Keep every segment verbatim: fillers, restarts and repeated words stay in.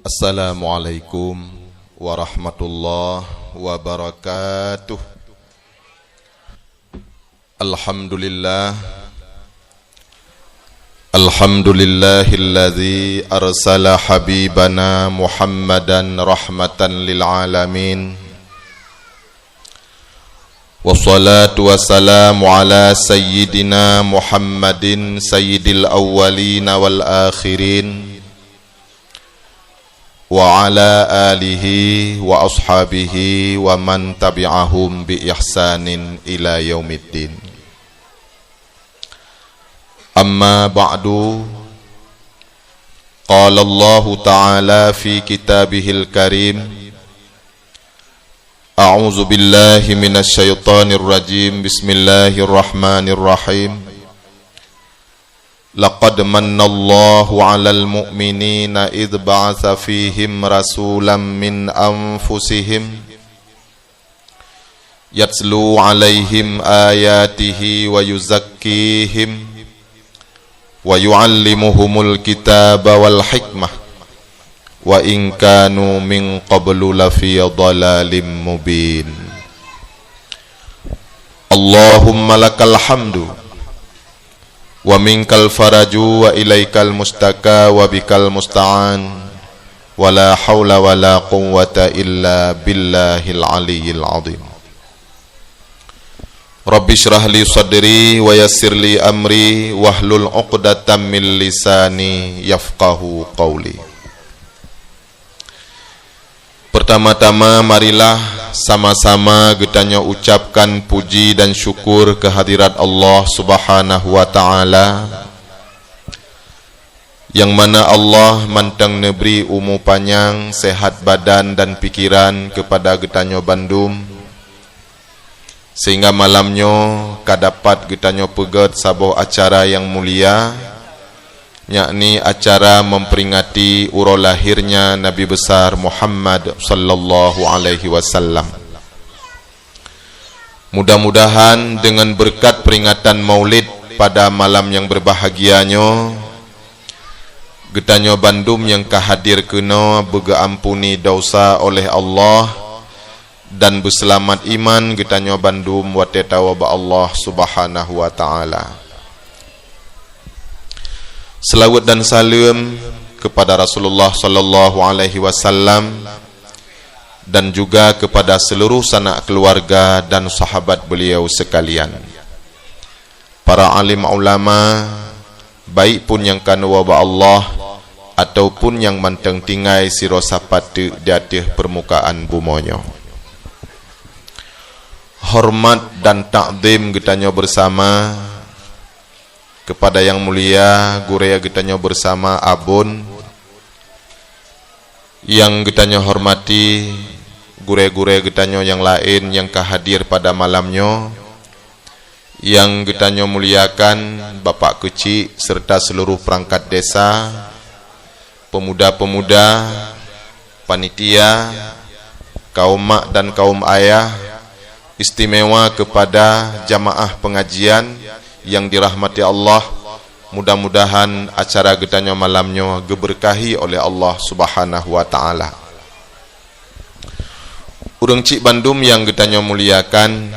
Assalamualaikum warahmatullahi wabarakatuh. Alhamdulillah. Alhamdulillahilladzi arsala habibana Muhammadan rahmatan lil alamin. Wassalatu wassalamu ala sayyidina Muhammadin sayyidil awwalina wal akhirin, wa ala alihi wa ashabihi wa man tabi'ahum bi ihsanin ila yaumiddin. Amma ba'du, qala Allahu ta'ala fi kitabihil karim, a'udzu billahi minasy syaithanir rajim, bismillahirrahmanirrahim. Laqad mannallahu 'alal mu'minina idz ba'atsa fihim rasulam min anfusihim yatlu 'alaihim ayatihi wa yuzakkihim wa yu'allimuhumul kitaba wal hikmah wa in kanu min qablu lafi dhalalim mubin. Allahumma lakal hamdu wa minkal faraju wa ilaikal mustaka wa bikal musta'an, wa la haula wa la quwwata illa billahil aliyyil azim. Rabbi shrah li sadri wa yassir li amri wahlul 'uqdatam min lisani yafqahu qauli. Pertama-tama, marilah sama-sama geutanyoe ucapkan puji dan syukur kehadirat Allah Subhanahu wa Ta'ala, nyang mana Allah mantong neubri umu panyang, sehat badan dan pikiran keupada geutanyoe bandum, sehingga malam nyoe ka dapat geutanyoe peugét saboh acara nyang mulia, yakni acara memperingati uroe lahirnya Nabi Besar Muhammad sallallahu alaihi wasallam. Mudah-mudahan dengan berkat peringatan Maulid pada malam yang berbahagia nyoe, geutanyoe bandum nyang ka hadir keunoe beugeuampuni dosa oleh Allah dan beuseulamat iman geutanyoe bandum watée tawoe bak Allah Subhanahu wa Ta'ala. Selawat dan salam kepada Rasulullah sallallahu alaihi wasallam dan juga kepada seluruh sanak keluarga dan sahabat beliau sekalian. Para alim ulama, baik pun nyang ka neuwoe bak Allah ataupun nyang mantong tinggai sidroe sapat teuk di ateueh peurmukaan bumoe nyoe. Hormat dan takzim geutanyoe beusama kepada nyang mulia gurée geutanyoe beusama Abon, nyang geutanyoe hormati gurée-gurée geutanyoe nyang laén nyang ka hadir pada malam nyoe, nyang geutanyoe muliakan Bapak Keuchik serta seluruh perangkat desa, pemuda-pemuda, panitia, kaum mak dan kaum ayah, istimewa kepada jamaah pengajian yang dirahmati Allah. Mudah-mudahan acara geutanyoe malam nyoe geubeurkahi oleh Allah Subhanahu wa Ta'ala. Ureuëng chik bandum nyang geutanyoe muliakan,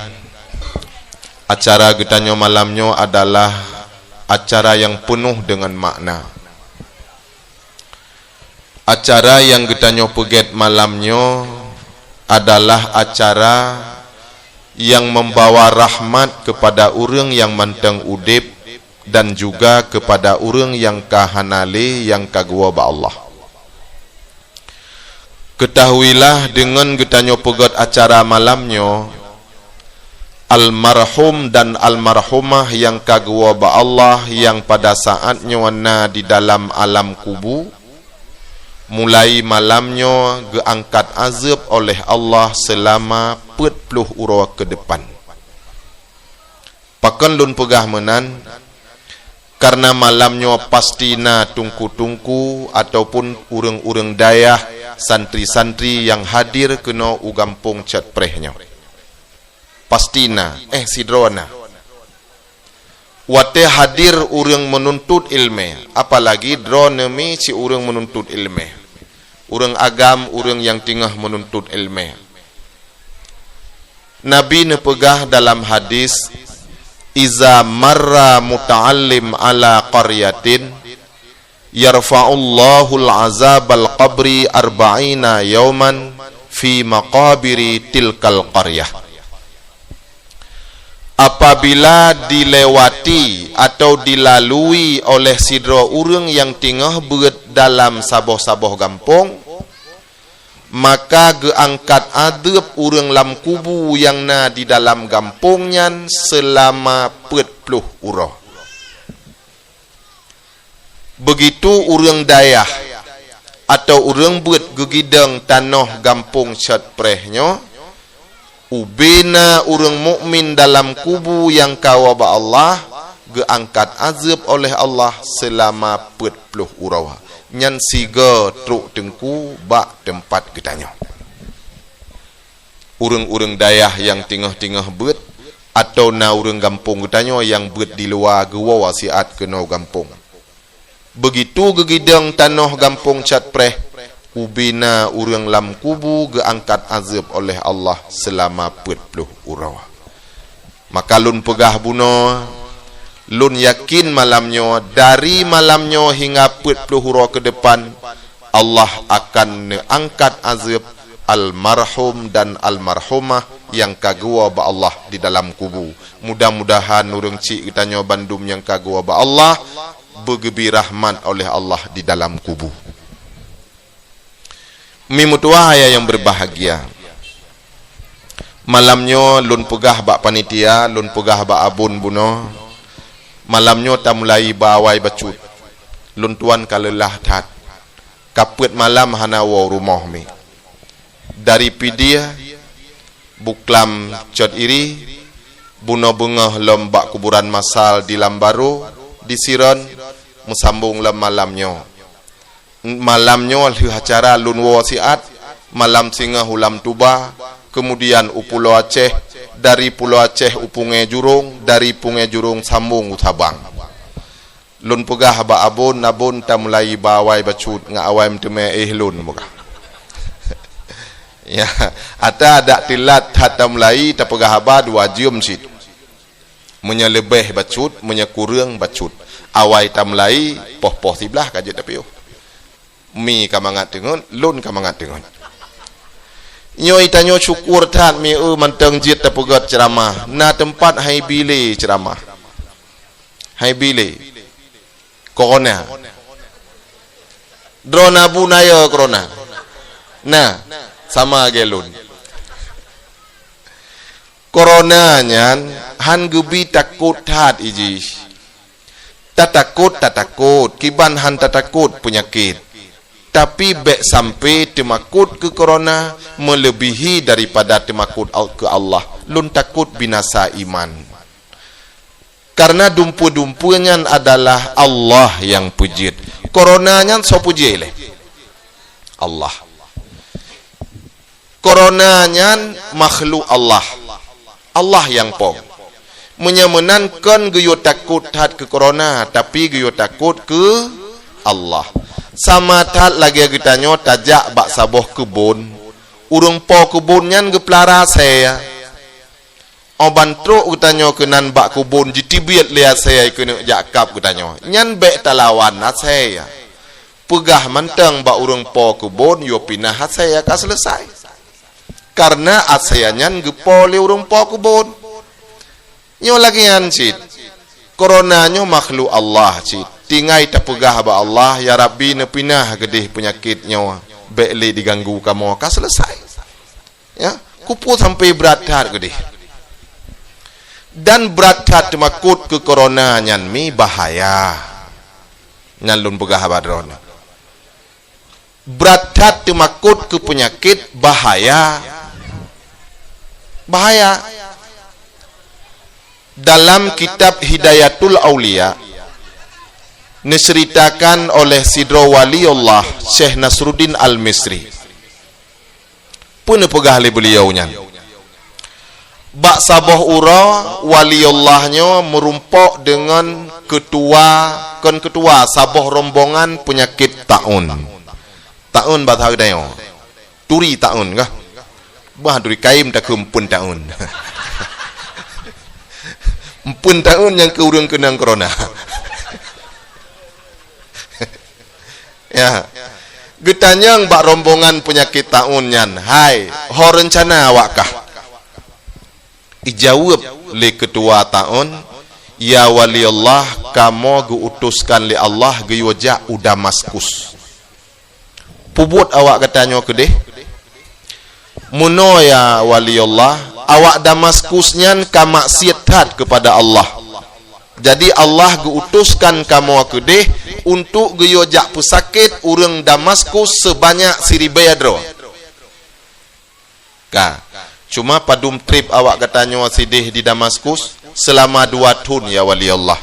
acara geutanyoe malam nyoe adalah acara nyang peunoh deungon makna. Acara nyang geutanyoe peugét malam nyoe adalah acara nyang membawa rahmat kepada ureuëng nyang mantong udeb dan juga kepada ureuëng nyang ka hana lé nyang ka geuwoe bak Allah. Keutahuilah, deungon geutanyoe peugét acara malam nyoe, almarhum dan almarhumah nyang ka geuwoe bak Allah nyang pada saat nyoe na di dalam alam kubu, mulai malam nyoe geuangkat azeueb oleh Allah seulama peuet ploh uroe keudepan. Pakon lôn peugah meunan? Kareuna malam nyoe pasti na teungku-teungku ataupun ureuëng-ureuëng dayah, santri-santri nyang hadir keunoe u gampông Cot Preh nyoe. Pasti na, eh, sidroe na. Watée hadir ureuëng meununtut iéleumé, apalagi droeneuh mi si ureuëng meununtut iéleumé, Ureuëng agam, ureuëng nyang teungoh meununtut iéleumé. Nabi neupeugah dalam hadis, "Iza marra muta'allim ala qaryatin, yarfa'ullahul azabal qabri arba'ina yauman fi maqabiri tilkal qaryah." Apabila dilewati atau dilalui oleh sidroe ureuëng nyang teungoh beuet dalam saboh-saboh gampông, maka geuangkat azeub ureuëng lam kubu nyang na di dalam gampông nyan seulama peuet ploh uroe. Beugitu ureuëng dayah atau ureuëng beuet geugidong tanoh gampông Cot Preh nyoe, ubena ureuëng mukmin dalam kubu nyang ka woe bak Allah, geuangkat azeub oleh Allah seulama peuet ploh uroe. Nyan sigoe trok teungku bak teumpat geutanyoe. Ureuëng-ureuëng dayah nyang teungoh-teungoh beuet, atau na ureuëng gampông geutanyoe nyang beuet di luwa geuwoe wasiat keunoe gampông. Beugitu geugidong tanoh gampông Cot Preh, ubena ureuëng lam kubu geuangkat azeub oleh Allah seulama peuet ploh uroe. Maka lôn peugah bunoe, lôn yakin malam nyoe, dari malam nyoe hingga peuet ploh uroe keudepan, Allah akan neuangkat azeub almarhum dan almarhumah nyang ka geuwoe bak Allah di dalam kubu. Mudah-mudahan ureuëng chik geutanyoe bandum nyang ka geuwoe bak Allah, beugeubri rahmat oleh Allah di dalam kubu. Mi meutuwah ayah nyang beubahgia. Malam nyoe lôn peugah bak panitia, lôn peugah bak abon bunoe, malam nyoe tamulai bak awai bacut. Lôn tuan ka leulah that. Ka peuet malam hana woe rumoh mi. Dari Pidie, Buklam Cot Iri, bunoe beungoh lom bak kuburan masal di Lambaro, di Siron, meusambong lom malam nyoe. Malam nyoe lheueh acara lôn woe siat, malam singoh u Lam Tuba, keumudian u Pulo Aceh, dari Pulo Aceh u Pungée Jurong, dari Pungée Jurong sambong u Sabang. Lôn peugah bak abon, abon tamulai bak awai bacut ngon awai meuteumé éh lôn peugah. Ya, ata dak teulat that tamulai tapeugah haba dua jeuem cit. Meunyoe leubeh bacut, meunyoe kureueng bacut. Awai tamulai poh-poh siblaih ka jeuet tapiôh. Mi ka mangat teungeut, lôn ka mangat teungeut. Nyoe tanyoe syukur that mi eu mantong jeuet tapeugét ceuramah. Na teumpat hai bi lé ceuramah. Hai bi lé. Corona. Droeneuh bu na yo corona. Na, sama lagée lôn. Corona nyan han geubi takot that ijih. Tatakot, tatakot, kiban han tatakot peunyakét. Tapi bék sampoe teumakot keu corona meuleubihi daripada teumakot al-, keu Allah. Lôn takot binasa iman. Karena dumpeue-dumpeue nyan adalah Allah nyang peujeuet. Corona nyan soe peujeuet lé? Allah. Corona nyan makhluk Allah. Allah nyang po. Meunyoe meunan kon geuyue takot that keu corona, tapi geuyue takot keu Allah. Sama that lagée geutanyoe tajak bak saboh keubon. Ureuëng po keubon nyan geupeulara asée. Óh ban trok geutanyoe keunan bak keubon jiteubiet lé asée keuneuk jak kab geutanyoe. Nyan bék talawan asée. Peugah mantong bak ureuëng po keubon, yue pinah asée ka seuleusai. Karena asée nyan geupo lé ureuëng po keubon. Nyoe lagée nyan cit. Corona nyoe makhluk Allah cit. Tinggai tapeugah bak Allah, "Ya Rabbi, neupinah geudeh peunyakét nyoe. Bék lé diganggu kamoe, ka seuleusai." Ya, keupeue sampoe brat that geudeh. Dan brat that teumakot keu corona nyan mi bahaya. Nyan lôn peugah haba droeneuh. Brat that teumakot keu peunyakét bahaya. Bahaya. Dalam kitab Hidayatul Auliya, neuceuritakan oleh sidroe waliullah, Syekh Nasruddin Al-Misri. Peue neupeugah lé beuliau nyan? Bak saboh uroe, waliullah nyoe meurumpok deungon keutua, kon keutua, saboh rombongan peunyakét taun. Taun Taun basa geutanyoe. Turi taun kah? Bah turi kaim takheun empeuen taun. Empeuen taun nyang keu ureuëng keunong corona. Ya. Geutanyong bak rombongan peunyakét taun nyan, "Hai, ho reuncana awak kah?" Ijaweueb lé keutua taun, "Ya wali Allah, kamoe geu-utuskan lé Allah geuyue jak u Damaskus." "Peubuet awak gata nyoe keudeh?" "Meunoe ya wali Allah, awak Damaskus nyan ka maksiet that keupada Allah. Jadi Allah geu-utuskan kamoe keudeh untuk geuyue jak peusakét ureuëng Damaskus seubanyak siribée droe." Ka. Cuma padum treb awak gata nyoe sideh di Damaskus? "Seulama dua thon ya wali Allah."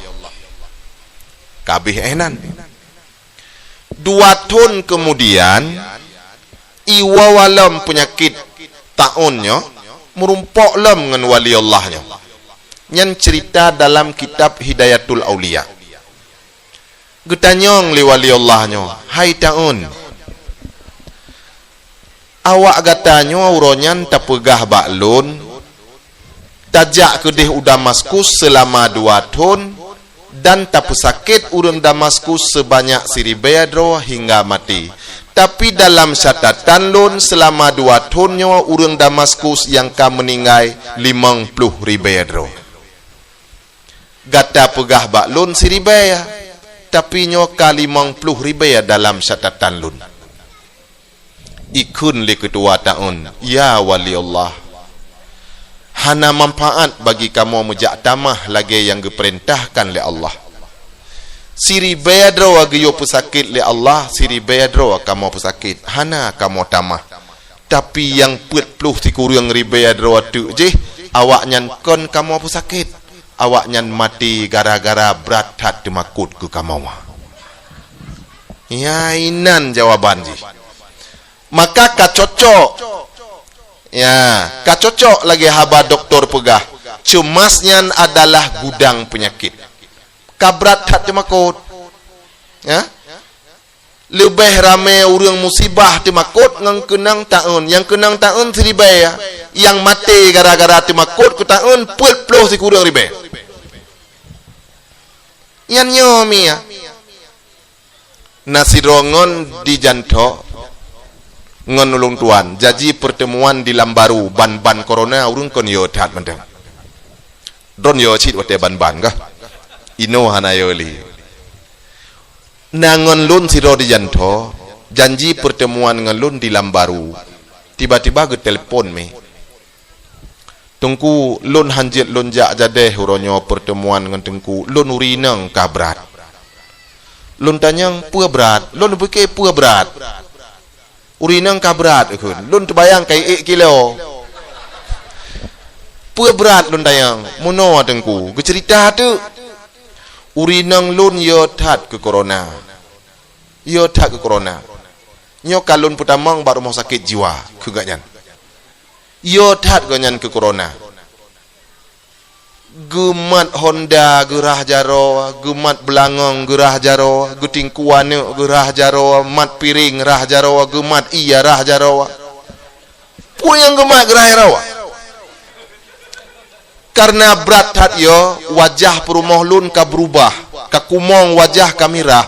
Ka abéh éh nan. Dua thon keumudian, iwoe lom peunyakét taun nyoe, meurumpok lom ngon wali Allah nyoe. Nyan ceurita dalam kitab Hidayatul Auliya. Geutanyong lé wali Allah nyoe, "Hai taun, awak gata nyoe uroe nyan tapeugah bak lôn, tajak keudeh u Damaskus seulama dua thon dan tapeusakét ureuëng Damaskus seubanyak siribée droe hingga maté. Tapi dalam catatan lôn seulama dua thon nyoe ureuëng Damaskus nyang ka meuninggai limong ploh ribée droe. Gata peugah bak lôn siribée, tapi nyoe ka limong ploh ribée dalam catatan lôn." Ikheun lé keutua taun, "Ya wali Allah, hana manfaat bagi kamoe meujak tamah lagée nyang geupeurintahkan lé Allah. Siribée droe geuyue peusakét lé Allah, siribée droe kamoe peusakét, hana kamoe tamah. Tapi nyang peuet ploh sikureueng ribée droe teuk jih, awaknyan kon kamoe peusakét. Awaknyan maté gara-gara brat that teumakot keu kamoe." Ya, inan jawaban jih. Maka ka cocok. Ya, ka cocok lagée haba dokto peugah, ceumas nyan adalah gudang peunyakét. Ka brat that teumakot. Ya? Leubeh ramé ureuëng musibah teumakot ngon keunong taun. Nyang keunong taun siribée, nyang maté gara-gara teumakot keu taun peuet ploh sikureueng ribée. Nyan nyoe mia. Na sidroe ngon di Janto ngon ulôn tuan, janji peurteumuan di Lambaru, ban-ban corona ureuëng kon yo that mantong. Droen yo cit watée ban-ban kah? Inoe hana yo lé. Na ngon lôn sidroe di Janto, janji peurteumuan ngon lôn di Lambaru. Tiba-tiba geutelepon mi. "Teungku, lôn hanjeuet lôn jak jadeh uroe nyoe peurteumuan ngon Teungku, lôn uri inong ka brat." Lôn tanyong, "Peue brat?" Lôn pike, "Peue brat?" "Uri inong ka brat," kheun. Lôn teubayang ka ék kilo. "Peue brat?" lôn tanyong. "Meunoe Teungku, geuceurita teuk." "Uri inong lôn yo that keu corona. Yo that keu corona. Nyoe ka lôn peutamong bak rumoh sakét jiwa," kheun gobnyan. Yo that gobnyan keu corona. Geumat honda geurah jaroe, geumat beulangong geurah jaroe, geutingku aneuëk geurah jaroe, mat piréng rah jaroe, geumat ié rah jaroe. Peue nyang geumat geurah jaroe? Kareuna brat that yo, wajah peurumoh lôn ka beurubah, ka kumong wajah ka mirah.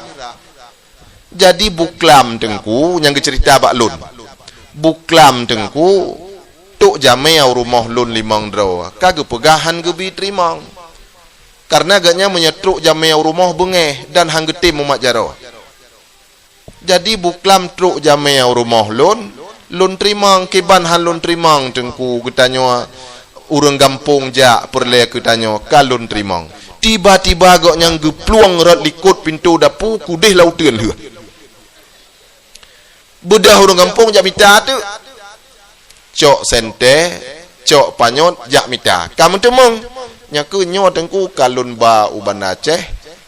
Jadi buklam Teungku nyang geuceurita bak lôn. Buklam Teungku, trok jamé u rumoh lôn limong droe, ka geupeugah han geubi teurimong. Kareuna gobnyan meunyoe trok jamé u rumoh beungéh dan han geutem mumat jaroe. Jadi buklam trok jamé u rumoh lôn, lôn teurimong, kiban han lôn teurimong Teungku, geutanyoe ureuëng gampông jak peureulée keu tanyoe ka lôn teurimong. Tiba-tiba gobnyan geuplueng rot likot pintoe dapu keudeh lam uteuen lheueh. Beudôh ureuëng gampông jak mita teuk. Cok sentée, cok panyöt jak mita. Ka meuteumong. Nyan keuh nyoe Teungku ka lôn ba u Banda Aceh,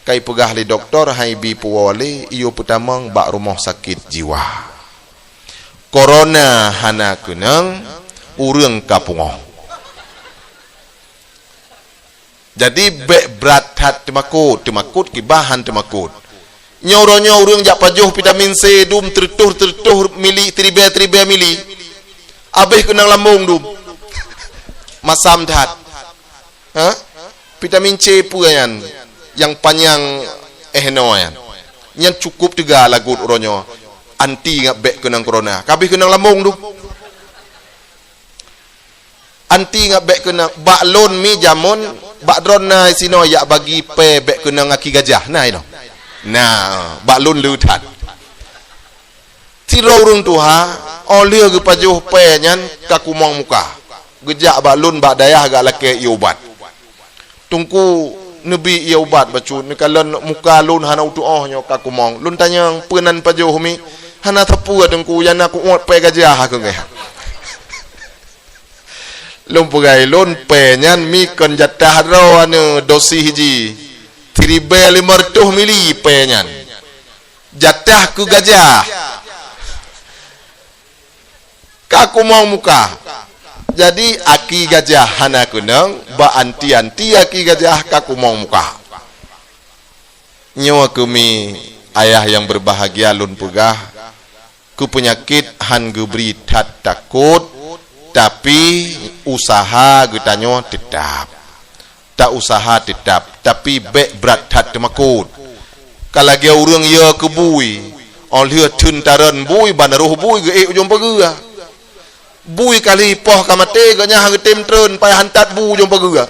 ka ipeugah lé dokto han ibi puwoe lé, iyue peutamong bak rumoh sakét jiwa. Corona hana keunong, ureuëng ka pungoh. Jadi bék brat that teumakot, teumakot kiban han teumakot. Nyoe uroe nyoe ureuëng jak pajoh vitamin C dum teureutôh-teureutôh mili, siribèe-siribèe mili. Abéh keunong lambông dum. Masam that. Ha? Vitamin C peue nyan? Nyang panyang éh noe nyan. Nyan cukup teuga lagot uroe nyoe. Anti ngat bèk keunong corona. Ka abéh keunong lambông dum. Anti ngat bèk keunong. Bak lôn mi jameun, bak droeneuh sinoe jak bagi pèe bèk keunong aki gajah. Na inoe. Na, bak lôn le that. Sidroe ureueng tuha, óh lheueh geupajoh pèe nyan ka kumong muka. Geujak bak lôn bak dayah gak lakèe ié ubat. "Teungku, neubi ié ubat bacut, neukalon muka lôn hana uteuôh nyoe ka kumong." Lôn tanyong, "Peue nan pajoh mi?" "Hana sapeue, Teungku, nyang na kuôt pèe gajah," kheun geuh. Lôn peugah, "Lôn pèe nyan mi kon jatah droeneuh dosis jih. Siribèe limong reutôh mili pèe nyan. Jatah keu gajah. Ka kumong muka." Jadi, aki gajah hana keunong, bak anti-anti aki gajah ka kumong muka. Nyoe keuh mi ayah nyang beubahgia lôn peugah, keu peunyakét han geubri that takot, tapi useuha geutanyoe teutap. Ta useuha teutap, tapi bèk brat that teumakot. Ka lagèe ureueng yö keu bui, óh lheueh theun tarön bui ban roh bui geuék ujong pageue. Bui ka lheueh poh ka maté, gobnyan han geutem treun, payah hantat bu ujong pageue.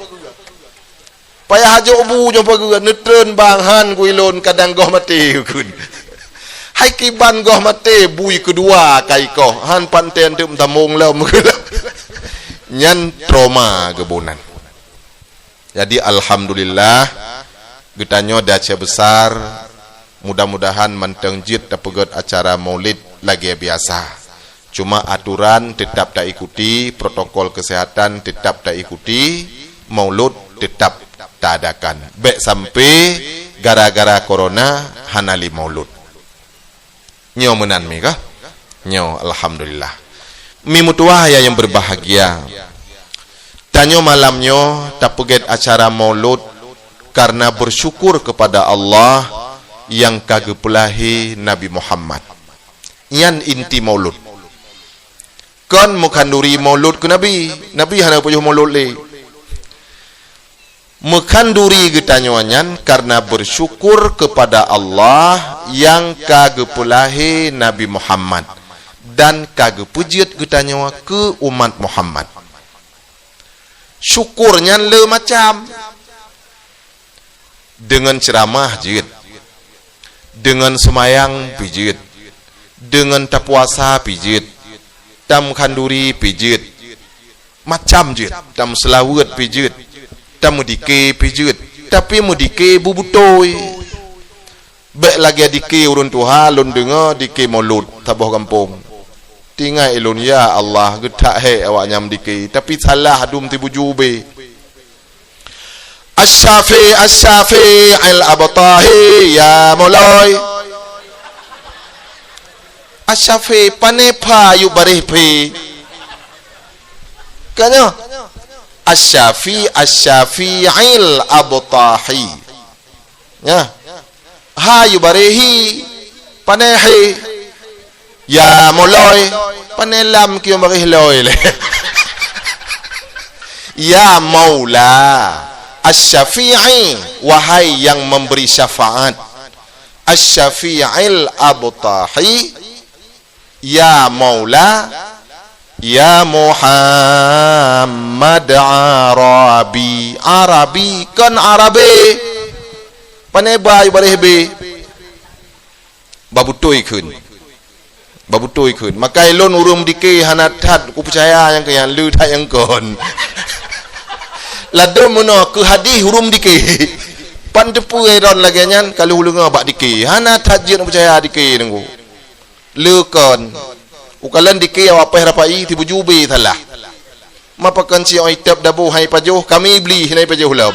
Payah jok bu ujong pageue, neutreun bang han geuilôn kadang goh maté kheun. Hai kiban goh maté, bui keudua ka ikoh, han panten teuk meutamong lom. Nyan trauma geuboh nan. Jadi, alhamdulillah, geutanyoe di Aceh Besar, mudah-mudahan mantong jeuet tapeugöt acara Maulid lagèe biasa. Cuma aturan teutap taikuti, protokol kesehatan teutap taikuti, Maulud teutap taadakan. Bèk sampai gara-gara corona hana lé Maulud. Nyoe meunan mi kah? Nyoe, alhamdulillah. Mi meutuwah ayah nyang beubahgia. Tanyoe malam nyoe tapeugét acara Maulud karena bersyukur kepada Allah nyang ka geupeulahé Nabi Muhammad. Nyan inti Maulud. Kon meukhanduri Maulud keu Nabi. Nabi hana geupajoh Maulud lé. Meukhanduri geutanyoe nyan karena bersyukur kepada Allah nyang ka geupeulahé Nabi Muhammad dan ka geupeujeuet geutanyoe keu umat Muhammad. Syukur nyan le macam. Deungon ceuramah jeuet, deungon seumayang pih jeuet, deungon tapuasa pih jeuet, tameukhanduri pih jeuet, macam jeuet, tameuseulaweuet pih jeuet, tameudike pih jeuet, tapi meudike beubeutôi. Bèk lagèe dike ureueng tuha lôn deungö dike Maulud saboh gampông. Teuingat lôn, ya Allah, geutak hék awaknyan meudike, tapi salah dum sibuju bée. Asy-Syafi, Asy-Syafi, al-Abtahi, ya Maulai. Asy-Syafi, pane pha yub baréh phe. Ka nyoe. Asy-Syafi, Asy-Syafi, al-Abtahi. Nyoe. Ha yub baréh hi, pane he. Ya Maulai, pane lam keu baréh loi lé. Ya Maula, Asy-Syafi'i, wahai yang memberi syafaat. Asy-Syafi'il Abtahi, ya Maula, ya Muhammad Arabi. Arabi, kon Arabi. Pane ba yub baréh bée. Babeutôi kheun. Babeutôi kheun. Maka lôn ureueng meudike hana that kupeucaya nyang keu nyan, le that nyang kon. Ladôm meunoe keu hadih ureueng meudike. Pan teupeue droen lagèe nyan ka lheueh leunger bak dike. Hana that jeuet peucaya dike teungku. Le kon. Ukalon dike awak péh rapai sibuju bée salah. Ma pakon si oi teup dabu hai pajoh, kami bli hai pajoh lom.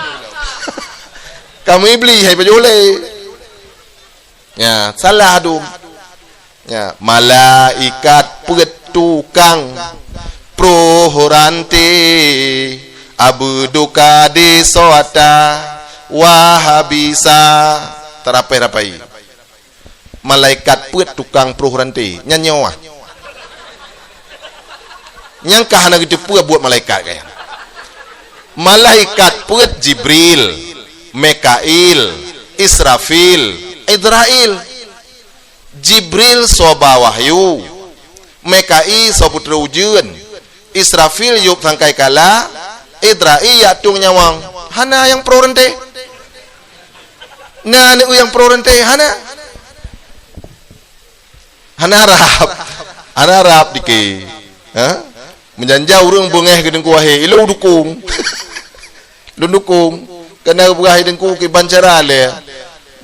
Kami bli hai pajoh lé. Ya, salah dum. Ya, malaikat peuet tukang pruh ranté, abeuduka di sota wahabisa. Tarapéh rapai. Malaikat peuet tukang pruh ranté. Nyan nyoe. Nyang ka hana geuteupeue buet malaikat kaya. Malaikat peuet Jibril, Mikail, Israfil, Izrail. Jibril soe ba wahyu, Mikail soe peutrok ujeuen, Israfil yôb sangkai kala, Izrail jak tueng nyawöng. Hana nyang pro reuntée. Na aneuk nyang pro reuntée, hana. Hana rab. Hana rab dike. Ha? Meujanja ureuëng beungéh keu Teungku Wahé, ilôn dukung. Lôn dukung. Keuneuk peugah Teungku kiban cara lé.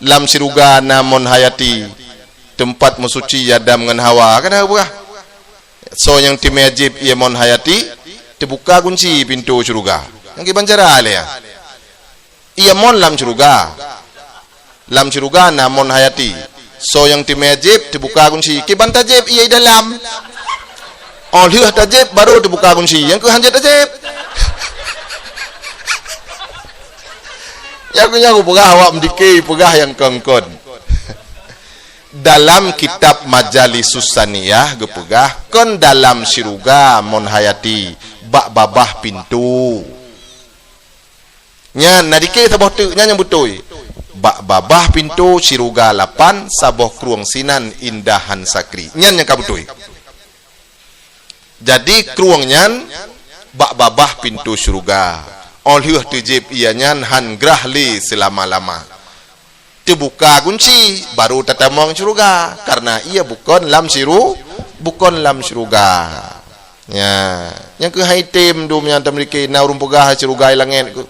Lam syeuruga na Mon Hayati. Teumpat meusuci Adam ngon Hawa. Keuneuk peugah. Soe nyang teumé jieb ié Mon Hayati, teubuka gunci pintoe syeuruga. Nyang kiban cara lé. Ié Mon lam syeuruga. Lam syeuruga na Mon Hayati. Soe nyang teumé jieb, teubuka gunci. Kiban tajieb ié dalam. Óh lheueh tajieb, baru teubuka gunci. Nyang keuh hanjeuet tajieb. Nyang keuh nyan peugah awak meudike, peugah nyang kon-kon. Dalam kitab Majalisus Saniyah geupeugah, kon dalam syeuruga Mon Hayati, bak babah pintoe. Nyan, na dike saboh teuk, nyan nyang beutôi. Bak babah pintoe syeuruga lapan, saboh krueng sinan indahan sakri. Nyan nyang ka beutôi. Jadi, krueng nyan bak babah pintoe syeuruga. Óh lheueh teujieb ié nyan han grah lé seulama-lama. Teubuka gunci, baru tatamong syeuruga. Karena ié bukon lam syeuruga, bukon lam syeuruga. Nya, nyang keuh hai tem dum nyang tamrike na ureuëng peugah syeuruga i langét keuh.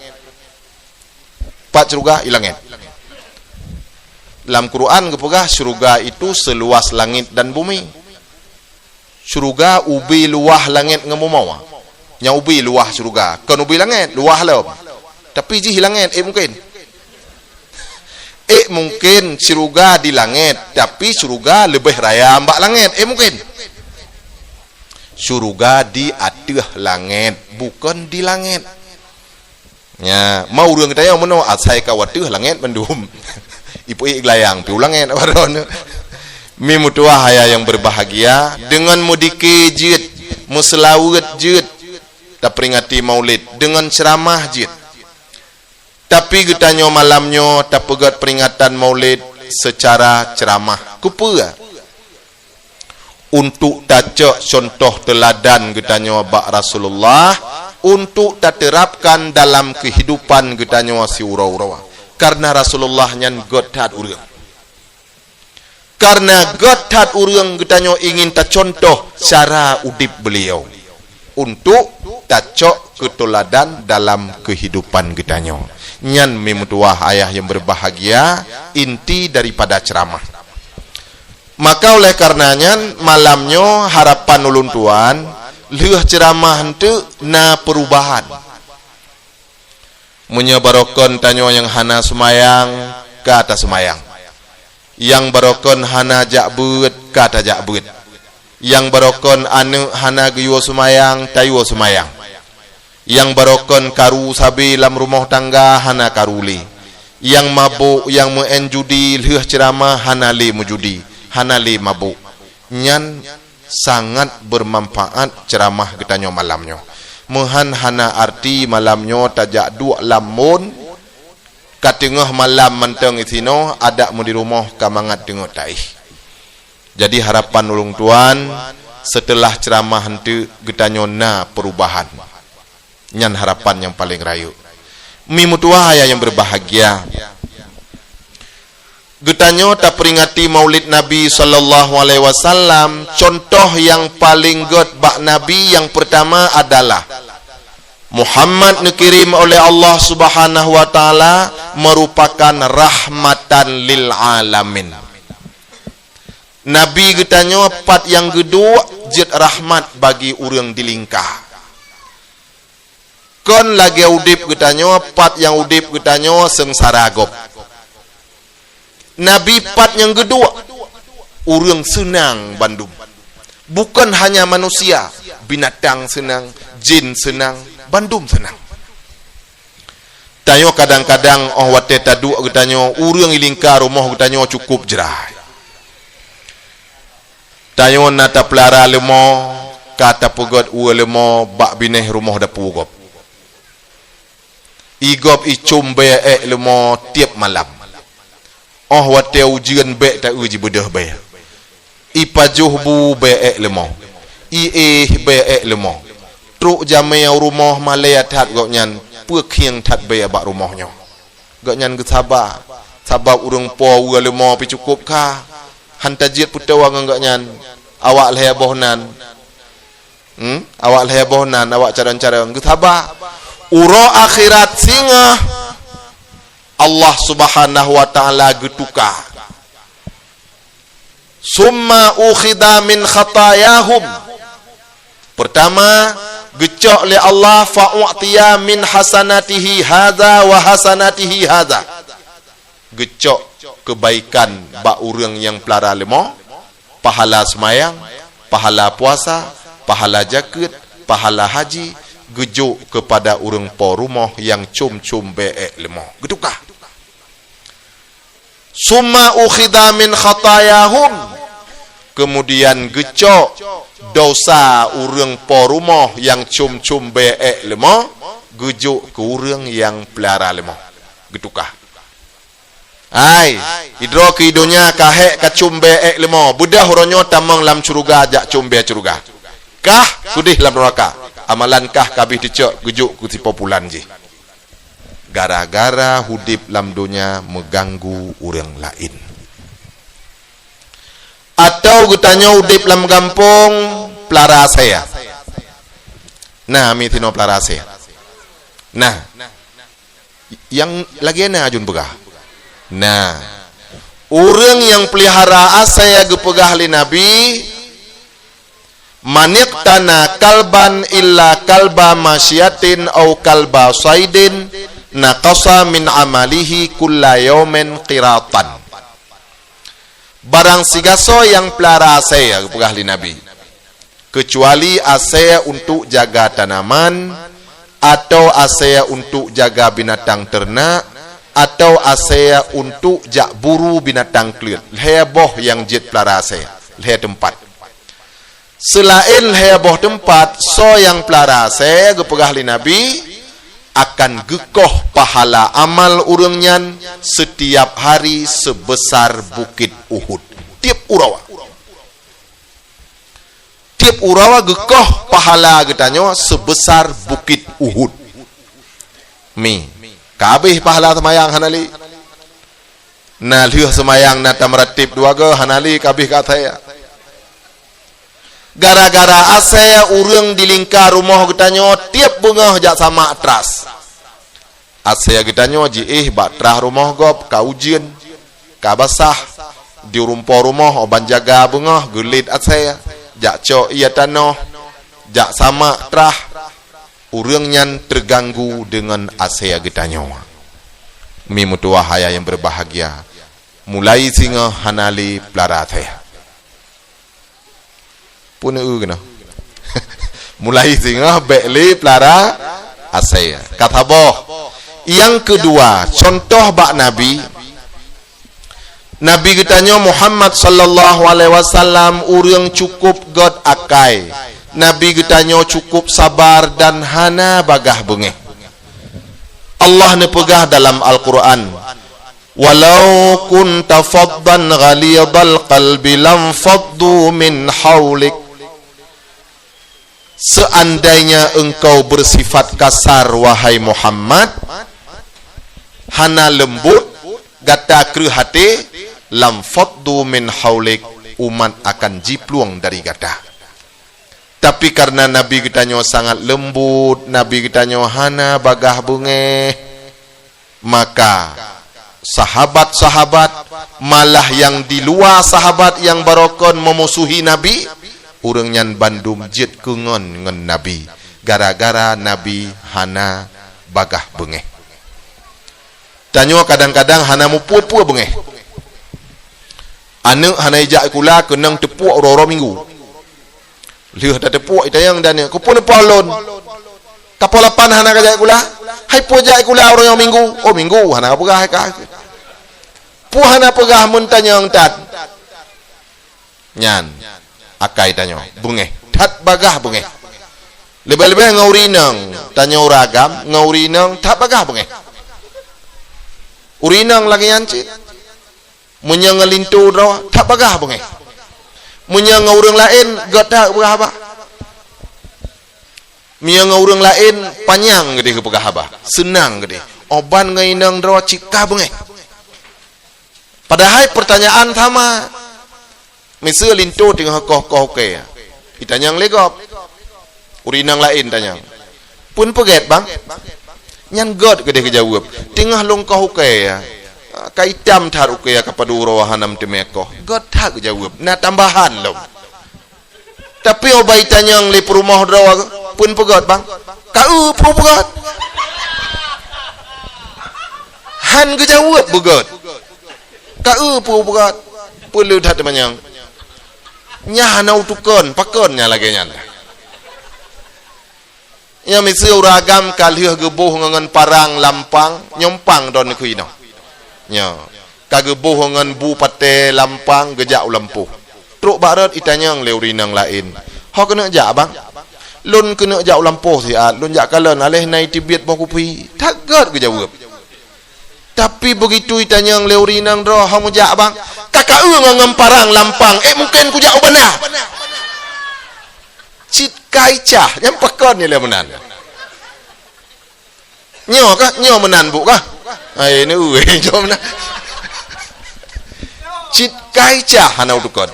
Pat syeuruga i langét. Lam Quran geupeugah syeuruga itu seluas langit dan bumi. Syeuruga ubé luwah langét ngon bumoe. Nyang ubé luwah syeuruga, kon ubé langét, luwah lom. Tapi jih i langét, eh mungkin. Eh mungkin syeuruga di langét, tapi syeuruga leubeh raya bak langét, eh mungkin. Syeuruga di ateueh langét, bukon di langét. Nya, ma ureuëng geutanyoe meunoe asai ka u ateueh langét mandum. Ipeuék geulayang piu langét baroe. Mi meutuwah ayah nyang berbahagia, deungon meudike jeuet, meuseulaweuet jeuet, taperingati Maulid deungon ceuramah jeuet. Tapi geutanyoe malam nyoe tapeugét peuringatan Maulid seucara ceuramah. Keupeue? Untuk tacok cuntoh teuladan geutanyoe bak Rasulullah, untuk tateurapkan dalam keuhidupan geutanyoe siuroe-uroe. Karena Rasulullah nyan gét that ureuëng. Karena gét that ureuëng geutanyoe ingin tacuntoh cara udeb beliau untuk tacok keu teuladan dalam keuhidupan geutanyoe. Nyan mi meutuwah ayah nyang berbahagia, inti daripada ceuramah. Maka oleh karena nyan, malam nyoe harapan ulôn tuan, lheueh ceuramah eunteuk na peurubahan. Meunyoe barokon tanyoe nyang hana seumayang, ka taseumayang. Nyang barokon hana jak beuet, ka tajak beuet. Nyang barokon aneuk hana geuyue seumayang, tayue seumayang. Nyang barokon karu sabe lam rumoh tangga hana karu lé. Nyang mabök, nyang meu'en judi lheueh ceuramah hana lé meujudi, hana lé mabök. Nyan sangat bermanfaat ceuramah geutanyoe malam nyoe. Meuhan hana arti malam nyoe tajak duek lam mon, ka teungoh malam mantong disinoe, adak meudi rumoh ka mangat teungoh taéh. Jadi harapan ulôn tuan, seuteulah ceuramah eunteuk geutanyoe na peurubahan. Nyan harapan nyang paleng rayeuk. Mi meutuwah ayah nyang berbahagia. Geutanyoe taperingati Maulid Nabi sallallahu alaihi wasallam, cuntoh nyang paleng gét bak Nabi nyang peurtama adalah Muhammad neukirém oleh Allah Subhanahu wa Ta'ala meurupakan rahmatan lil alamin. Nabi geutanyoe pat nyang geuduek jeuet rahmat bagi ureuëng dilingka. Kon lagée udeb geutanyoe, pat nyang udeb geutanyoe seungsara gob. Nabi pat nyang geuduek, ureuëng seunang bandum. Bukon hanya manusia, binatang seunang, jin seunang, bandum seunang. Tanyoe kadang-kadang óh watée taduek geutanyoe, ureuëng ilingka rumoh geutanyoe cukop jrai. Tanyoe na tapeulara leumo, ka tapeugét ueh leumo bak binéh rumoh dapu gob. I gob i com bèe èk leumo tiep malam. Óh watèe ujeuen bèk taeu jibeudôh bèe. I pajoh bu bèe èk leumo. I éh bèe èk leumo. Trok jamèe u rumoh malèe that gobnyan, peukhieng that bèe bak rumoh nyoe. Gobnyan geusaba, sabab ureueng po ueh leumo pih cukôp kha. Han tajeuet peutoe ngon gobnyan, awak lhèe boh nan. Hmm? Awak lhèe boh nan, awak carông-carông. Geusaba. Uroe akhirat singoh Allah Subhanahu wa Ta'ala geutuka. Summa ukhidha min khatayahum. Pertama, geucok lé Allah, fa u'tiya min hasanatihi hadza wa hasanatihi hadza. Geucok keubaikan bak ureueng nyang peulara leumo, pahala seumayang, pahala puasa, pahala jakeuet, pahala haji, geujok keupada ureueng po rumoh nyang com-com bèe èk leumo. Geutuka. Summa ukhidha min khatayahum. Keumudian geucok dosa ureueng po rumoh nyang com-com bèe èk leumo, geujok keu ureueng nyang peulara leumo. Geutuka. Hai, idroe keu i donya ka hék ka com bèe èk leumo, beudôh uroe nyoe tamong lam syeuruga jak com bèe syeuruga. Kah keudéh lam neuraka, amalan kah ka abéh teucok geujok keu sipopulan jih. Gara-gara udép lam donya meuganggu ureueng laén. Atawa geutanyoe udép lam gampông peulara asèe. Nah, mi sinoe peulara asèe. Nah, nyang lagèe na jeuet peugah. Nah, ureueng nyang peulihara asèe geupeugah lé Nabi, "Maniqtana kalban illa kalba masyiatin au kalba saidin, naqasa min amalihi kulla yaumin qiratan." Barang sigasoe nyang peulara asèe, geupeugah lé Nabi, keucuali asèe untuk jaga tanaman, atawa asèe untuk jaga binatang teurenak, atawa asèe untuk jak buru binatang kleuet, lhèe boh nyang jeuet peulara asèe, lhèe teumpat. Seulaén lhèe boh teumpat, soe nyang peulara asèe, geupeugah lé Nabi, akan geukoh pahala amal ureueng nyan seutiap hari seubeusa bukét Uhud. Tiep uroe. Tiep uroe geukoh pahala geutanyoe seubeusa bukét Uhud. Mi, ka abéh pahala seumayang hana lé. Na lheueh seumayang na tameuratib dua goe hana lé ka abéh ka asèe. Gara-gara asèe ureueng di lingka rumoh geutanyoe tiep beungoh jak samak tras. Asèe geutanyoe jiéh bak tras rumoh gob ka ujeuen, ka basah, di ureueng po rumoh ban jaga beungoh geulét asèe, jak cok ie tanoh, jak samak tras. Ureueng nyan teuganggu deungon asèe geutanyoe. Mi meutuwah ayah nyang beubahgia, mulai singoh hana lé peulara asèe. Peue neueu keunoe? Mulai singoh bèk lé peulara asèe. Ka saboh. Nyang keudua, cuntoh bak Nabi, Nabi geutanyoe Muhammad sallallahu alaihi wasallam ureueng cukôp göt akai. Nabi geutanyoe cukôp sabar dan hana bagaih beungéh. Allah neupeugah dalam Al-Qur'an, "Walau kunta faddan ghalizal qalbi lanfaddu min haulik." Seandainya engkau bersifat kasar, wahai Muhammad, hana leumbot gata kreueh até, lanfaddu min haulik, umat akan jiplueng dari gata. Tapi karena Nabi geutanyoe sangat leumbot, Nabi geutanyoe hana bagaih beungéh, maka sahabat-sahabat, malah nyang di luwa sahabat nyang barokon meumusuhi Nabi, ureueng nyan bandum jeuet keu ngon ngon Nabi, gara-gara Nabi hana bagaih beungéh. Tanyoe kadang-kadang hana mupeue-peue beungéh. Aneuk hana ijak sikula keunong teupuek uroe-uroe Minggu. Lheueh tateupuek itanyong dan, "Keupeue neupoh lôn? Kapoh lapan hana kajak sikula? Hai peue jak sikula uroe nyoe Minggu?" "Oh, Minggu hana peugah ka." Peue hana peugah meutanyong that? Nyan akai tanyoe beungéh. that bagah beungéh. Leubeh-leubeh ngon ureueng inong, tanyoe ureueng agam, ngon ureueng inong that bagah beungéh. Ureueng inong lagée nyan cit. Meunyoe ngon linto droe, that bagah beungéh. Meunyoe ngon ureueng laén, göt that peugah haba. Meunyoe ngon ureueng laén, panyang geudeh geupeugah haba, seunang geudeh. Óh ban ngon inong droe cit ka beungéh. Padahai peurtanyaan sama. Miseue linto teungoh koh-koh ukée. Itanyong lé gob. Ureueng inong laén tanyong. "Peue peugét, Bang?" Nyan göt geudeh geujaweueb. "Teungoh lôn koh ukée. Ka itam that ukée, ka padub uroe hana meuteumé koh." Göt that geujaweueb. Na tambahan lom. Tapi óh ban itanyong lé peurumoh droe, "Peue peugét, Bang?" "Ka eu peue peugét." Han geujaweueb beugét. "Ka eu peue peugét." Peuleueh that teumanyong. Nyan hana utukon, pakon nyan lagée nyan. Nyoe miseue ureueng agam ka lheueh geuboh ngon, ngon parang lampang, nyompang droe neukheun inoe. Nyoe, ka geuboh ngon bu paté lampang geujak u lampôh. Trok bak rot itanyong lé ureueng inong laén, "Ho keuneuk jak, Bang?" "Lôn keuneuk jak u lampôh siat, lôn jak kalon aléh na iteubiet boh kupi." That göt geujaweueb. Tapi beugitu itanyong lé ureueng inong droe, "Ho meujak, Bang?" "Ka ka eu ngon, ngon parang lampang, ék mungken kujak u banda." Cit ka icah, nyan pakon nilai meunan. Nyoe kah? Nyoe meunan bu kah? Hai, ni, ui, nyoe meunan. Cit ka icah hana utukon.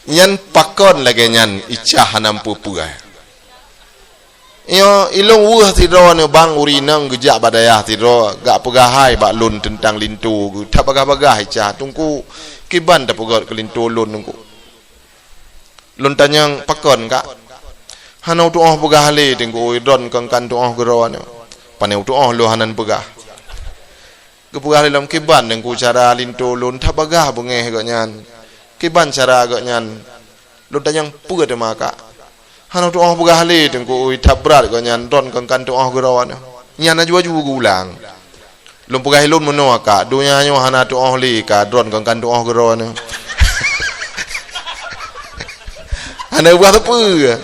Nyan pakon lagée nyan icah hana peue-peue. Nyoe ilôn weueh sidroe nyoe bang, ureueng inong geujak bak dayah sidroe, gak peugah hai bak lôn teuntang linto geuh. That bagah-bagah icah, Teungku, kiban tapeugét keu linto lôn, Teungku. Lôn tanyong, "Pakon, Kak?" "Hana utuoh peugah lé, Teungku, ui, droen kon kan tuoh keudroe nyoe." "Pane utuoh lôn hana peugah?" Geupeugah lé lom, "Kiban Teungku cara linto lôn, that bagah beungéh gobnyan. Kiban cara gobnyan?" Lôn tanyong, "Peue teuma, Kak?" "Hana tuoh peugah lé, Teungku, ui, that brat gobnyan, droen kon kan tuoh keudroe nyoe." Nyan aju-aju geuulang. Lôn peugah lôn meunoe, Kak, donya nyoe hana tuoh lé, Kak, droen kon kan tuoh keudroe nyoe. Hana peugah sapeue.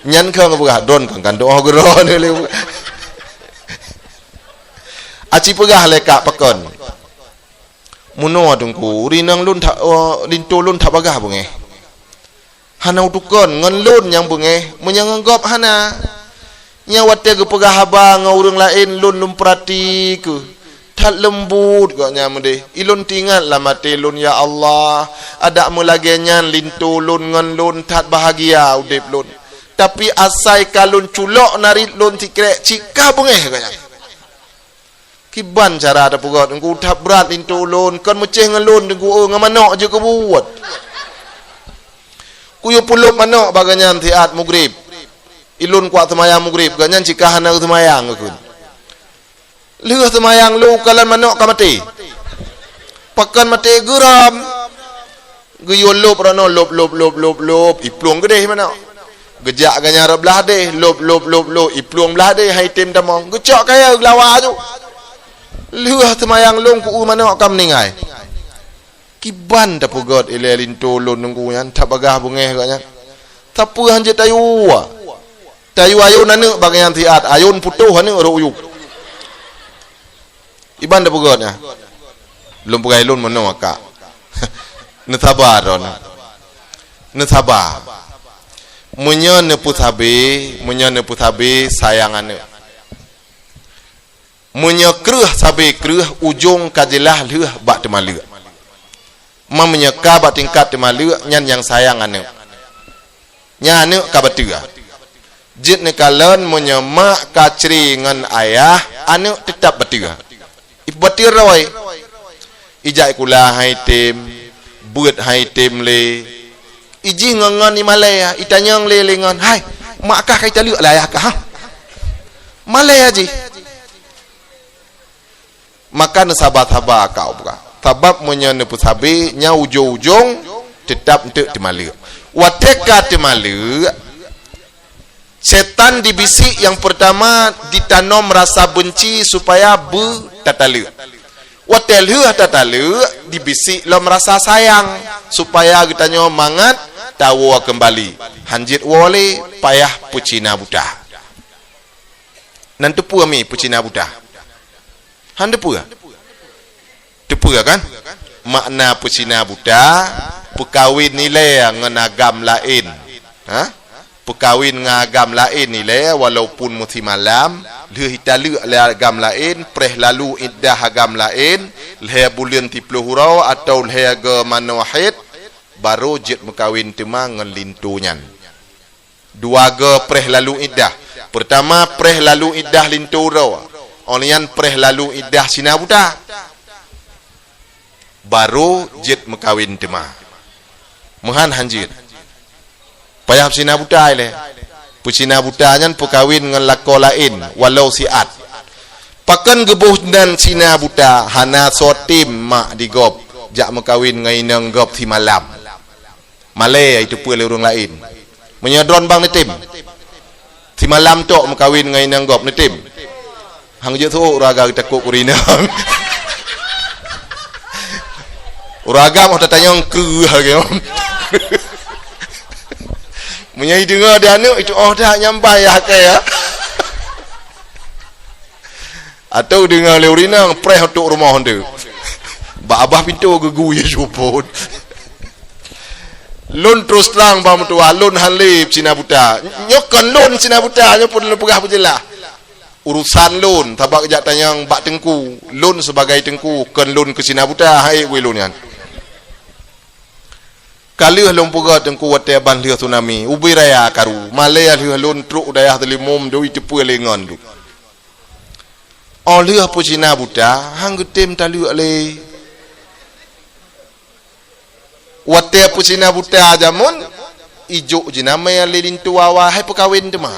Nyan keuh geupeugah, droen kon kan tuoh keudroe nyoe lé. Aci peugah lé, Kak, pakon? Meunoe, Teungku, ureueng inong lôn that, oh, linto lôn that bagah beungéh. Hana utukon ngon lôn nyang beungéh, meunyoe ngon gob hana. Nyan watée geupeugah haba ngon ureueng laén, lôn, lôn peurati keuh. That leumbot gobnyan meudeh. Ilôn teuingat lam até lôn, "Ya Allah, adak meulagée nyan linto lôn ngon lôn, that bahagia udeb lôn. Tapi asai ka lôn culok narit lôn sikrek, cit ka beungéh gobnyan." Kiban cara tapeugét, Teungku, that brat linto lôn, kon meucéh ngon lôn, Teungku, oh, ngon manok jeuet keu buet. Kuyue peulop manok bak gobnyan siat mugrib. Ilôn kuat seumayang mugrib, gobnyan cit ka hana seumayang geukheun. Lheueh seumayang lôn kalon manok ka maté. Pakon maté, geuram. Geuyue lop ronoe, lop, lop, lop, lop, lop, iplueng keudeh manok. Geujak gobnyan rot blah deh, lop, lop, lop, lop, iplueng blah deh, han item tamong. Geucok kayée geulawa aju. Lheueh seumayang lôn keu manok ka meuninggai. Kiban tapeugét ilée linto lôn, Teungku, nyan that bagah beungéh gobnyan. Sapeue han jeuet tayue. Tayue ayôn aneuk bak gobnyan siat, ayôn putôh aneuk rot u yup. Iban tapeugét nyan. Lôn peugah lôn meunoe, Kak. Neusaba droeneuh. Neusaba. Meunyoe neupeusabe, meunyoe neupeusabe sayang aneuk. Meunyoe kreueh sabe kreueh, ujong ka jeulaih lheueh bak teumaleuek. Ma meunyoe ka bak tingkat teumaleuek, nyan nyang sayang aneuk. Nyan aneuk ka bateue. Jeuet neukalon meunyoe mak ka cre ngon ayah, aneuk teutab bateue. Ipeubati roi. Ijak ikula han item, beuet han item lé. Ijih ngon-ngon imalée, itanyong lé, lé ngon, "Hai, mak kah ka italeuek lé ayah kah, ha?" Malée jih. Maka neusaba-saba kah buka. Sabab meunyoe neupeusabe, nyan ujong-ujong teutab enteuk teumaleuek. Watée ka teumaleuek, Setan dibisik nyang peurtama ditanom rasa beunci supaya beu tataleuek. Watée lheueh tataleuek, dibisik lom rasa sayang supaya geutanyoe mangat tawoe keumbali. Han jeuet woe lé, payah peucina buta. Nan teupeue mi peucina buta? Han teupeue? Teupeue kan? Makna peucina buta, peukawen ilée ngon agam laén. Ha? Peukawen ngon agam laén ilée walaupun meusimalam, lheueh italeuek lé agam laén, preh lalu iddah agam laén, lhée buleuen siplôh uroe atawa lhée go manoe haid, barô jeuet meukawen teuma ngon linto nyan. Dua go preh lalu iddah. Peurtama preh lalu iddah linto uroe. Óh lheueh nyan preh lalu iddah cina buta. Barô jeuet meukawen teuma. Meuhan han jeuet. Payah peucina buta ilée. Peucina buta nyan peukawen ngon lakoe laén, walau siat. Pakon geuboh nan cina buta, hana soe tem mak di gob jak meukawen ngon inong gob simalam. Malée, itu peue lé ureuëng laén. Meunyoe droen bang neutem. Simalam tok meukawen ngon inong gob neutem. Han jeuet seuôt ureuëng agam takot ureuëng inong. Ureuëng agam oh tatanyong kreueh lagée nyoe. Meunyoe ideungoe di aneuëk itu oh dak nyampai ya kaya. Atau deungoe lé ureuëng inong preh untuk rumoh tu. Bak abah pintoe geugui ya syuput. Lôn terus terang bang meutuah, lôn han lé cina buta. Nyoe kon lôn cina buta, nyoe pun lôn peugah peujeulaih. Urusan lôn, sabab jak tanyong bak teungku. Lôn sebagai teungku, kon lôn keu cina buta, hai wé lôn nyan. Ka lheueh lôn peugah teungku watée ban lheueh tsunami, ubé raya karu, malée lheueh lôn trok dayah Teulimum doi teupeue lé ngon lôn. Óh lheueh peucina buta, han geutem taleuek lé. Watée peucina buta jameun, ijok jinamé lé linto awai hai peukawen teuma.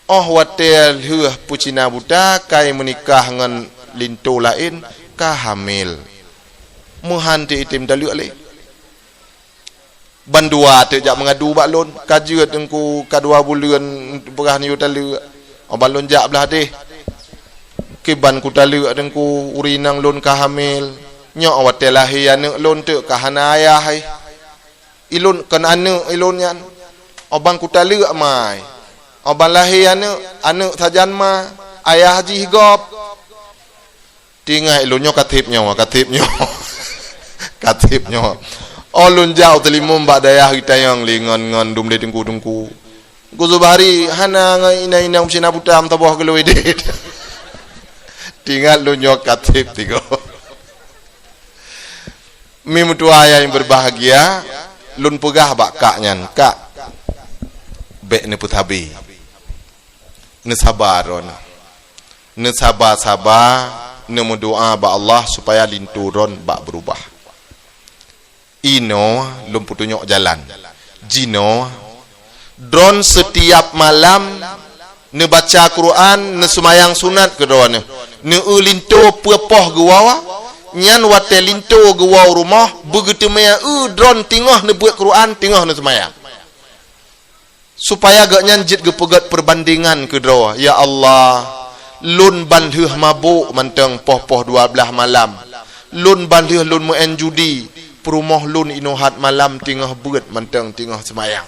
Óh watée lheueh peucina buta kai meunikah ngon linto laén, ka hamil. Meuhan teuh item taleuek lé. Bandua teuk jak meungadu bak lôn, ka jeuet teungku ka dua buleuen peugah neuyue taleuek. Óh ban lôn jak blah deh. Kiban kutaleuek teungku, ureuëng inong lôn ka hamil. Nyoe watée lahé aneuëk lôn teuk ka hana ayah hai. Ilôn kon aneuëk ilôn nyan. Óh ban kutaleuek mai. Óh ban lahé aneuëk, aneuëk sajan ma, ayah jih gob. Tingat ilôn nyoe ka theb nyoe, ka theb nyoe. Ka theb nyoe. Óh lôn jak u Teulimum bak dayah Geutanyong lé ngon, ngon dum lé teungku-teungku. Guzubari hana ngon inong-inong peucina buta meusaboh geuloi deh. Tingat lôn nyoe ka theb tigoe. Mi meutuah nyang berbahagia, lôn peugah bak kak nyan, "Kak, bék neupeusabe. Neusaba droeneuh. Neusaba-saba, neumeudoá bak Allah supaya linto droen bak beurubah." Inoe lôn peutunyok jalan. Jinoe, droen seutiap malam neubaca Quran, neuseumayang sunat keu droeneuh. Neueu linto peupoh geuwoe, nyan watée linto geuwoe u rumoh, beugeuteumé eu droen teungoh neubeuet Quran, teungoh neuseumayang. Supaya gobnyan jeuet geupeugét peurbandengan keudroe, "Ya Allah, lôn ban lheueh mabök mantong poh-poh dua blaih malam. Lôn ban lheueh lôn meu'en judi, peurumoh lôn inoe hat malam teungoh beuet mantong teungoh seumayang."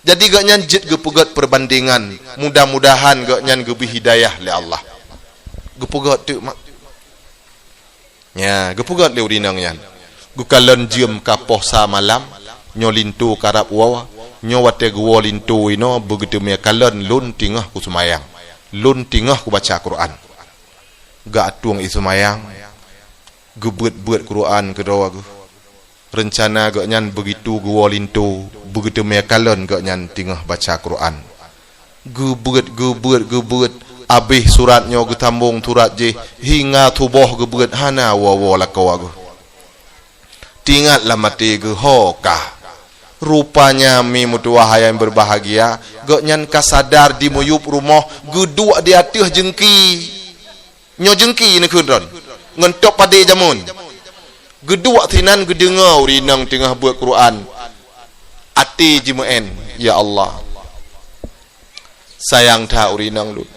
Jadi gobnyan jeuet geupeugét peurbandengan, mudah-mudahan gobnyan geubri hidayah lé Allah. Geupeugét teuk mak. Nya, geupeugét lé ureuëng inong nyan. Geukalon jeuem ka poh sa malam, nyoe linto karab woe, nyoe watée geuwoe linto inoe beugeuteumé kalon lôn teungoh kuseumayang, lôn teungoh kubaca Quran. Geuatueng ie seumayang, geubeuet-beuet Quran keudroe geuh. Reuncana gobnyan beugitu geuwoe linto, beugeuteumé kalon gobnyan teungoh baca Quran. Geubeuet, geubeuet, geubeuet, abéh surat nyoe geusambong surat jih, hinga suboh geubeuet hana woe-woe lakoe geuh. Teuingat lam até geuh, "Ho kah." Rupanya mi meutuah nyang berbahagia, gobnyan ka sadar di miyueb rumoh geuduek di ateueh jeungki. Nyoe jeungki neukheun droen, ngon top padé jameun. Geuduek sinan geudeungoe ureuëng inong teungoh beuet Quran. Até jimeu'en, "Ya Allah, sayang that ureuëng inong lôn.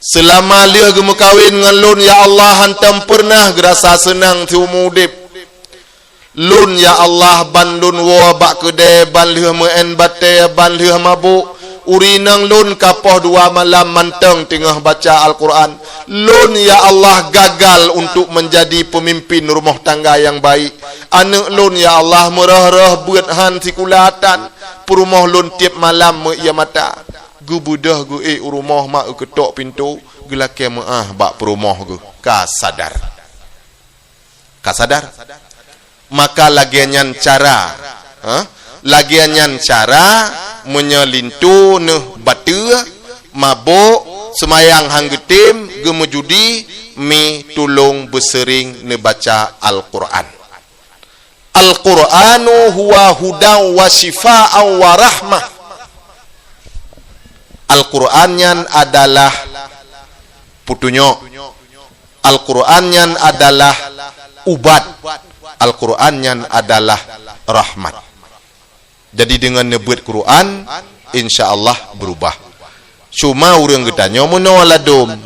Seulama lheueh geumeukawen ngon lôn, ya Allah, hantom peureunah geurasa seunang siumu udeb. Lôn, ya Allah, ban lôn woe bak keudè, ban lheueh meu'en batèe, ban lheueh mabök. Ureueng inong lôn ka poh dua malam mantong teungoh baca Al-Qur'an. Lôn, ya Allah, gagal untuk menjadi pemimpin rumah tangga yang baik. Aneuk lôn, ya Allah, meurôh-rôh beuet han sikula tan. Peurumoh lôn tiep malam meu-ie mata. Geubeudôh geuék u rumoh, mak geukeutôk pintoe, geulakèe meu'ah bak peurumoh geuh. Ka sadar. Ka sadar? Maka lagèe nyan cara, ha? Lagèe nyan cara, meunyoe linto neuh bateue, mabök, seumayang han geutem, geumeujudi, mi tulông beuseuring neubaca Al-Qur'an. Al-Qur'anu huwa hudan wa syifaan wa rahmah. Al-Qur'an nyan adalah peutunyok. Al-Qur'an nyan adalah ubat. Al-Qur'an nyan adalah rahmat. Jadi, deungon neubeuet Qur'an, insya Allah beurubah. Cuma ureueng geutanyoe meunoe ladôm.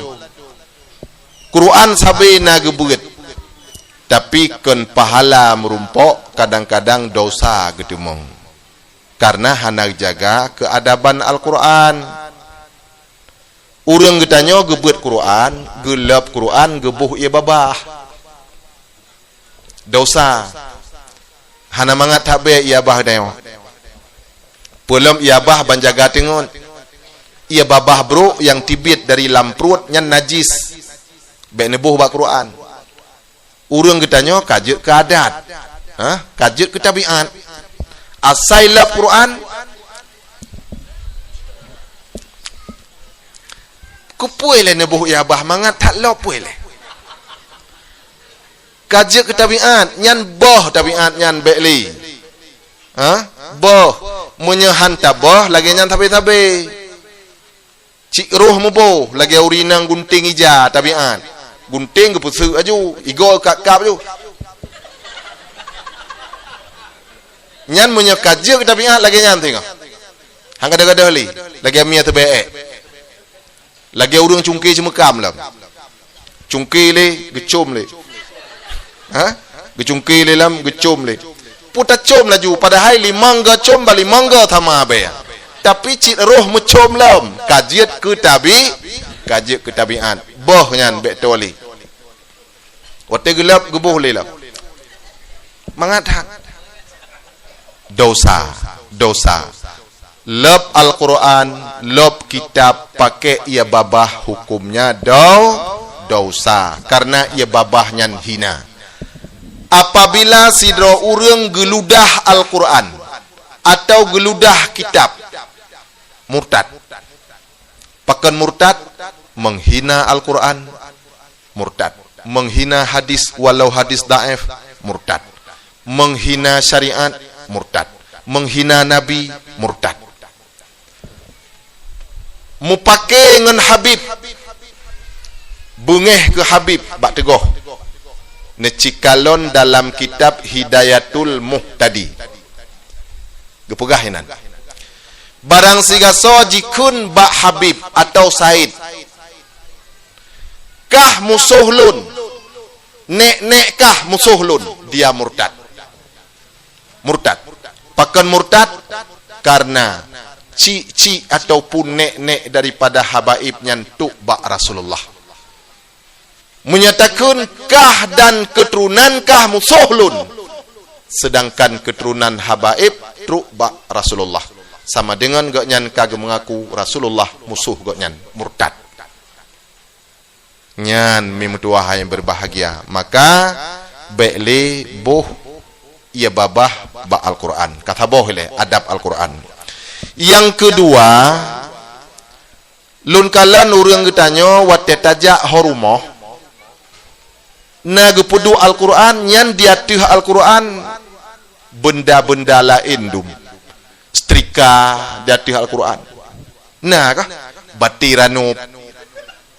Qur'an sabe na geubeuet, tapi kon pahala meurumpok, kadang-kadang dosa geuteumong. Karena hana jaga keuadaban Al-Qur'an. Ureueng geutanyoe geubeuet Qur'an, geulôb Qur'an, geuboh ie babah. Dosa. Hana mangat that bèe ie babah geutanyoe. Peulom ie babah ban jaga teungeut. Ie babah brôk nyang teubiet dari lam pruet nyan najis. Bèk neuboh bak Qur'an. Ureueng geutanyoe ka jeuet keu adat. Ha? Ka jeuet keu tabiat. Asai lôb Qur'an, keupeue lé neuboh ie babah mangat that lôb peue lé. Ka jeuet keu tabiat, nyan boh tabiat nyan bèk lé. Ha? Boh. Meunyoe han taboh, lagèe nyan sabe-sabe. Cit roh meuboh, lagèe ureueng inong gunténg ija tabiat. Gunténg geupeuseuk laju, igoe kab-kab laju. Nyan meunyoe ka jeuet keu tabiat lagèe nyan singoh. Han gadôh-gadôh lé, lagèe mie teubèe. Lagèe ureueng cungké ceumeukam lom. Cungké lé, geucôm lé. Ha? Geucungké lé lom, geucôm lé. Peue tacôm laju, padahai limong goe com bak limong goe sama bèe. Tapi cit roh meucôm lom, ka jeuet keu tabi-, ka jeuet keu tabiat. Boh nyan bèk toe lé. Watèe geulôb geuboh lé lom. Mangat that. Dosa, dosa. Lôb Al-Qur'an, lôb kitab, pakèk ie babah, hukumnya do-, dosa, karena ie babah nyan hina. Apabila sidroe ureueng geuludah Al-Qur'an atau geuludah kitab, murtad. Pakon murtad? Menghina Al-Qur'an, murtad. Menghina hadis, walau hadis dhaif, murtad. Menghina syariat, murtad. Menghina Nabi, murtad. Mupake ngon Habib, beungéh keu Habib bak teugoh. Neucikalon dalam kitab Hidayatul Muhtadi. Geupeugah inan. Barang sigasoe jikheun bak Habib atau Said, "Kah musoh lôn, nek-nek kah musoh lôn," dia murtad. Murtad. Pakon murtad? Karena cik-cik ataupun nek-nek daripada habaib nyan trok bak Rasulullah. Meunyo takheun, "Kah dan keuturonan kah musoh lôn," sedangkan keuturonan habaib trok bak Rasulullah, sama deungon gobnyan ka geumeungaku Rasulullah musoh gobnyan, murtad. Nyan, mi meutuwah nyang berbahagia, maka bèk lé boh ie babah bak Al-Qur'an. Ka saboh ilèe adab Al-Qur'an. Nyang keudua, lôn kalon ureueng geutanyoe watèe tajak ho rumoh, na geupeuduek Al-Qur'an, nyan di ateueh Al-Qur'an beunda-beunda laén dum. Setrika di ateueh Al-Qur'an. Na kah? Bati ranub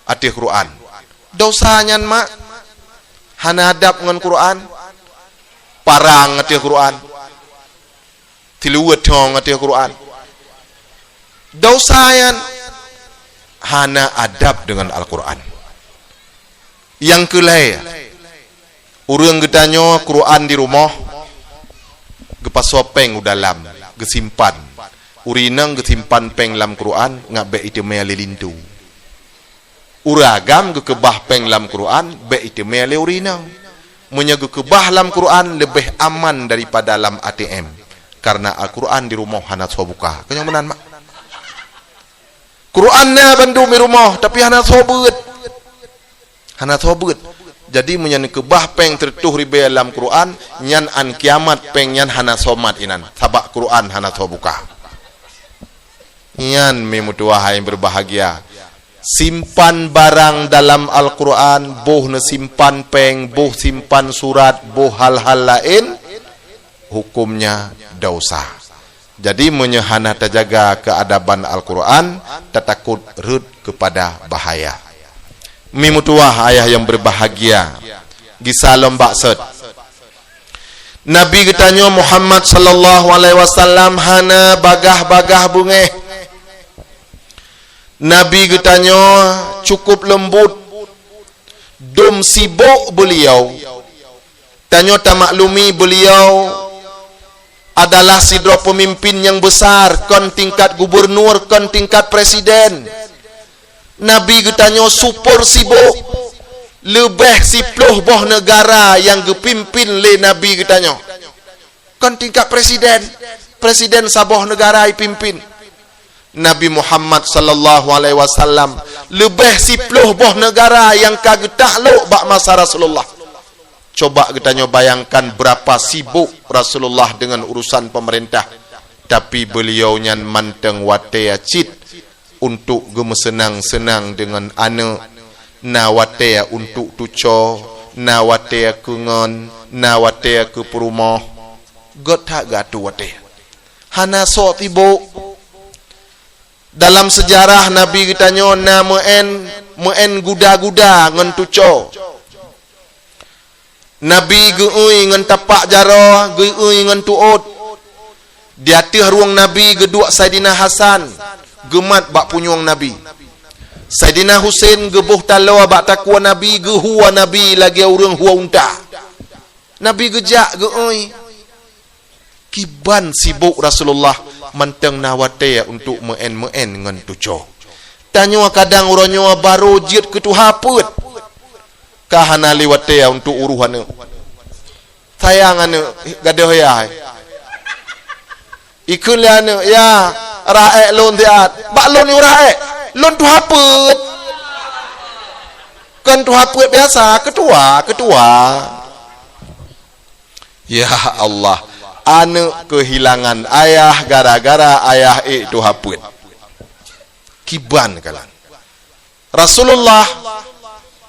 ateueh Qur'an. Dosa nyan, mak. Hana adab ngon Qur'an. Parang ateueh Qur'an. Tiluweuet thong ateueh Qur'an. Dosa nyan, hana adab deungon Al-Qur'an. Nyang keulhèe, ureueng geutanyoe Qur'an di rumoh, Pasoe péng u dalam geusimpan. Ureueng inong geusimpan péng lam Quran, ngat bék iteumé lé linto. Ureueng agam geukeubah péng lam Quran, bék iteumé lé ureueng inong. Meunyoe geukeubah lam Quran, leubeh aman daripada lam A T M. Karena Al-Quran di rumoh hana soe buka. Keu nyang meunan mak. Quran na bandum di rumoh, tapi hana soe beuet. Hana soe beuet. Jadi, meunyoe neukeubah péng sireutôh ribée lam Quran, nyan án kiamat péng nyan hana soe mat inan, sabab Quran hana soe buka. Nyan, mi meutuwah hai berbahagia. Simpan barang dalam Al-Quran, boh neusimpan péng, boh simpan surat, boh hal-hal laén, hukumnya dosa. Jadi, meunyoe hana tajaga keuadaban Al-Quran, tatakot rhot keupada bahaya. Mi meutuwah ayah nyang berbahagia, gisa lom bak sot. Nabi geutanyoe Muhammad sallallahu alaihi wasallam hana bagah-bagah beungéh. Nabi geutanyoe cukup leumbot, dum sibok beuliau. Tanyoe tamaklumi beuliau adalah sidroe peumimpin nyang beusar, kon tingkat gubernur, kon tingkat presiden. Nabi geutanyoe super sibok, leubeh siploh boh neugara nyang geupimpin lé Nabi geutanyoe. Kon tingkat presiden, presiden saboh neugara ipimpin. Nabi Muhammad sallallahu alaihi wasallam leubeh siploh boh neugara nyang ka geutaklok bak masa Rasulullah. Coba geutanyoe bayangkan berapa sibuk Rasulullah dengan urusan pemerintah, tapi beuliau nyan mantong watée cit untuk geumeuseunang-seunang dengan aneuk, na watée untuk tuco, na watée keu ngon, na watée keu peurumoh. Göt that geuatoe watée. Hana sok sibuk. Dalam seujarah Nabi geutanyoe na meu'en, meu'en guda-guda ngon tuco. Nabi geu'ui ngon tapak jaroe, geu'ui ngon tuôt. Di ateueh rueng Nabi geuduek Saidina Hasan, geumat bak punyueng Nabi. Saidina Husen geuboh taloe bak takue Nabi, geuhue Nabi lagée ureuëng hue unta. Nabi geujak geu'ui. Kiban sibuk Rasulullah mantong na watée untuk meu'en-meu'en ngon tuco. Tanyoe kadang uroe nyoe barô jeuet keu tuha peuet. Ka hana lé watée untuk uroh aneuk. Sayang aneuk, gadôh yah. Ikheun lé aneuk, "Ya, rah ék lôn siat." "Bak lôn yue rah ék. Lôn tuha peuet." Kon tuha peuet biasa, keutua, keutua. Ya Allah, aneuk keuhilangan ayah gara-gara ayah ék tuha peuet. Kiban kalon. Rasulullah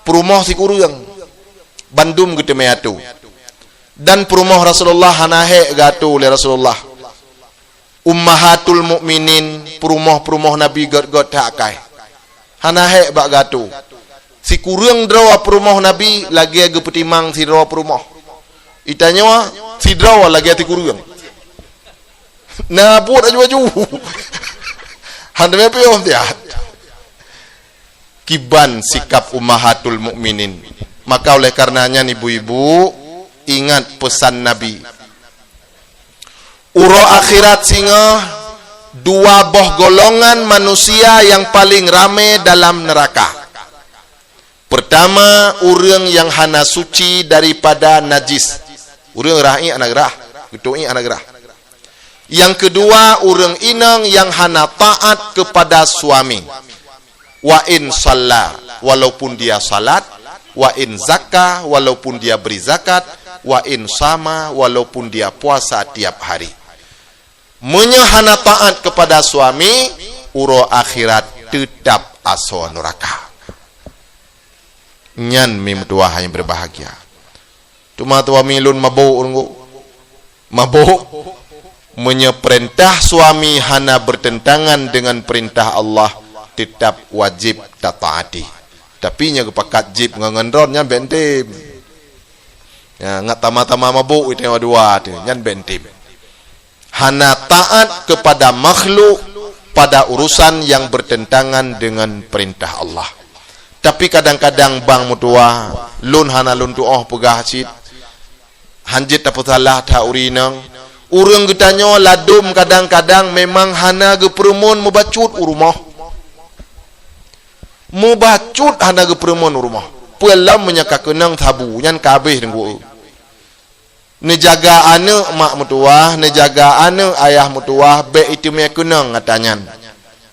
peurumoh sikureueng, bandum geuteumé atoe. Dan peurumoh Rasulullah hana hék geuatoe lé Rasulullah. Ummahatul Mukminin, peurumoh-peurumoh Nabi göt-göt that akai. Hana hék bak geuatoe. Sikureueng droe peurumoh Nabi lagée geupeutimang sidroe peurumoh. Itanyoe sidroe lagée sikureueng. Na buet aju-aju. Han teumé piôh siat. Kiban sikap Ummahatul Mukminin. Maka oleh karenanya ibu-ibu, ingat pesan Nabi. Uroe akhirat singoh, dua boh golongan manusia nyang paleng ramé dalam neuraka. Peurtama, ureuëng nyang hana suci daripada najis. Ureuëng rah iék hana geurah, geutuek iék hana geurah. Nyang keudua, ureuëng inong nyang hana taát keupada suami. Wa in shalla, walaupun dia salat, wa in zakka, walaupun dia beri zakat, wa in shama, walaupun dia puasa tiap hari. Meunyoe hana taát keupada suami, uroe akhirat teutab asoe neuraka. Nyan mi meutuwah nyang berbahagia. Teuma tuwah mi lôn mabôk, ureuëng geuh. Mabôk. Meunyoe peurintah suami hana bertentangan dengan peurintah Allah, teutab wajéb tataati. Tapi nyoe geupakat jieb ngon, ngon droe nyan bèk tem. Ya, ngat tama-tama mabôk itu dua tu, nyan bèk tem. Hana taat kepada makhluk pada urusan yang bertentangan dengan perintah Allah. Tapi kadang-kadang bang meutuwah, lôn hana lôn tuoh peugah cit, hanjeuet tapeusalah that ureuëng inong, Ureuëng geutanyoe ladôm kadang-kadang memang hana geupeureumeun mubacut u rumoh. Mubacut hana geupeureumeun u rumoh. Peue lom meunyoe ka keunong sabu, nyan ka habéh teungku. Neujaga aneuëk mak meutuwah, neujaga aneuëk ayah meutuwah, bék iteumé keunong ata nyan.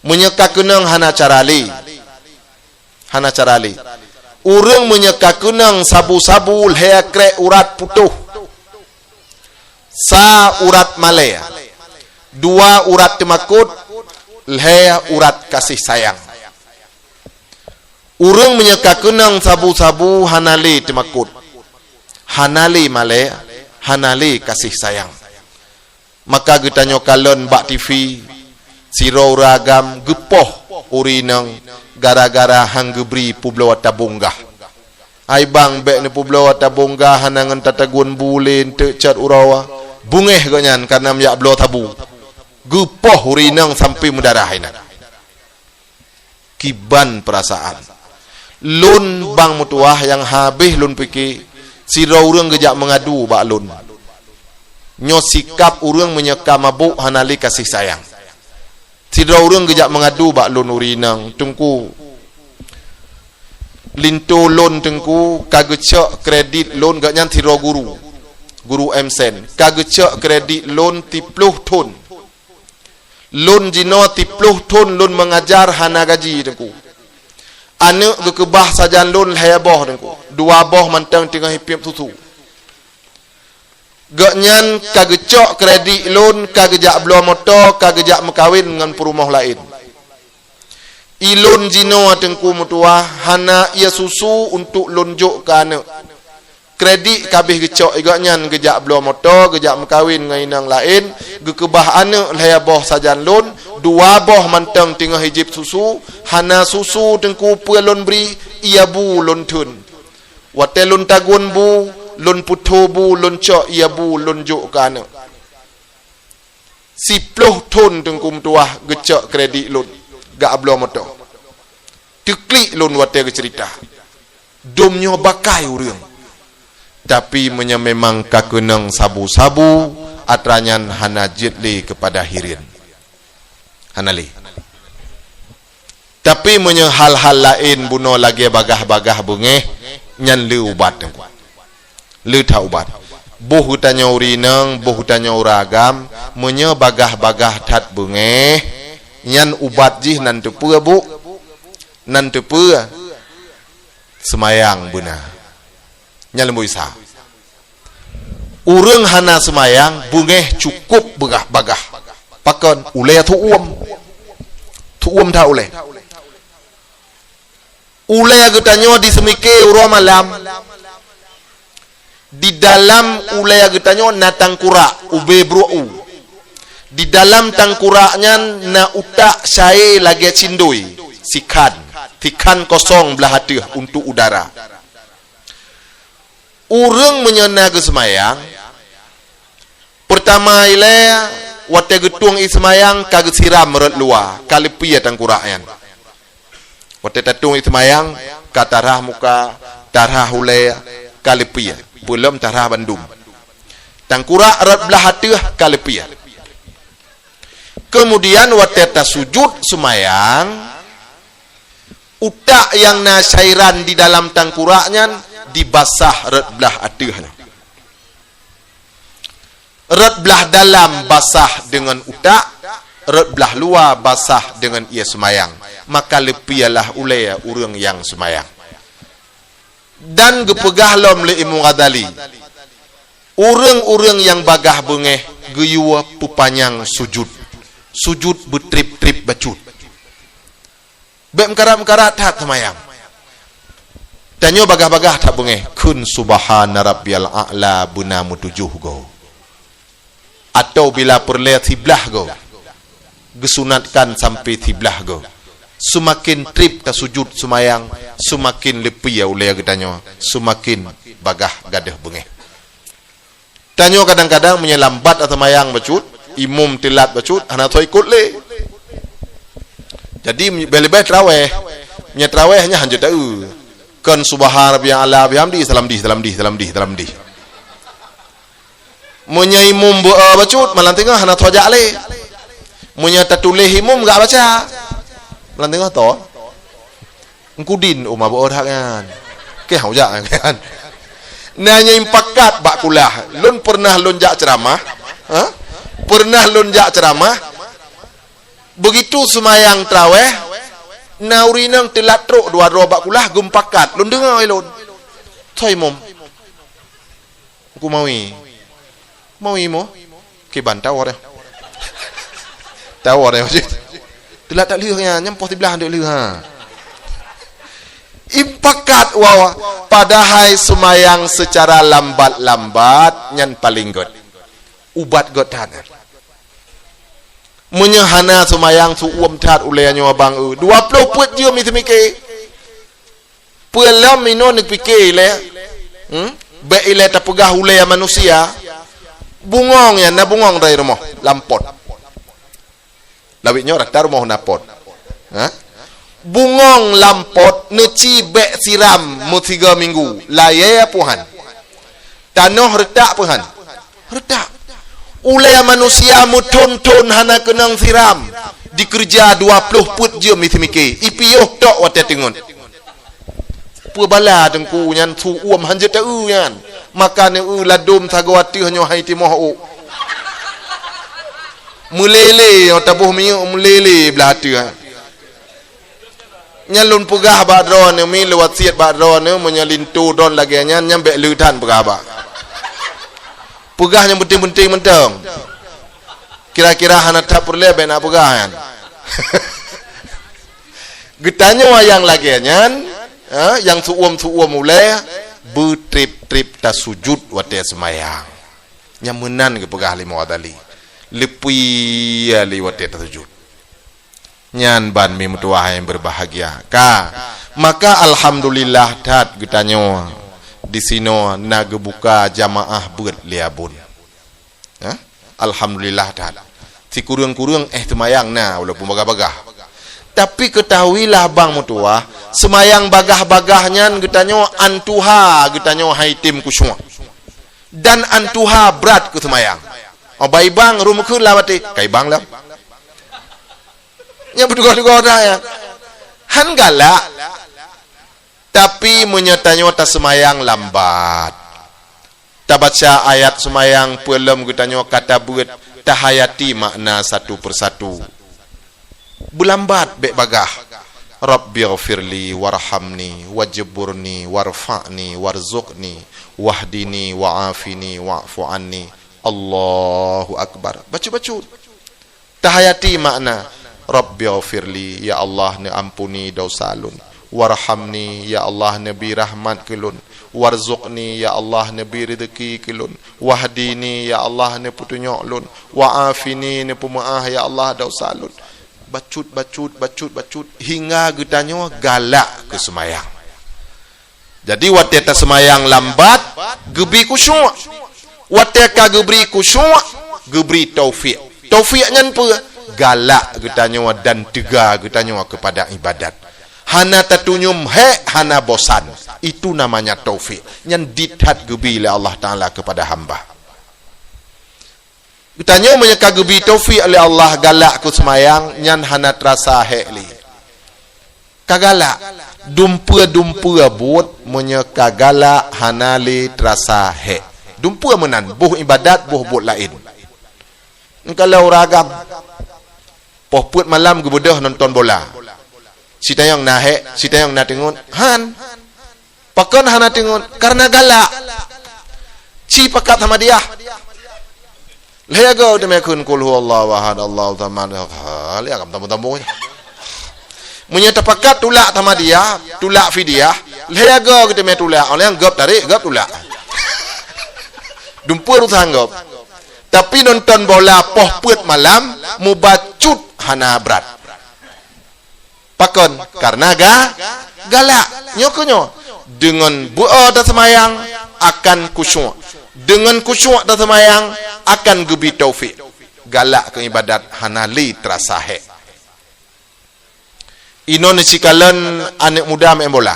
Meunyoe ka keunong hana cara lé. Hana cara lé. Ureuëng meunyoe ka keunong sabu-sabu lhée krek urat putôh. Sa urat malée. Dua urat teumakot, lhée urat kasih sayang. Ureuëng meunyoe ka keunong sabu-sabu hana lé teumakot, hana lé malée, hana lé kasih sayang. Maka geutanyoe kalon bak T V, sidroe ureuëng agam geupoh ureuëng inong gara-gara han geubri peubloe tabong gah. Hai bang, bék neupeubloe tabong gah hana ngon tatagun bu lé eunteuk cot uroe. Beungéh gobnyan ka na meujak bloe sabu. Geupoh ureuëng inong sampoe meudarah inan. Kiban peurasaan. Lôn bang meutuwah nyang habéh lôn pike, sidroe ureuëng geujak meungadu bak lôn. Nyoe sikap ureuëng meunyoe ka mabök hana lé kasih sayang. Sidroe ureuëng geujak meungadu bak lôn ureuëng inong, "Teungku, linto lôn teungku ka geucok kredit lôn," gobnyan sidroe guru. Guru M Sen. "Ka geucok kredit lôn siploh thon. Lôn jinoe siploh thon lôn meungajar hana gaji teungku. Aneuëk geukeubah sajan lôn lhée boh teungku. Dua boh mantong teungoh ipiep susu. Gobnyan ka geucok kredit lôn, ka geujak bloe moto, ka geujak meukawen ngon peurumoh laén. Ilôn jinoe teungku meutuwah hana ié susu untôk lôn jok keu aneuëk. Kredit ka habéh geucok, gobnyan geujak bloe moto, geujak meukawen ngon inong laén, geukeubah aneuëk lhée boh sajan lôn, dua boh mantong teungoh ijieb susu, hana susu teungku peue lôn bri, ié bu lôn thon. Watée lôn tagun bu, lôn putho bu, lôn cok ié bu, lôn jok keu aneuëk. Siploh thon teungku meutuwah geucok kredit lôn, geubloe moto. Teuklik lôn watée geuceurita. Dum nyoe bakai ureuëng. Tapi meunyoe memang ka keunong sabu-sabu, atra nyan hana jeuet lé keupada hireuen." Hana lé. Tapi meunyoe hal-hal laén bunoe lagée bagah-bagah beungéh, nyan le ubat teungku. Le that ubat. Boh geutanyoe ureuëng inong, boh geutanyoe ureuëng agam, meunyoe bagah-bagah that beungéh, nyan ubat jih nan teupeue, Bu? Nan teupeue? Seumayang beuna. Nyan leumo Isa. Ureuëng hana seumayang, beungéh cukôp bagah-bagah. Pakon? Ulée teuuem. Teuuem that ulée. Ulée geutanyoe diseumike uroe malam. Di dalam ulée geutanyoe na tangkurak, ubé brôk u. Di dalam tangkurak nyan na utak saé lagée cindoi, sikhan. Sikhan kosong blaih ateueh untôk udara. Ureuëng meunyoe na geuseumayang, peurtama ilée, watée geutueng ié seumayang ka geusiram rot luwa, ka leupie tangkurak nyan. Watée tatueng ié seumayang, ka tarhah muka, tarhah ulée, ka leupie, peulom tarhah bandum. Tangkurak rot blaih ateueh ka leupie. Keumudian watée tasujut seumayang, utak nyang na cairan di dalam tangkurak nyan dibasah rot blaih ateueh nyan. Rot blaih dalam basah deungon utak, rot blaih luwa basah deungon ié seumayang. Maka leupielah ulée ureuëng nyang seumayang. Dan geupeugah lom lé Imam Ghazali, ureuëng-ureuëng nyang bagah beungéh geuyue peupanyang sujut, sujut beutreb-treb bacut. Bék meukarat-meukarat that seumayang. Tanyoe bagah-bagah that beungéh, kheun subhana rabbiyal a'la beuna meutujoh goe. Atawa bila peureulée siblaih goe, geusunatkan sampoe siblaih goe. Seumaken treb tasujut seumayang, seumaken leupie ulée geutanyoe, seumaken bagah gadôh beungéh. Tanyoe kadang-kadang meunyoe lambat seumayang bacut, imum teulat bacut, hana soe ikot lé. Jadi, leubeh-leubeh trawéh. Meunyoe trawéh nyan hanjeuet taeu. Kon subhana rabbiyal a'la bihamdi, salam dih, salam dih, salam dih, salam dih. Meunyoe imum beu bacut, malam teungoh hana tho jak lé. Meunyoe tatuléh imum gak baca, malam teungoh tho. Engkudin uma beu that nyan. Keh hau jak kan. Na nyang pakat bak kulah. Lôn pernah lôn jak ceramah. Ha? Pernah lôn jak ceramah. Begitu seumayang traweh, na ureueng inong teulat trok dua droe bak kulah geumpakat. Lôn deungoe lôn. Thoi mom. Ku mawi. Mawi mo. Kiban tawor ya. Tawor ya. Teulat that lheueh nyan, nyang poh siblah dek lheueh ha. Impakat wawa, padahai seumayang secara lambat-lambat nyan paling gét. Ubat gét that nyan. Meunyoe hana seumayang, seuuem that ulée nyoe abang eu, dua ploh peuet jeuem iseumike. Peue lom inoe neupike ilée? Hmm? Bék ilée tapeugah ulée manusia. Bungong nyan, na bungong dari rumoh, lam pot. Lawét nyoe rata rumoh na pot. Ha? Bungong lam pot neuci bék siram meusigoe minggu, layée puhan. Tanoh reutak puhan. Reutak. Ulée manusia meuthon-thon hana keunong siram, dikeureuja dua ploh peuet jeuem iseumike, ipiôh tok watée teungeut. Peue bala teungku nyan seuuem hanjeuet taeu nyan. Maka neueu ladom sagoe ateueh nyoe hai timoh ôk. Meulele nyoe taboh minyeuk meulele blah ateueh. Nyan lôn peugah bak droeneuh, mi lôn wasiet bak droeneuh, meunyoe linto droen lagée nyan, nyan bék leutan peugah bak. Peugah nyang penting-penting mantong. Kira-kira hana that peureulée bék na peugah nyan. Geutanyoe nyang lagée nyan, ha, nyang seuuem-seuuem ulée, beutreb-treb tasujut watée seumayang. Nyang meunan geupeugah lé Imam Ghazali. Leupie lé watée tasujut. Nyan ban mi meutuwah nyang berbahagia. Ka, maka alhamdulillah that geutanyoe disinoe na geubuka jamaah beuet lé abon. Ha? Alhamdulillah that. Sikureueng-kureueng éh teumayang na walaupun bagah-bagah. Tapi keutahuilah bang meutuwah, seumayang bagah-bagah nyan geutanyoe antuha geutanyoe hai tem khusyuk. Dan antuha brat keu seumayang. Oh, bai bang rumeukheun lam até, kai bang lam. Nyang beutugah-tugah dah ya. Han galak. Tapi meunyoe tanyoe taseumayang lambat, tabaca ayat seumayang peue lom geutanyoe ka tabeuet, tahayati makna satu persatu. Beulambat bék bagah. Rabbighfirli warhamni wajburni warfa'ni warzuqni wahdini wa'afini wa'fu anni. Allahu Akbar. Bacut-bacut. Tahayati makna, Rabbighfirli, ya Allah, neuampuni dosa lôn. Warhamni, ya Allah, neubri rahmat keu lôn. Warzuqni, ya Allah, neubri rezeki keu lôn. Wahdini, ya Allah, neupeutunyok lôn. Wa'afini, neupeumeu'ah, ya Allah, dosa lôn. Bacut, bacut, bacut, bacut, hingga geutanyoe galak keu seumayang. Jadi, watée taseumayang lambat, geubri khusyuk. Watée ka geubri khusyuk, geubri taufik. Taufik nyan peue? Galak geutanyoe dan teuga geutanyoe keupada ibadat. Hana tatunyum hék, hana bosan. Itu namanya taufik. Nyan di that geubri lé Allah Taala keupada hamba. Geutanyoe meunyoe ka geubri taufik lé Allah galak keu seumayang, nyan hana teurasa hék lé. Ka galak, dumpeue-dumpeue buet meunyoe ka galak hana lé teurasa hék. Dumpeue meunan, boh ibadat, boh buet laén. Nyoe ka lheueh ureueng agam, poh peuet malam geubeudôh nonton bola. Sitanyong na hék, sitanyong na teungeut. Han. Pakon hana teungeut? Karena galak. Ci pakat Ahmadiyah. Lhée go teumé kheun qul huwallahu ahad, Allahu samad. Ha, lé agam tamong-tamong. Meunyoe tapakat tulak Ahmadiyah, tulak Fidiah, lhée go geuteumé tulak. Oleh gob tarék, gob tulak. Dumpeue urusan gob. Tapi nonton bola poh peuet malam, mubacut hana brat. Pakon? Karena ga-, galak. Nyoe keuh nyoe. Deungon beu-o taseumayang akan khusyuk. Deungon khusyuk taseumayang akan geubri taufik. Galak keu ibadat hana lé teurasa hék. Inoe neusikalon aneuëk muda meu'en bola.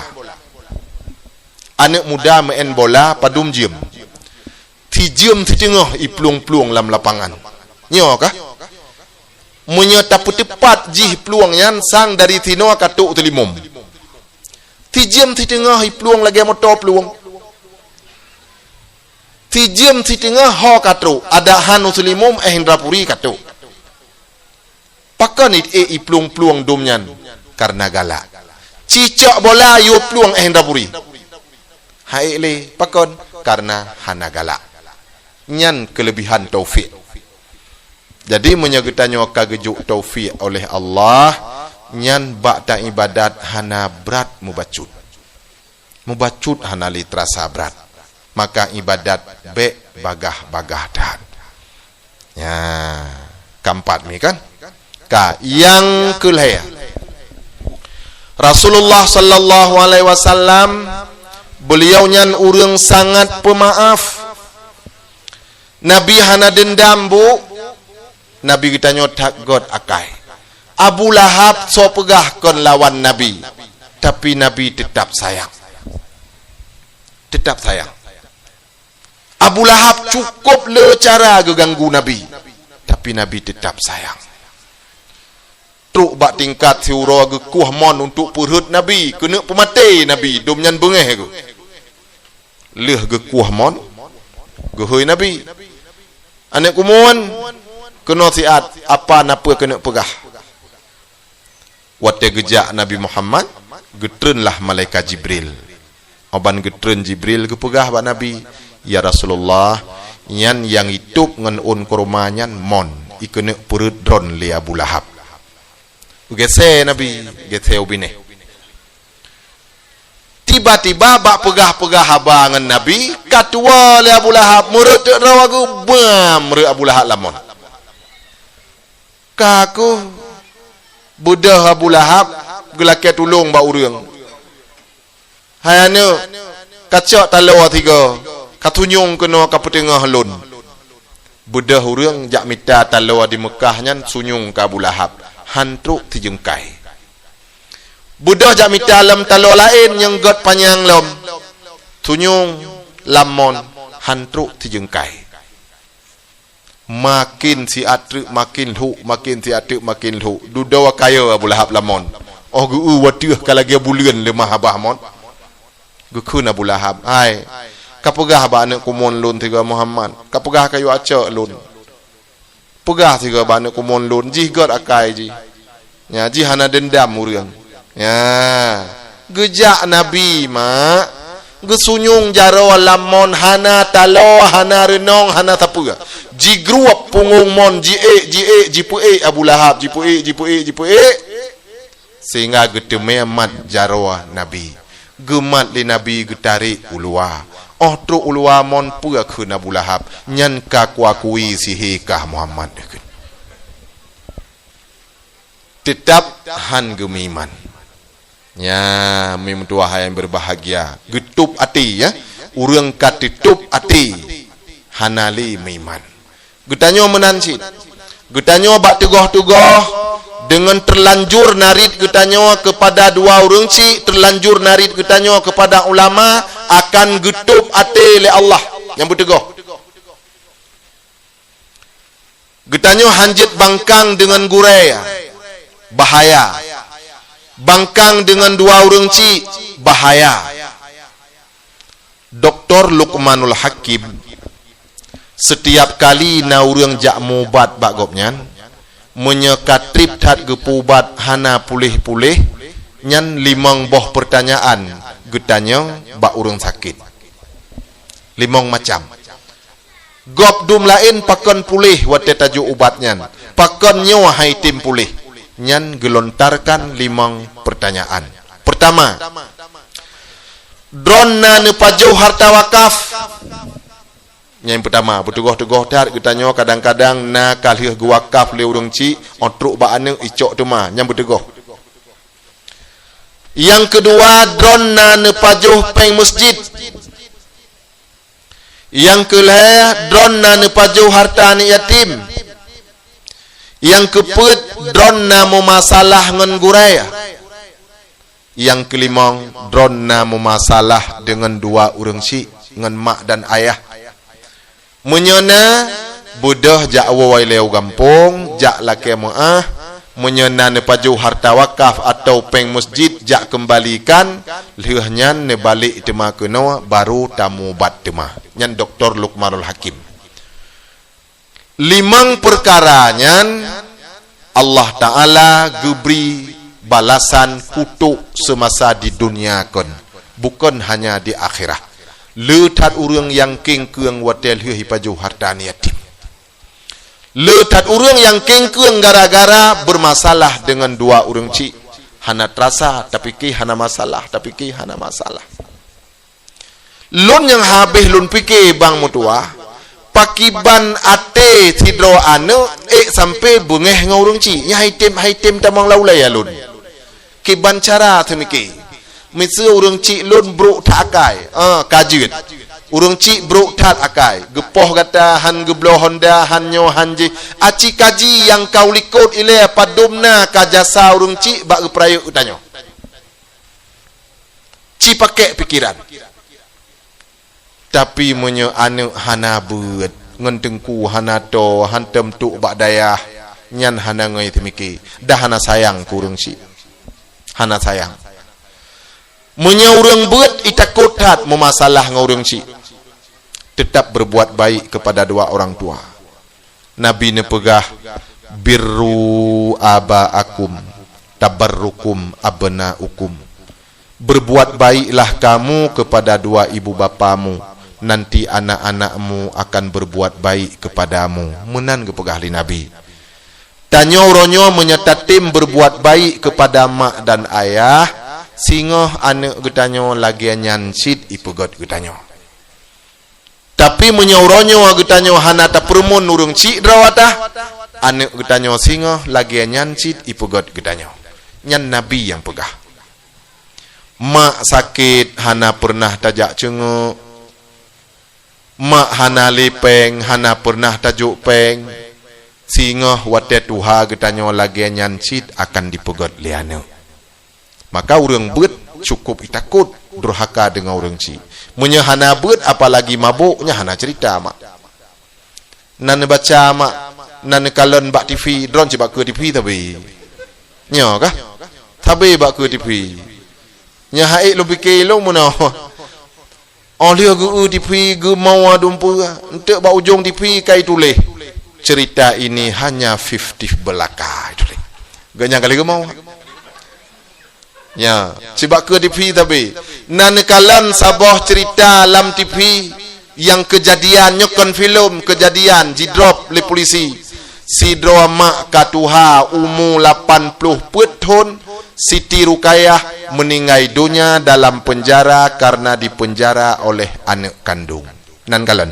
Aneuëk muda meu'en bola padum jeuem. Si Sijeuem siteungoh iplueng-plueng lam lapangan. Nyoe kah? Meunyoe tapeuteupat jih plueng nyan, sang dari sinoe ka trok u Teulimum. Sijeuem siteungoh iplueng lagèe moto plueng. Sijeuem siteungoh ho ka trok, adak han u Teulimum, eh, Indrapuri ka trok. Pakon i-, eh, iplueng-plueng dum nyan? Karena galak. Cicok bola yue plueng, eh, Indrapuri. Hai lé, pakon? Karena hana galak. Nyan kelebihan taufik. Jadi, meunyoe geutanyoe ka geujok taufik oleh Allah, nyan bak taibadat hana brat mubacut. Mubacut hana lé terasa brat. Maka ibadat bèk bagah-bagah that. Ya, keempat mi kan? Ka, nyang keulhèe. Rasulullah sallallahu alaihi wasallam, beliau nyan ureueng sangat pemaaf. Nabi hana dendam, Bu. Nabi geutanyoe that göt akai. Abu Lahab soe peugah kon lawan Nabi, tapi Nabi tetap sayang. Tetap sayang. Abu Lahab cukup le cara geuganggu Nabi, tapi Nabi tetap sayang. Trok bak tingkat siuroe geukueh mon untuk peurhot Nabi, keuneuk peumaté Nabi, dum nyan beungéh geuh. Lheueh geukueh mon, geuhôi Nabi, "Aneuk kumuen, keunoe siat, apa na peue keuneuk peugah?" Watèe geujak Nabi Muhammad, geutreunlah malaikat Jibril. Óh ban geutreun Jibril geupeugah bak Nabi, "Ya Rasulullah, nyan nyang itôb ngon ôn keuruma nyan mon, ikeuneuk peurhot droen lé Abu Lahab." Geusé Nabi, geusé u binéh. Tiba-tiba bak peugah-peugah haba ngon Nabi, ka tuwoe lé Abu Lahab, meureuet teuk droe geuh, bam, meureuet Abu Lahab lam mon. Ka kheueh beudôh Abu Lahab geulakèe tulông bak ureueng. "Hai aneuk, kacok taloe sigoe, kasunyueng keunoe ka peuteungoh lôn." Beudôh ureueng jak mita taloe di Meukah nyan sunyueng keu Abu Lahab, han trok sijeungkai. Beudôh jak mita lom taloe laén nyang göt panyang lom, sunyueng lam mon, han trok sijeungkai. Maken siat treuk maken lhok, maken siat treuk maken lhok. Dudoe kayèe Abu Lahab lam mon. Óh geu-eu watèe ka lagèe buleuen leumah abah mon. Geukheun Abu Lahab, "Hai, kapeugah bak aneuk kumuen lôn sigoe Muhammad, kapeugah kayue acok lôn. Peugah sigoe bak aneuk kumuen lôn, jih göt akai jih. Nya, jih hana deundam ureueng." Nya, geujak Nabi, mak, geusunyueng jaroe lam mon, hana taloe, hana reunong, hana sapeue. Jigrueb punggong mon, jiék, jiék, jipeuék Abu Lahab, jipeuék, jipeuék, jipeuék. Sehingga geuteumé mat jaroe Nabi. Geumat lé Nabi geutarek u luwa. Óh trok u luwa mon peue kheun Abu Lahab, "Nyan ka kuakui sihé kah Muhammad," kheun. Teutap han geumeuiman. Nya, meutuah nyang berbahagia, geutôb até, ya. Ureueng ka teutôb até, hana lé meuiman. Geutanyoe meunan cit. Geutanyoe bak tugoh-tugoh, deungon terlanjur narit geutanyoe keupada dua ureueng chik, terlanjur narit geutanyoe keupada ulama, akan geutôb até lé Allah nyang beutugoh. Geutanyoe han jeuet bangkang deungon gurée, bahaya. Bangkang deungon dua ureueng chik, bahaya. Doktor Luqmanul Hakim, setiap kali na ureueng jak mubat bak gobnyan, meunyoe ka treb that geupeubat hana puléh-puléh, nyan limong boh peurtanyaan geutanyoe bak ureueng sakét. Limong macam. Gob dum laén pakon puléh watée tajok ubat nyan? Pakon nyoe hai tem puléh? Nyan geulontarkan limong peurtanyaan. Peurtama, droeneuh na neupajoh hareuta wakaf? Nyang peurtama, beutugoh-tugoh that geutanyoe kadang-kadang na ka lheueh geuwakaf lé ureueng chik, óh trok bak aneuëk icok teuma, nyan beutugoh. Nyang keudua, droeneuh na neupajoh péng meuseujid. Nyang keulhée, droeneuh na neupajoh hareuta aneuëk yatim. Nyang keupeuet, droeneuh na meumasalah ngon gurée. Nyang keulimong, droeneuh na meumasalah deungon dua ureueng chik, ngon mak dan ayah. Meunyoe na, beudôh jak woe ilèe u gampông, jak lakèe meu'ah. Meunyoe na neupajoh harta wakaf atawa péng masjid, jak keumbalikan, lheueh nyan neubalék teuma keunoe, barô tamubat teuma. Nyan Doktor Luqmanul Hakim. Limong peukara nyan Allah Ta'ala geubri balasan kutok seumasa di dunia kon, bukon hanya di akhirat. Le that ureuëng nyang kéng-kéng watée lheueh jipajoh hareuta yatim. Le that ureuëng nyang kéng-kéng gara-gara beurmasalah deungon dua ureuëng chik. Hana teurasa, tapike hana masalah, tapike hana masalah. Lôn nyang habéh lôn pike bang meutuwah, pakiban até sidroe aneuëk ék sampoe beungéh ngon ureuëng chik, nyan hai tem, hai tem tamong lam ulée lôn. Kiban cara teumike. Miseue ureuëng chik lôn brok that akai, ah, ka jeuet. Ureuëng chik brok that akai, geupoh gata han geubloe honda, han nyoe han jih, aci kaji nyang ka u likot ilée padum na ka jasa ureuëng chik bak geupeurayeuk geutanyoe. Ci pakek pikeran. Tapi meunyoe aneuëk hana beuet, ngon teungku hana toe, hantom tuk bak dayah, nyan hana ngoi teumike, dah hana sayang keu ureuëng chik. Hana sayang. Meunyoe ureuëng beuet itakot that meumasalah ngon ureuëng chik, teutab beurbuat baik keupada dua orang tua. Nabi neupeugah, "Birru aba'akum tabarrukum abna'ukum." Beurbuat baiklah kamu keupada dua ibu bapamu, nanti anak-anakmu akan beurbuat baik keupadamu. Meunan geupeugah lé Nabi. Tanyoe uroe nyoe meunyoe tatem beurbuat baik keupada mak dan ayah, singoh aneuëk geutanyoe lagée nyan cit ipeugét geutanyoe. Tapi meunyoe uroe nyoe geutanyoe hana tapeureumeun ureuëng chik droe watah, aneuëk geutanyoe singoh lagée nyan cit ipeugét geutanyoe. Nyan Nabi nyang peugah. Mak sakét hana peureunah tajak ceungeuk. Mak hana lé péng hana peureunah tajok péng. Singoh watée tuha geutanyoe lagée nyan cit akan dipeugét lé aneuëk. Maka ureuëng beuet cukup itakot durhaka deungon ureuëng chik. Meunyoe hana beuet apalagi mabök, nyan hana ceurita, mak. Na neubaca, mak, na neukalon bak TV, droe cit bak keue TV sabe. Nyoe kah? Sabe bak keue TV. Nyan hai lôn pike lôn meunoe. Óh lheueh geu-eu TV geumeuwoe dumpeue, eunteuk bak ujong TV ka ituléh, "Cerita ini hanya fiktif belaka," ituléh. Geuhnyan ka lheueh geumeuwoe. Nyan, cit bak keue TV sabe. Na neukalon saboh cerita lam TV nyang keujadian nyoe kon filem, keujadian jidrop lé pulisi. Sidroe mak ka tuha umu lapan ploh peuet thon, Siti Rukayah meuninggai donya dalam penjara karena dipenjara oleh aneuk kandong. Nan kalon.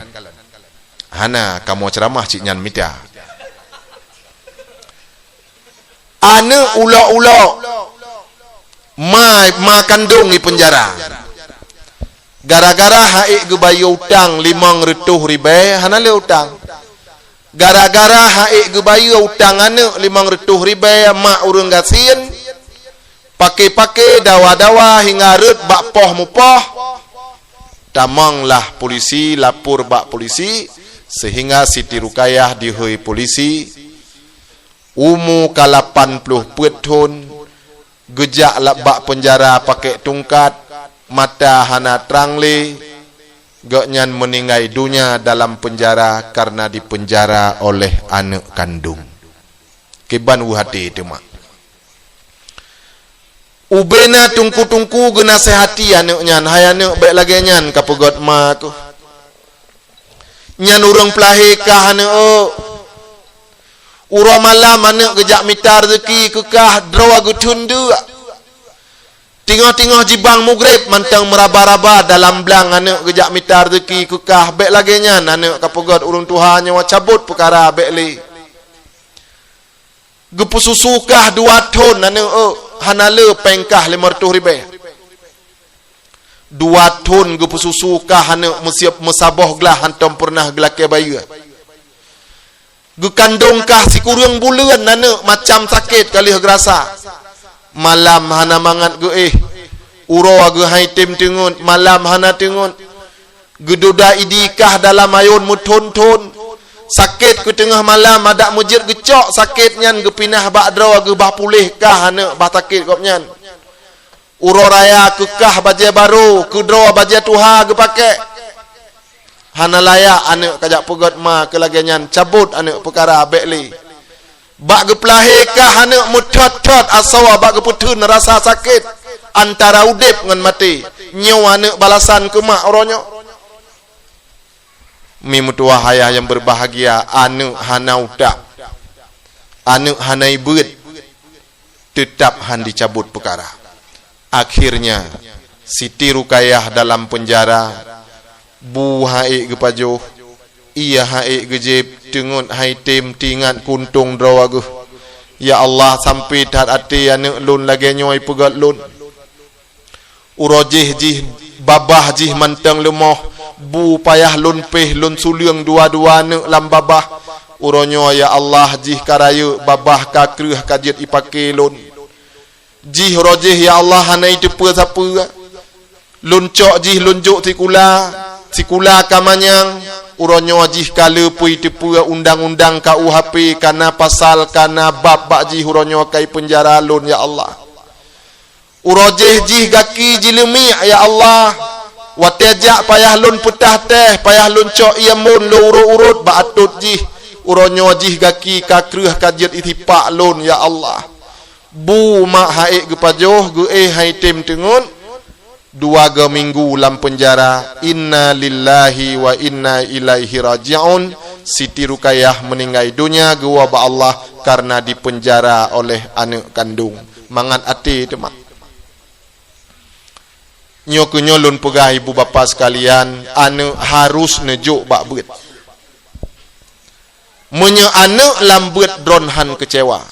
Hana kamoe ceuramah cit nyan mita. Aneuk ulok-ulok ma, ma kandong di penjara. Gara-gara ha'ék geubayeue utang limong reutôh ribée, hana lé utang. Gara-gara ha'ék geubayeue utang aneuk limong reutôh ribée mak ureuëng gasien, pake-pake dawa-dawa hingga rhot bak poh mupoh, tamonglah pulisi lapor bak pulisi, sehingga Siti Rukayah dihôi pulisi, umu ka lapan ploh peuet thon, geujak lam bak peunjara pakek tungkat, mata hana trang lé, gobnyan meuninggai donya dalam peunjara kareuna dipeunjara oleh aneuk kandong. Kiban u até teuma. Ubena teungku-teungku geunasehati aneuk nyan, "Hai aneuk, bék lagée nyan kapeugét ma keuh. Nyan ureuëng peulahé kah aneuk. Uroe malam aneuk geujak mita reuzeuki keu kah, droe geutheun deuk. Teungoh-teungoh jibang mugreb mantong meuraba-raba dalam blang aneuk geujak mita reuzeuki keu kah. Bék lagée nyan aneuk kapeugét ureuëng tuha nyoe, cabot peukara bék lé. Geupeususu kah dua thon aneuk, hana le péng kah limong reutôh ribée. Dua thon geupeususu kah aneuk meusiab meusaboh glah hantom peureunah geulakée bayeue. Geukandong kah sikureueng buleuen aneuk macam sakét ka lheueh geurasa. Malam hana mangat geuéh, uroe geuhai tem teungeut, malam hana teungeut. Geududa idi kah dalam ayôn meuthôn-thôn. Sakét keu teungoh malam adak meujeuet geucok sakét nyan geupinah bak droe geuh bah puléh kah aneuk bah sakét gobnyan. Uroe raya keu kah bajée barô, keu droe bajée tuha geupaké. Hana layak aneuk kajak peugét ma keu lagée nyan, cabot aneuk peukara bék lé. Bak geupeulahé kah aneuk meuthot-thot asoe bak geupeutheun rasa sakét antara udeb ngon maté. Nyoe aneuk balasan keu mak uroe nyoe. Mi meutuwah ayah nyang beubahgia, aneuk hana utak, aneuk hana ibeuet, teutab han dicabot peukara. Akhirnya, Siti Rukayah dalam peunjara, bu han ék geupajoh, ié han ék geujieb, teungeut han item, teuingat keuntông droe geuh. Ya Allah, sampoe that até aneuk lôn lagée nyoe ipeugét lôn. Uroe jéh jih, babah jih mantong leumoh, bu payah lôn péh, lôn suleueng dua-dua aneuk lam babah. Uroe nyoe, ya Allah, jih ka rayeuk, babah ka kreueh ka jeuet ipaké lôn. Jih uroe jéh, ya Allah, hana iteupeue sapeue. Lôn cok jih lôn jok sikula, sikula ka manyang. Uroe nyoe jih ka le peue iteupeue undang-undang K U H P, ka na pasal, ka na bab bak jih, uroe nyoe ka ipeunjara lôn, ya Allah. Uroe jéh jih gaki jileumiek, ya Allah. Watée jak payah lôn peutah teh, payah lôn cok ié mon lôn urot-urot bak atôt jih. Uroe nyoe jih gaki ka kreueh ka jeuet isipak lôn, ya Allah. Bu mak han ék geupajoh, geuéh han item teungeut. Dua go minggu lam peunjara. Inna lillahi wa inna ilaihi raji'un. Siti Rukayah meuninggai donya geuwoe bak Allah kareuna dipeunjara oleh aneuk kandông. Mangat até teuma. Nyoe keuh nyoe lôn peugah ibu bapa seukalian, aneuk harôh neujok bak beuet. Meunyoe aneuk lam beuet droen han keucewa.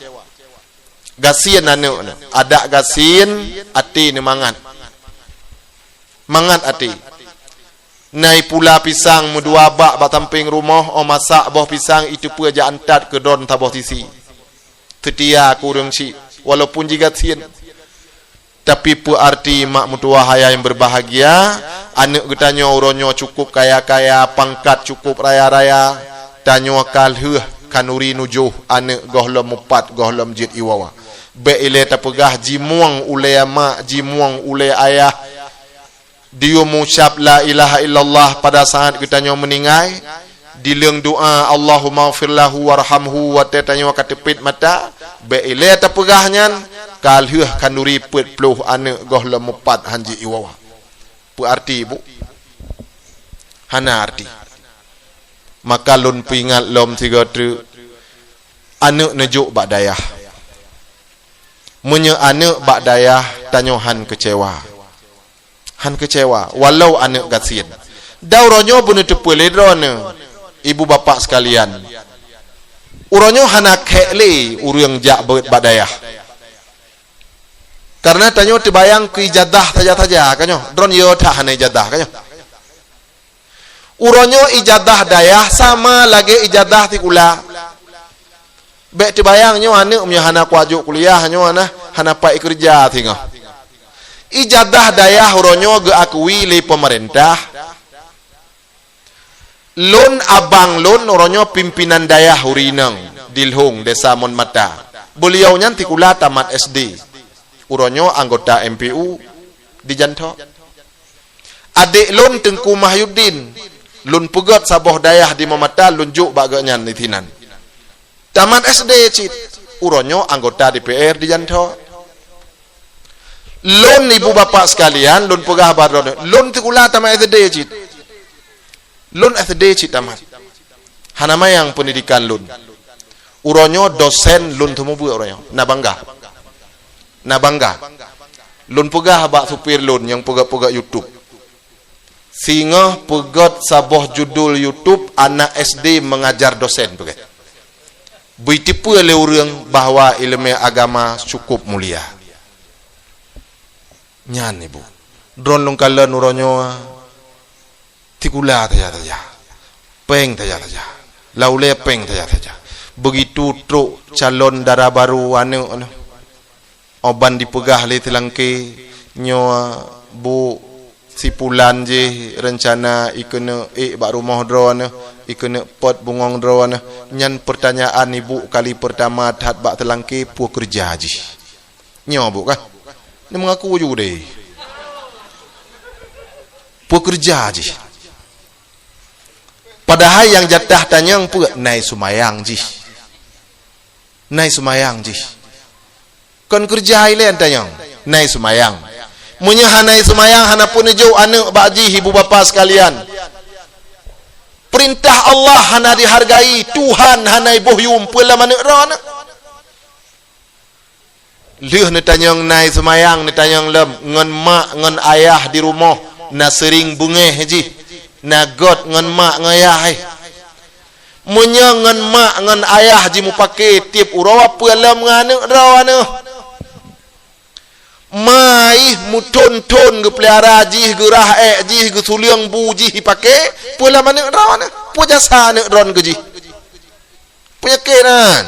Gasien aneuk nyoe. Adak gasien, até nyoe mangat. Mangat até. Na ipula pisang meudua bak bak sampéng rumoh, óh masak boh pisang iteupeue jak antat keu droen saboh sisi. Seutia keu ureuëng syik, walaupun jigasien. Tapi peu arti mak meutuwah ayah nyang beubahgia, aneuk geutanyoe uroe nyoe cukup kaya-kaya, pangkat cukup raya-raya, tanyoe ka lheueh khanuri nujoh aneuk gohlom mupat gohlom jeuet iwoe. Bék ilée tapeugah jimueng ulée mak, jimueng ulée ayah. Diyue meuucab la ilaha illallah pada saat geutanyoe meuninggai, dileueng doa Allahummaghfir lahu warhamhu watée tanyoe ka teupet mata, bék ilée tapeugah nyan, ka lheueh khanuri peuet ploh aneuk gohlom mupat han jeuet iwoe. Peu arti bu? Hana arti. Maka lôn peuingat lom sigoe treuk, aneuk neujok bak dayah. Meunyoe aneuk bak dayah, tanyoe han keucewa. Han keucewa, walau aneuk gasien. Dan uroe nyoe beuneuteupeu lé droeneuh, ibu bapak seukalian. Uroe nyoe hana khék lé ureuëng jak beuet bak dayah. Kareuna tanyoe teubayang keu ijazah saja-saja, ka nyoe. Droen yo that hana ijazah, ka nyoe. Uroe nyoe ijazah dayah sama lagée ijazah sikula. Bék teubayang nyoe aneuk meunyoe hana kuat jok kuliah, nyoe hana, hana pat ikeureuja singoh. Ijazah dayah uroe nyoe geuakui lé peumeurintah. Lôn abang lôn uroe nyoe pimpinan dayah ureuëng inong di Lhong, Desa Mon Mata. Beuliau nyan sikula tamat S D. Uroe nyoe anggota M P U di Jantho. Adék lôn Teungku Mahyuddin, lôn peugét saboh dayah di Mon Mata, lôn jok bak geuhnyan di sinan. Tamat S D cit, uroe nyoe anggota D P R di Jantho. Lôn ibu bapak seukalian, lôn peugah bak droeneuh, lôn sikula tamat S D cit. Lôn S D cit tamat. Hana manyang peundidikan lôn. Uroe nyoe dosen lôn seumeubeuet uroe nyoe. Na bangga. Na bangga. Lôn peugah bak supir lôn nyang peugét-peugét YouTube. Singoh peugét saboh judul YouTube anak S D mengajar dosen peugét. Beuteupeue lé ureuëng bahwa iéleumé agama cukup mulia. Nyan ibu. Droen lôn kalon uroe nyoe sikula saja-saja. Péng saja-saja. Lam ulée péng saja-saja. Beugitu trok calon dara barô aneuk nyoe. Óh ban dipeugah lé teulangké nyoe bu si pulan jih rencana ikeuneuk ék bak rumoh droeneuh, ikeuneuk pot bungöng droeneuh, nyan peurtanyaan ibu kali peurtama that bak teulangké, peue keureuja jih. Nyoe bu kah? Ni meungaku ju deh. Peue keureuja jih? Padahai nyang jatah tanyong peue? Nai seumayang jih. Nai seumayang jih. Kon keureuja ilée tanyong, nai seumayang. Meunyoe hana seumayang, hana peue neujok aneuëk bak jih, ibu bapa sekalian. Peurintah Allah hana dihargai, Tuhan hana iboh yum, peue lam aneuëk droeneuh. Lheueh neutanyong nai seumayang, neutanyong lom ngon mak ngon ayah di rumoh, na seuring beungéh jih, na göt ngon mak ngon ayah, eh. Meunyoe ngon mak ngon ayah jimupake tieb uroe, peue lom ngon aneuëk droeneuh. Ma ih meuthon-thon geupeulihara jih, geurah ék jih, geusuleueng bu jih ipake, peue lom aneuëk droeneuh. Peue jasa aneuëk droeneuh keu jih? Peunyakét nyan.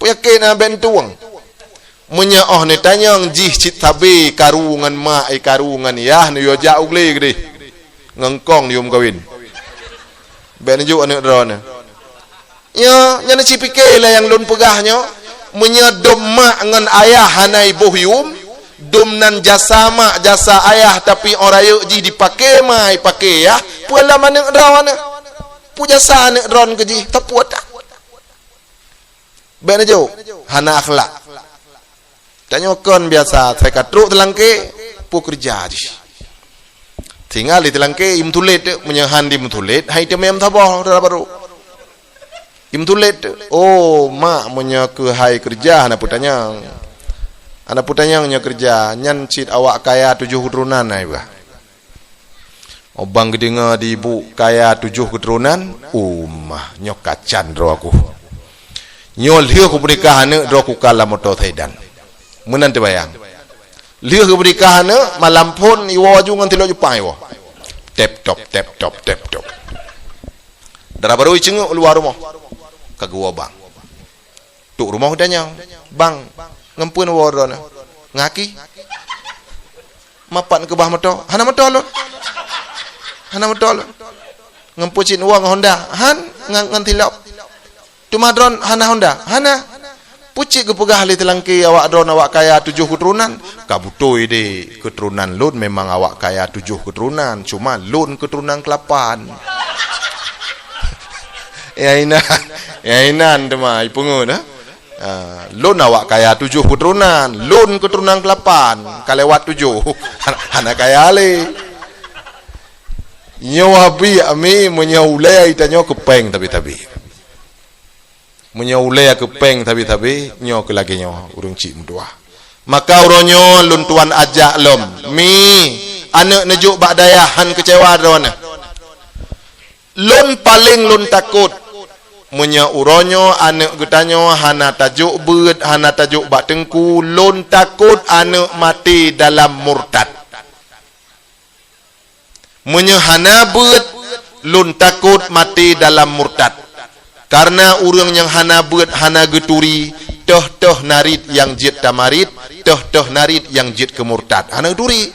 Peunyakét nyan bèk neutueng. Meunyoe óh neutanyong jih cit sabe karu ngon mak, eh, karu ngon yah, neuyue jak u glé keudeh. Ngon kong neuyue meukawen. Bèk neujok aneuëk droeneuh. Nyoe, nyan cit pike lé nyang lôn peugah nyoe. Meunyoe dum mak ngon ayah hana iboh yum, dum nan jasa mak, jasa ayah, tapi óh rayeuk jih dipake ma, ipake yah, peue lom aneuëk droeneuh. Peue jasa aneuëk droeneuh keu jih, tapue that. Bèk neujok, hana akhlak. Tanyoe kon biasa, sai ka trok teulangké, peue keureuja jih. Tinggai lé teulangké, imeutulet, meunyoe han dimeutulet, hai teumé meusaboh, dara barô. Imeutulet, oh, mak, meunyoe keuhai keureuja, hana peutanyong. Hana peutanyong nyoe keureuja, nyan cit awak kaya tujoh keuturonan, hai bah. Óh bang geudeungoe di ibu kaya tujoh keuturonan, umah nyoe kacan droe aku. Nyoe lheueh kupeunikah aneuëk droe kuka lam moto sedan. Meunan teubayang. Lheueh kupeunikah aneuëk, malam phon iwoe aju ngon tilok Jepang iwoe. Tep top, tep top, tep top. Dara barô iceungeuk luwa rumoh. Ka geuwoe bang. Trok rumoh geutanyong, "Bang, ngon peue neuwoe droeneuh?" "Ngaki." "Mapat neukeubah moto?" "Hana moto lôn." "Hana moto lôn." "Ngon peue cit neuwoe, ngon Honda?" "Han, ngon, ngon tilok." "Teuma droen hana Honda?" "Hana." "Peue cit geupeugah lé teulangké awak droen awak kaya tujoh keuturonan?" "Ka beutôi deh, keuturonan lôn memang awak kaya tujoh keuturonan, cuma lôn keuturonan keulapan." Ya inan, ya inan teuma ipeungeut, eh? Ah, lôn awak kaya tujoh keuturonan, lôn keuturonan keulapan, ka lewat tujoh. Hana kaya lé. Nyoe abi ami meunyoe ulée tanyoe keupeng tabi-tabi. Meunyoe ulée keupeng tabi-tabi, nyoe keu lagée nyoe ureuëng cit meutuah. Maka uroe nyoe lôn tuan ajak lom, mi, aneuëk neujok bak dayah han keucewa droeneuh. Lôn paleng lôn takot. Meunyoe uroe nyoe aneuëk geutanyoe hana tajok beuet, hana tajok bak teungku, lôn takot aneuëk maté dalam murtad. Meunyoe hana beuet, lôn takot maté dalam murtad. Kareuna ureuëng nyang hana beuet hana geuturi, toh-toh narit nyang jeuet tamarit, toh-toh narit nyang jeuet keu murtad. Hana geuturi.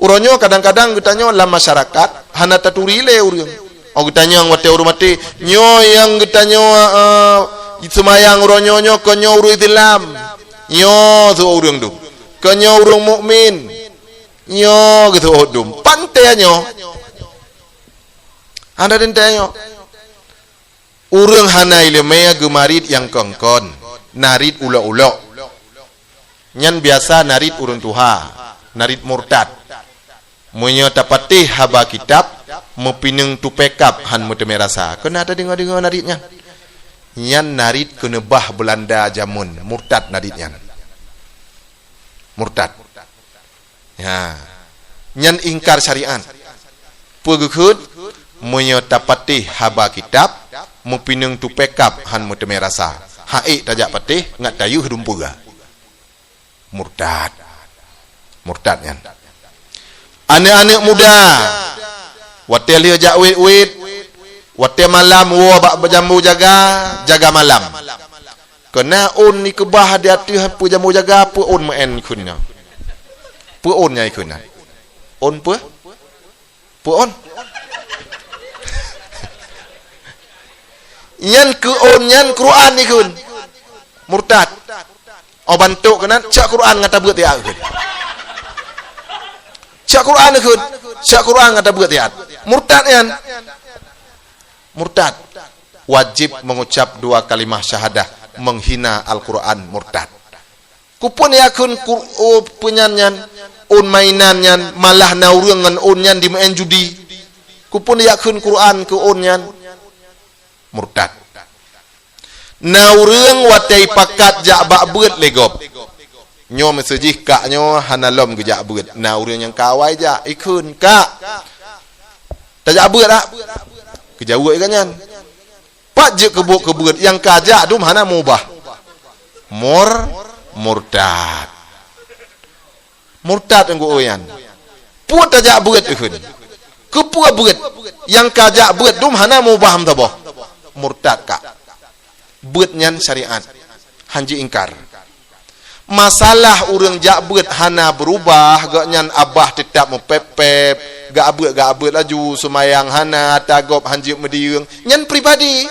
Uroe nyoe kadang-kadang geutanyoe lam masyarakat hana taturi lé ureuëng. Oh, geutanyong watée ureuëng maté, nyoe nyang geutanyoe, eh, seumayang uroe nyoe, nyoe kon nyoe ureuëng Islam. Nyoe seuôt ureuëng tu. Kon nyoe ureuëng mukmin. Nyoe geuseuôt dum. Pat teuntée nyoe? Hana teuntée nyoe. Ureuëng hana iéleumé geumarit nyang kon-kon, narit ulok-ulok. Nyan biasa narit ureuëng tuha, narit murtad. Meunyoe tapatéh haba kitab, meupineung tupée kab han meuteumé rasa. Keuneuk tadeungoe-deungoe narit nyan. Nyan narit keuneubah Beulanda jameun, murtad narit nyan. Murtad. Ha. Nyan ingkar syariat. Peue geukheun? Meunyoe tapatéh haba kitab, meupineung tupée kab han meuteumé rasa. Ha'ék tajak patéh, ngat tayeuh dumpeue. Murtad. Murtad nyan. Aneuëk-aneuëk muda, watée lheueh jak wét-wét, watée malam woe bak jambu jaga, jaga malam. Keuneuk ôn ikeubah di ateueh peue jambu jaga, peue ôn meu'en kheun nyoe. Peue ôn nyang ikheun nyan? Ôn peue? Peue ôn? Nyan keu ôn nyan Quran ikheun. Murtad. Oh, bantok keunan, cak Quran ngon tabeuet ayat ikheun. Cak Quran ikheun, cak Quran ngon tabeuet ayat. Murtad nyan. Murtad. Wajib mengucap dua kalimah syahadah, menghina Al-Quran, murtad. Keupeue yakheun Qur-, oh, peunyan nyan, ôn mainan nyan, malah na ureuëng ngon ôn nyan dimeu'en judi. Keupeue yakheun Quran keu ôn nyan? Murtad. Na ureuëng watée pakat jak bak beuet lé gob. Nyoe meuseujih kak nyoe hana lom geujak beuet. Na ureuëng nyang ka awai jak, ikheun, "Kak, tajak beuet tak?" Geujaweueb gobnyan. Pat jeuet keu beuet, keu beuet nyang ka jak dum hana meubah. Mur-, murtad. Murtad ngon geuh nyan. Peue tajak beuet ikheun? Keupeue beuet? Nyang ka jak beuet dum hana meubah meusaboh. Murtad kak. Beuet nyan syariat. Hanjeuet ingkar. Masalah ureuëng jak beuet hana beurubah, gobnyan abah teutab meupép-pép, gak beuet, gak beuet laju, seumayang hana, ata gob hanjeuet meudieueng. Nyan pribadi.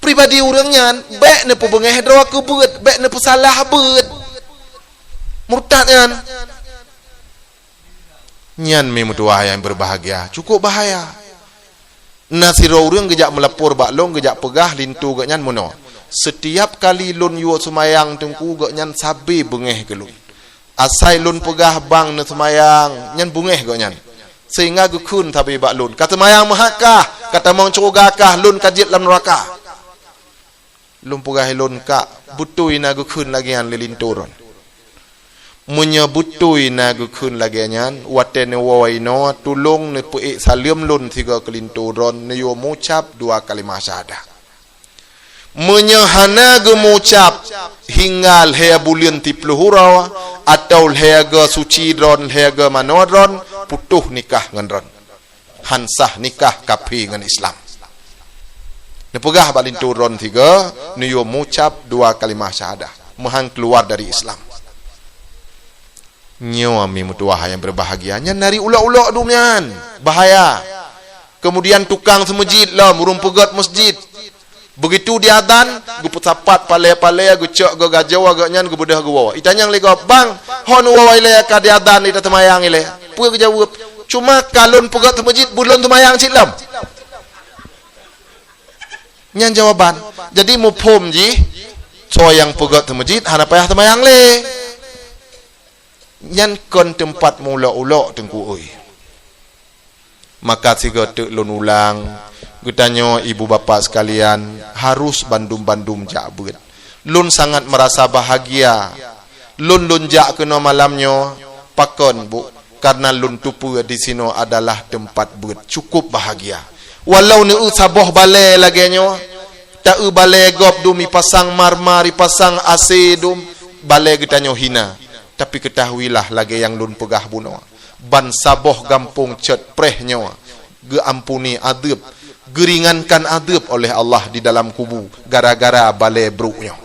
Pribadi ureuëng nyan, bék neupeubeungéh droe keu beuet, bék neupeusalah beuet. Murtad nyan. Nyan mi meutuwah nyang berbahagia, cukup bahaya. Na sidroe ureuëng geujak meulapor bak lôn, geujak peugah linto gobnyan meunoe, "Setiap kali lôn yue seumayang Teungku, gobnyan sabe beungéh keu lôn. Asai lôn peugah bang neuseumayang, nyan beungéh gobnyan. Sehingga geukheun sabe bak lôn, 'Ka seumayang meuhat kah? Ka tamong syeuruga kah? Lôn ka jeuet lam nuraka.'" Lôn peugah lôn, "Kak, beutôi na geukheun lagée nyan lé linto droen?" "Meunyoe beutôi na geukheun lagée nyan, watée neuwoe inoe, tulông neupeuék saleuem lôn sigoe keu linto droen, neuyue mucab dua kalimah syahadah. Meunyoe hana geumucab, hingga lhée buleuen siplôh uroe, atawa lhée goe suci droen, lhée goe manoe droen, putôh nikah ngon droen. Han sah nikah kafé ngon Islam." Neupeugah bak linto droen sigoe, neuyue mucab dua kalimah syahadah, meuhan keuluar dari Islam. Nyoe mi meutuwah nyang berbahagia, nyan dari ulok-ulok dum nyan, bahaya. Kemudian tukang seumeujid lom, ureuëng peugét meusjid. Begitu diazan, geupeusapat palée-palée, geucok geugajoe gobnyan, geubeudôh geuwoe. Itanyong lé gob, "Bang, ho neuwoe ilée ka diazan, ita seumayang ilée?" Peue geujaweueb, "Cuma ka lôn peugét seumeujid, beu lôn seumayang cit lom." Nyan jawaban. Jadi muphom jih, soe nyang peugét seumeujid hana payah seumayang lé. Nyan kon teumpat meulok-ulok Teungku oi. Maka sigoe teuk lôn ulang, geutanyoe ibu bapak sekalian harus bandum-bandum jak beuet. Lôn sangat merasa bahagia. Lôn, lôn jak keunoe malam nyoe, pakon, Bu? Karena lôn teupeue disinoe adalah teumpat beuet. Cukup bahagia. Walau neueu saboh balée lagée nyoe, taeu balée gob dum ipasang marmar, ipasang A C dum, balée geutanyoe hina. Tapi ketahuilah lagée nyang lôn peugah bunoe, ban saboh gampông cot preh nyoe geuampuni adeueb, geuringankan adeueb oleh Allah di dalam kubu gara-gara balée brok nyoe.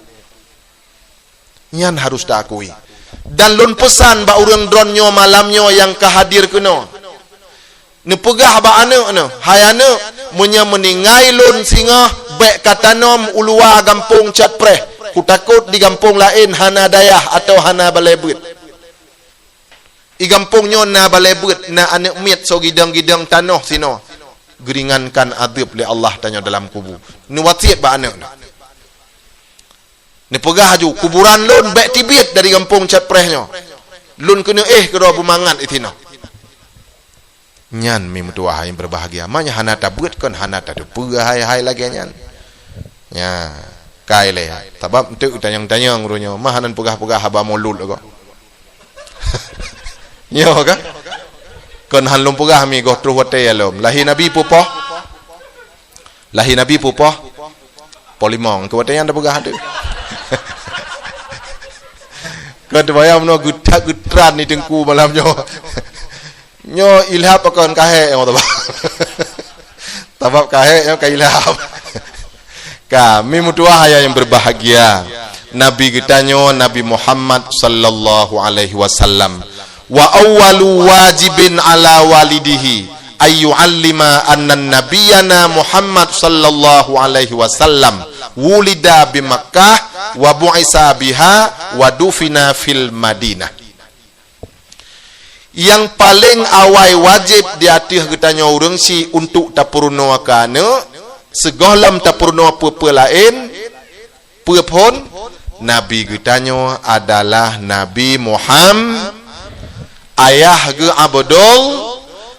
Nyan harus taakui. Dan lôn peusan bak ureuëng droeneuh nyoe malam nyoe nyang ka hadir keunoe. Neupeugah bak aneuëk neuh, "Hai aneuëk, meunyoe meuninggai lôn singoh, bék ka tanom u luwa gampông cot preh. Kutakot di gampông laén hana dayah atawa hana balée beuet. I gampông nyoe na balée beuet, na aneuëk miet soe gidong-gidong tanoh sinoe." Geuringankan adeueb lé Allah tanyoe dalam kubu. Neuwasiet bak aneuëk neuh. Neupeugah laju, "Kuburan lôn bék tibiet dari gampông cot preh nyoe. Lôn keuneuk éh keudroe beumangat i sinoe." Nyan mi meutuwah nyang berbahagia. Manya hana tabeuet kon hana tateupeue hai-hai lagée nyan. Nya, kai lé. Sabab enteuk tanyong-tanyong uroe nyoe, mah hana peugah-peugah haba mulod lagoe. Nyoe ka? Kon han lôn peugah mi goh troh watée lom. Lahé Nabi peupoh? Lahé Nabi peupoh? Poh limong. Keu watée nyan tapeugah tu. Kon teubayang meunoe geutak geutran ni teungku malam nyoe. Nyoe ilhab pakon kahek nyoe tabab. Tabab kahek nyoe ka ilhab. Ka, mi meutuwah ayah nyang berbahagia. Nabi geutanyoe Nabi Muhammad sallallahu alaihi wasallam. Wa awwalu wajibin ala walidihi ayyu'allima anna nabiyana Muhammad sallallahu alaihi wasallam wulida bi Makkah wa bu'isa biha wa dufina fil Madinah. Nyang paleng awai wajéb di ateueh geutanyoe ureuëng syiek untuk tapeurunoe keu aneuëk, sigohlom tapeurunoe peue-peue laén, peue phon, Nabi geutanyoe adalah Nabi Muham-, ayah geuh Abdul,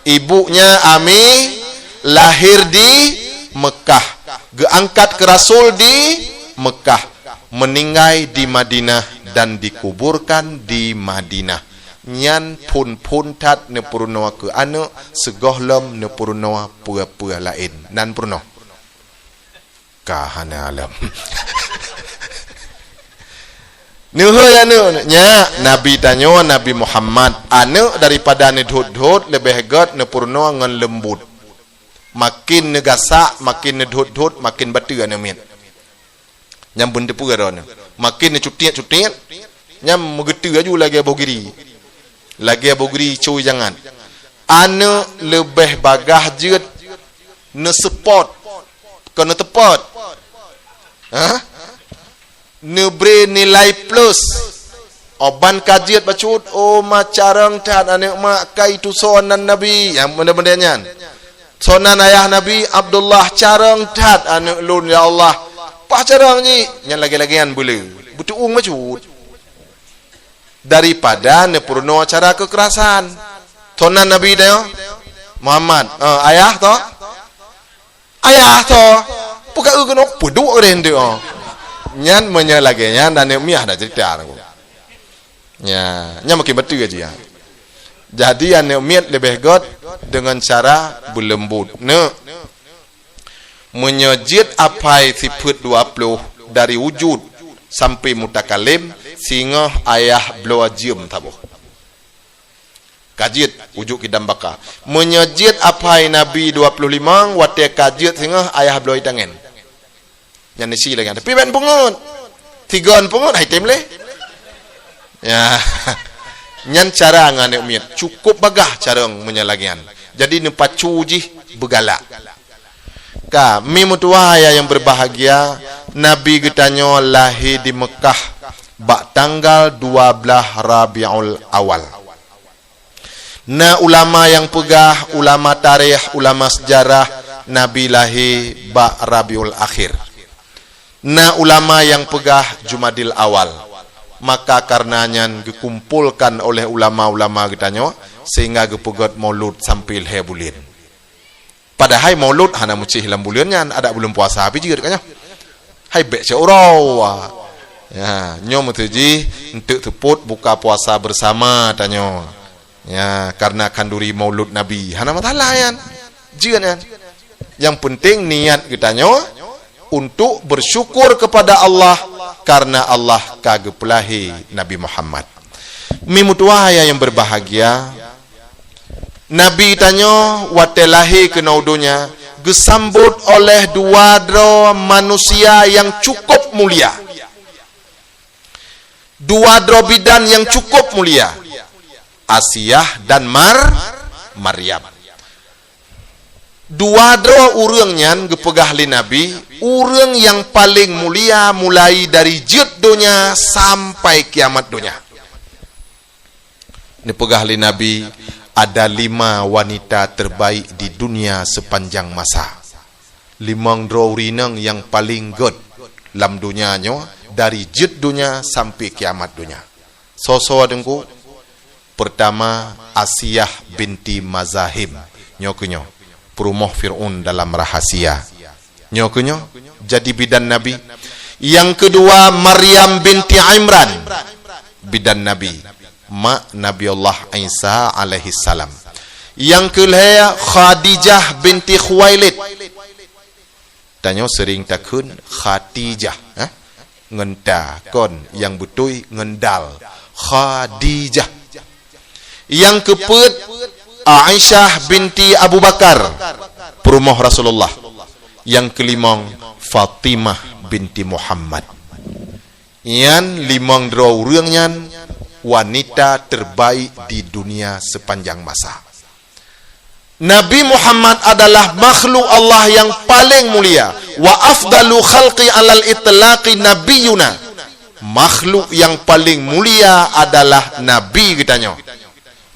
ibunya Ami, lahir di Mekah, geuangkat keu rasul di Mekah, meuninggai di Madinah dan dikuburkan di Madinah. Nyan phon-phon that neupeurunoe keu aneuëk, sigohlom neupeurunoe peue-peue laén. Nan peurunoe. Ka hana lom. Neuhôi aneuëk, nyak, Nabi tanyoe, Nabi Muhammad, aneuëk daripada neudhôt-dhôt, leubeh gét neupeurunoe ngon leumbut. Makin neugasak, makin neudhôt-dhôt, makin bateue aneuëk miet. Nyang beuteupeue droeneuh. Makin necutit-cutit, nyang meugeuteu laju lagée boh giri. Lagée boh giri cui jangat. Aneuëk leubeh bagaih jeuet neuseupôt, kon neuteupôt. Ha? Neubri nilai plus. Óh ban ka jeuet bacut, oh ma carông that aneuëk mak kai tusoe nan Nabi. Nyang benda-benda nyan. Soe nan ayah Nabi, Abdullah, carông that aneuëk lôn, ya Allah. Paih carông jih, nyan lagée-lagée nyan beuleu. Beuteuung bacut. Daripada neupeurunoe cara keukerasan. Soe nan Nabi tanyoe? Muhammad. Eh, ayah toh? Ayah toh? Peue ka eu keunoe peuduek deh nteuk, oh. Nyan meunyoe lagée nyan aneuëk miet dah cerita nangku. Ya, nyan makin beutôi aja. Jadi aneuëk miet leubeh gét deungon cara beuleumbut. Neuk. Meunyoe jeuet apai sifeuet dua ploh dari wujud sampai mutakalim, singoh ayah bloe jeuem saboh. Ka jeuet ujuk kidam baka. Meunyoe jeuet apai Nabi dua ploh limong, watée ka jeuet singoh ayah bloe itangen. Nyan isi lagée nyan. Tapi ban pungut. Tigon pungut, hai tem leh. Ya. Nyan cara ngon aneuëk miet. Cukup bagaih carông meunyoe lagée nyan. Jadi neupacu jih beugalak. Ka, mi meutuwah ayah nyang berbahagia, Nabi geutanyoe lahé di Mekah bak tanggal dua blaih Rabiul Awal. Na ulama nyang peugah, ulama tarikh, ulama seujarah, Nabi lahé bak Rabiul Akhir. Na ulama nyang peugah Jumadil Awal. Maka kareuna nyan geukumpolkan oleh ulama-ulama geutanyoe sehingga geupeugét maulud sampoe lhée buleuen. Padahai maulud hana meusti lam buleuen nyan, adak buleuen puasa pih jeuet ka nyoe. Hai bék cit uroe. Ya, nyoe meuteujih enteuk seupôt buka puasa bersama tanyoe. Ya, karena khanduri maulud Nabi. Hana masalah nyan. Jeuet nyan. Yang penting niat geutanyoe untuk bersyukur kepada Allah karena Allah ka geupeulahé Nabi Muhammad. Mi meutuwah ayah nyang berbahagia, Nabi tanyoe watée lahé keunoe donya geusambot oleh dua droe manusia nyang cukup mulia. Dua droe bidan nyang cukup mulia, Asiah dan Mar-, Maryam. Dua droe ureuëng nyan geupeugah lé Nabi, ureuëng nyang paleng mulia mulai dari jeuet donya sampai kiamat donya. Neupeugah lé Nabi, ada lima wanita terbaik di dunia sepanjang masa. Limong droe ureuëng inong nyang paleng gét lam donya nyoe dari jeuet donya sampai kiamat donya. Soe-soe Teungku? Pertama, Asiah binti Mazahim. Nyoe keuh nyoe, peurumoh Fir'aun dalam rahasia. Nyoe keuh nyoe, jadi bidan Nabi. Nyang keudua, Maryam binti Imran, bidan Nabi, mak Nabi Allah Isa alaihi salam. Nyang keulhée, Khadijah binti Khuwailid. Tanyoe seuring takheun Khatijah, eh? Ngon ta, kon nyang beutôi ngon dal. Khadijah. Nyang keupeuet, Aisyah binti Abu Bakar, peurumoh Rasulullah. Nyang keulimong, Fatimah binti Muhammad. Nyan limong droe ureuëng nyan wanita terbaik di dunia. dunia sepanjang masa. Nabi Muhammad adalah makhluk Allah yang paling mulia. Wa afdalu khalqi alal itlaqi nabiyuna. Makhluk yang paling mulia adalah Nabi geutanyoe.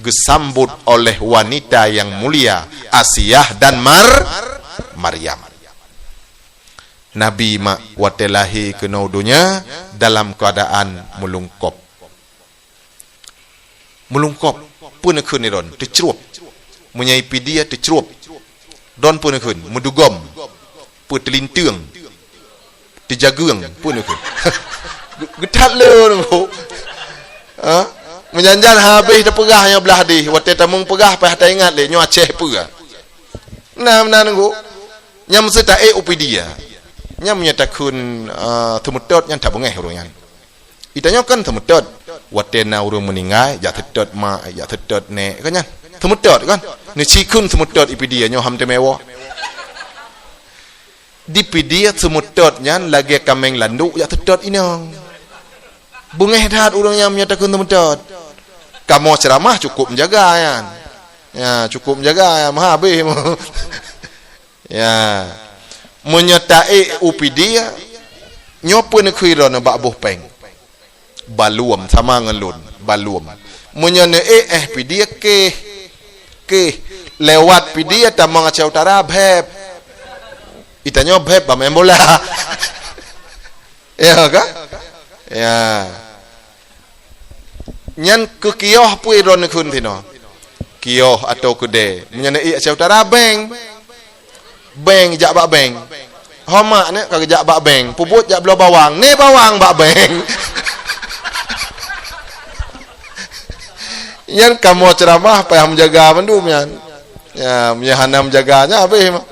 Geusambot oleh wanita yang mulia, Asiah dan Mar-, Maryam. Nabi mak watée lahé keunoe donya dalam keuadaan meulungkop. Meulungkop, peue neukheun droen, teucrueb. Meunyoe Ipidia teucrueb. Droen peue neukheun, meudugom. Peue teulinteung. Teujageung, peue neukheun. Ge-, geuthat le neungku. Ha? Meujan-jan habéh teupeugah nyoe blah dih, watée tamong peugah payah taingat lé, nyoe Aceh peue. Nah, meunan neungku. Nyang meuseuti taék u Pidia. Nyang meunyoe takheun, eh, teumeutot nyan tabeungéh ureuëng nyan. Itanyoe kan teumeutot. Watée na ureuëng meuninggai, jak teutot mak, jak teutot nék, kan nyan. Teumeutot kan? Neusikheun teumeutot i Pidia nyoe ham teumewoe. Di Pidia teumeutot nyan lagée kaméng landok jak teutot inong. Beungéh that ureuëng nyang meunyoe takheun teumeutot. Kamoe ceuramah cukup menjaga nyan. Ya, cukup menjaga ya, meuhabéh. Ya. Meunyoe taék u Pidia, nyoe peue neukheun droeneuh bak boh péng. Baluem sama ngon lôn, baluem. Meunyoe neuék éh Pidia kéh, kéh. Lewat Pidia tamong Aceh Utara bheb. Itanyoe bheb bak main bola. Ya kan? Ya. Nyan keu kiôh peue droeneuh kheun sinoe. Kiôh atau keudè. Meunyoe neuék Aceh Utara, beng. Beng, jak bak beng. Ho mak nyoe ka geujak bak beng. Peubuet jak bloe bawang. Nyoe bawang bak beng. Nyan kamoe ceuramah payah meujaga mandum nyan. Ya, meunyoe hana meujaga nyan habéh mah.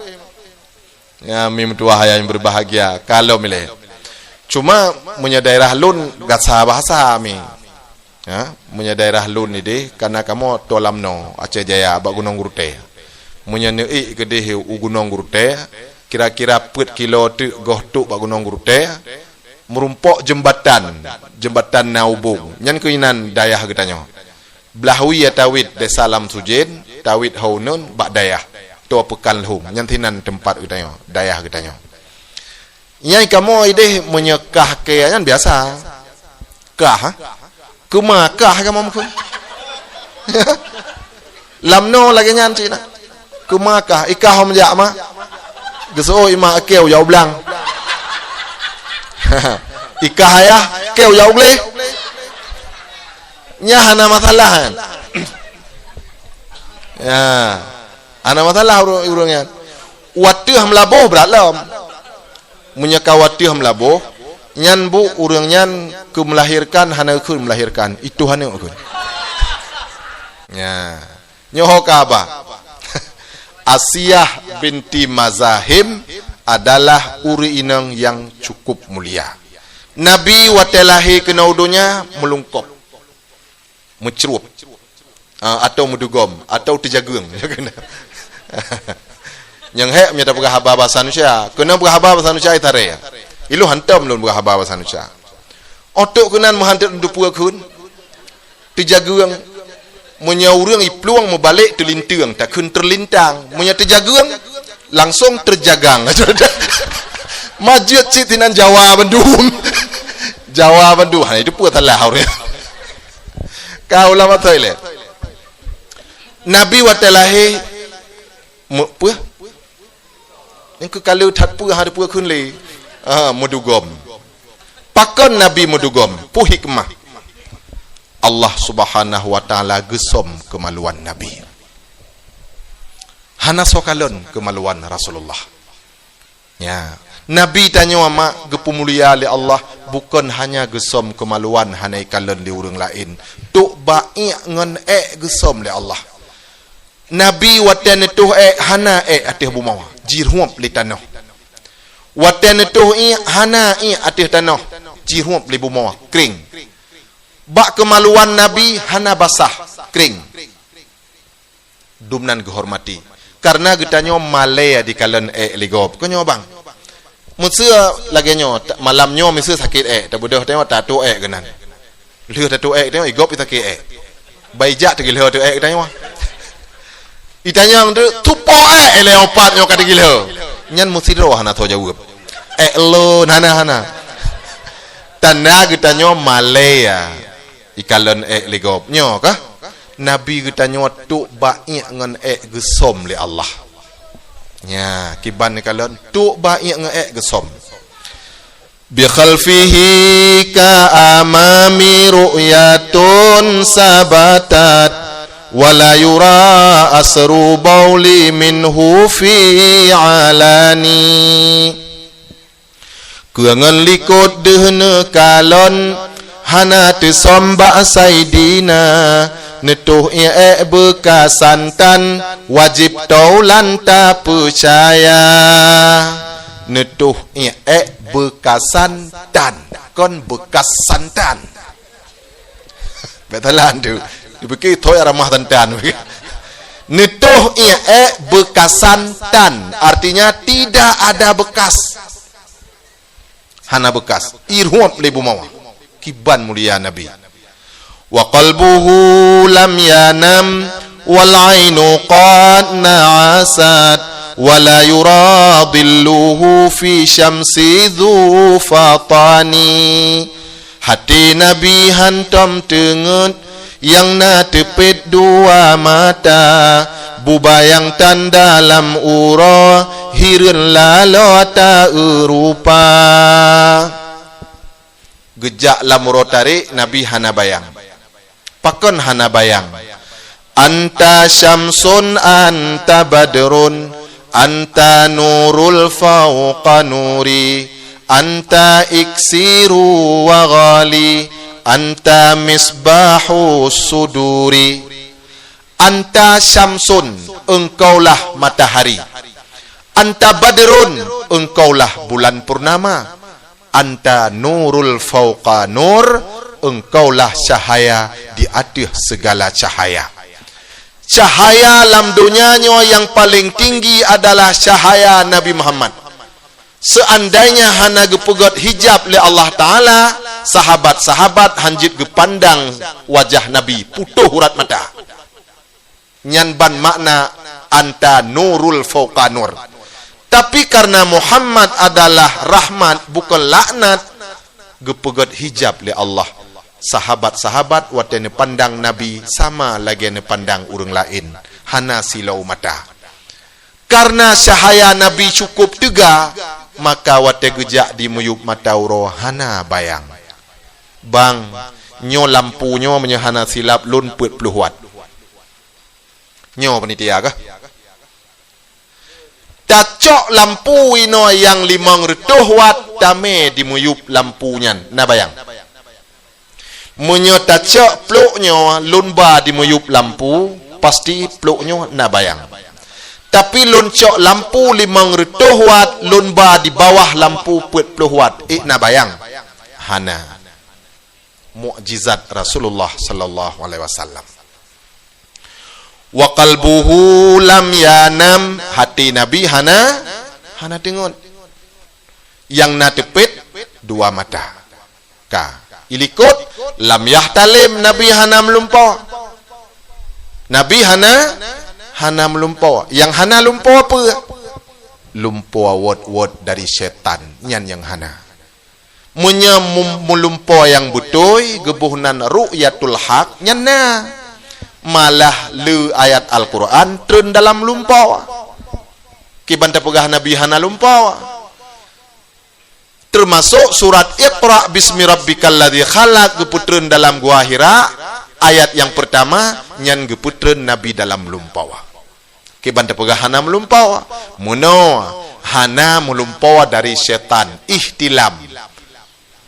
Ya, mi meutuwah ayah yang berbahagia, ka lom ilée. Cuma meunyoe daerah lôn gasa bahasa mi. Ya, meunyoe daerah lôn ideh, kana kamoe toe lam noe, Aceh Jaya, bak Gunong Geurutée. Meunyoe neuék keudeh u Gunong Geurutée, kira-kira peuet kilo teuk goh trok bak Gunong Geurutée, meurumpok jeumbatan, jeumbatan na ubong. Nyan keuh inan dayah geutanyoe. Blah wie tawét Desa Lam Sujen, tawét Hau Nun bak dayah Toa Peukan Lhom. Nyan sinan teumpat geutanyoe, dayah geutanyoe. Nyang kamoe ideh meunyoe kah kée nyan biasa. Kah, ha? Keuma kah kamoe meukeue. Lam noe lagée nyan cit na. Keuma kah, ikah hom jak ma. Geuseuôt ima keu jak u blang. Ikah ayah, keu jak u gleh. Nyan hana masalah kan? Ya. Hana masalah ureuëng, ureuëng nyan. Wateuh meulaboh brat lom. Meunyoe ka wateuh meulaboh, nyan bu ureuëng nyan keu meulahirkan hana kheun meulahirkan, itu hana kheun. Ya. Nyoe ho ka haba. Asiah binti Mazahim adalah ureuëng inong nyang cukup mulia. Nabi watée lahé keunoe donya meulungkop, meucrueb, ah, atau meudugom, atau teujageung. Nyang hék meunyoe tapeugah haba basa Indonesia, keunoe peugah haba basa Indonesia itaré. Ilôn hantom lôn peugah haba basa Indonesia. Otok keunan meuhantet lôn teupeue kheun. Teujageung. Meunyoe ureuëng iplueng meubalek teulinteung, takheun teulintang. Meunyoe teujageung, langsong teujagang. Majeuet cit sinan Jawa bandum. Jawa bandum. Ha, itu peue salah ureuëng. Ka ulama toilet. Nabi watée lahé, me-, peue? Nyang keu kaleue that peue, ha, peue kheun lé? Ah, meudugom. Pakon Nabi meudugom? Peue hikmah? Allah Subhanahu wa Taala geusöm keumaluan Nabi. Hana soe kalon keumaluan Rasulullah. Ya. Nabi tanyoe mak geupeumulia lé Allah, bukon hanya geusöm keumaluan hana ikalon lé ureuëng laén. Tok bak iek ngon ék geusöm lé Allah. Nabi watée neutoh ék hana ék ateueh bumoe, jirueb lé tanoh. Watée neutoh iek hana iek ateueh tanoh, jirueb lé bumoe, krieng. Bak keumaluan Nabi hana basah, krieng. Dumnan geuhormati. Karena geutanyoe malée dikalon ék lé gob. Keu nyoe bang. Meuseu lagée nyoe, ta-, malam nyoe meuseu sakét ék, tabeudôh tanyoe tatoh ék keunan. Lheueh tatoh ék tanyoe, i gob sakét ék. Bai jak teugiloe teuh ék geutanyoe. Itanyong teuh, tupo ék ilée upat nyoe ka teugiloe. Nyan meusidroe hana tho jaweueb. Ék lôn hana, hana. Tanda geutanyoe malée ya. Ikalon ék lé gob. Nyoe kah? Nabi geutanyoe trok bak iék ngon ék geusöm lé Allah. Nya, kiban ikalon trok bak iék ngon ék geusöm. Bi khalfihi ka amami ru'yatun sabatat, wa la yura asru bauli minhu fi alani. Keu ngon likot deuh neukalon, hana teusöm bak Saidina, neutoh iék beukasan tan, wajéb taulan tapeucaya. Neutoh iék beukasan tan, kon beukasan tan. Beutolan tu. Dipikir thoi ramah tan tan. Neutoh iék beukasan tan, artinya tidak ada bekas. Hana beukas. Irhuap lé bumawa. Kiban mulia Nabi. Wa qalbuhu lam yanam wal ainu qad na'asat, wa la yura dhilluhu fi syamsi dhu fatani. Até Nabi hantom teungeut, nyang na teupet dua mata, bubayang tan dalam uroe, hireuen laloe ta-eu rupa. Geujak lam uroe tarék, Nabi hana bayang. Pakon hana bayang? Anta syamsun, anta badrun, anta nurul fauqa nuri, anta iksiru wa ghali, anta misbahu suduri. Anta syamsun, engkaulah matahari. Anta badrun, engkaulah bulan purnama. Anta nurul fauqa nur, engkaulah cahaya di ateueh segala cahaya. Cahaya lam donya nyoe nyang paleng tinggi adalah cahaya Nabi Muhammad. Seandainya hana geupeugét hijab lé Allah Taala, sahabat-sahabat hanjeuet geupandang wajah Nabi, putôh urat mata. Nyan ban makna anta nurul fauqa nur. Tapi karena Muhammad adalah rahmat, bukon laknat, geupeugét hijab lé Allah. Sahabat-sahabat watée neupandang Nabi sama lagée neupandang ureuëng laén, hana silao mata. Karena cahaya Nabi cukup teuga, maka watée geujak di miyueb mata uroe hana bayang. Bang, nyoe lampu nyoe meunyoe hana silap lôn peuet ploh wat. Nyoe panitia kah? Tacok lampu inoe nyang limong reutôh wat, tamé di miyueb lampu nyan, na bayang. Meunyoe tacok plôk nyoe lôn ba di miyueb lampu, pasti plôk nyoe na bayang. Tapi lôn cok lampu limong reutôh wat, lôn ba di bawah lampu peuet ploh wat, ék na bayang? Hana. Mukjizat Rasulullah sallallahu alaihi wasallam. Wa qalbuhu lam yanam, hati Nabi hana, hana teungeut. Nyang na teupet dua mata. Ka. Ilikot, lam yahtalim, Nabi hana meulumpoe. Nabi hana, hana meulumpoe. Nyang hana lumpoe peue? Lumpoe wot-wot dari setan. Nyan nyang hana. Meunyoe mu-, meulumpoe nyang beutôi, geuboh nan ru'yatul haq, nyan na. Malah le ayat Al-Quran treun dalam lumpoe. Kiban tapeugah Nabi hana lumpoe. Teumasok surat Iqra bismi rabbikal ladzi khalaq geupeutreun dalam Gua Hira, ayat nyang peurtama nyan geupeutreun Nabi dalam lumpoe. Kiban tapeugah hana meulumpoe, meunoe hana meulumpoe dari setan, ihtilam.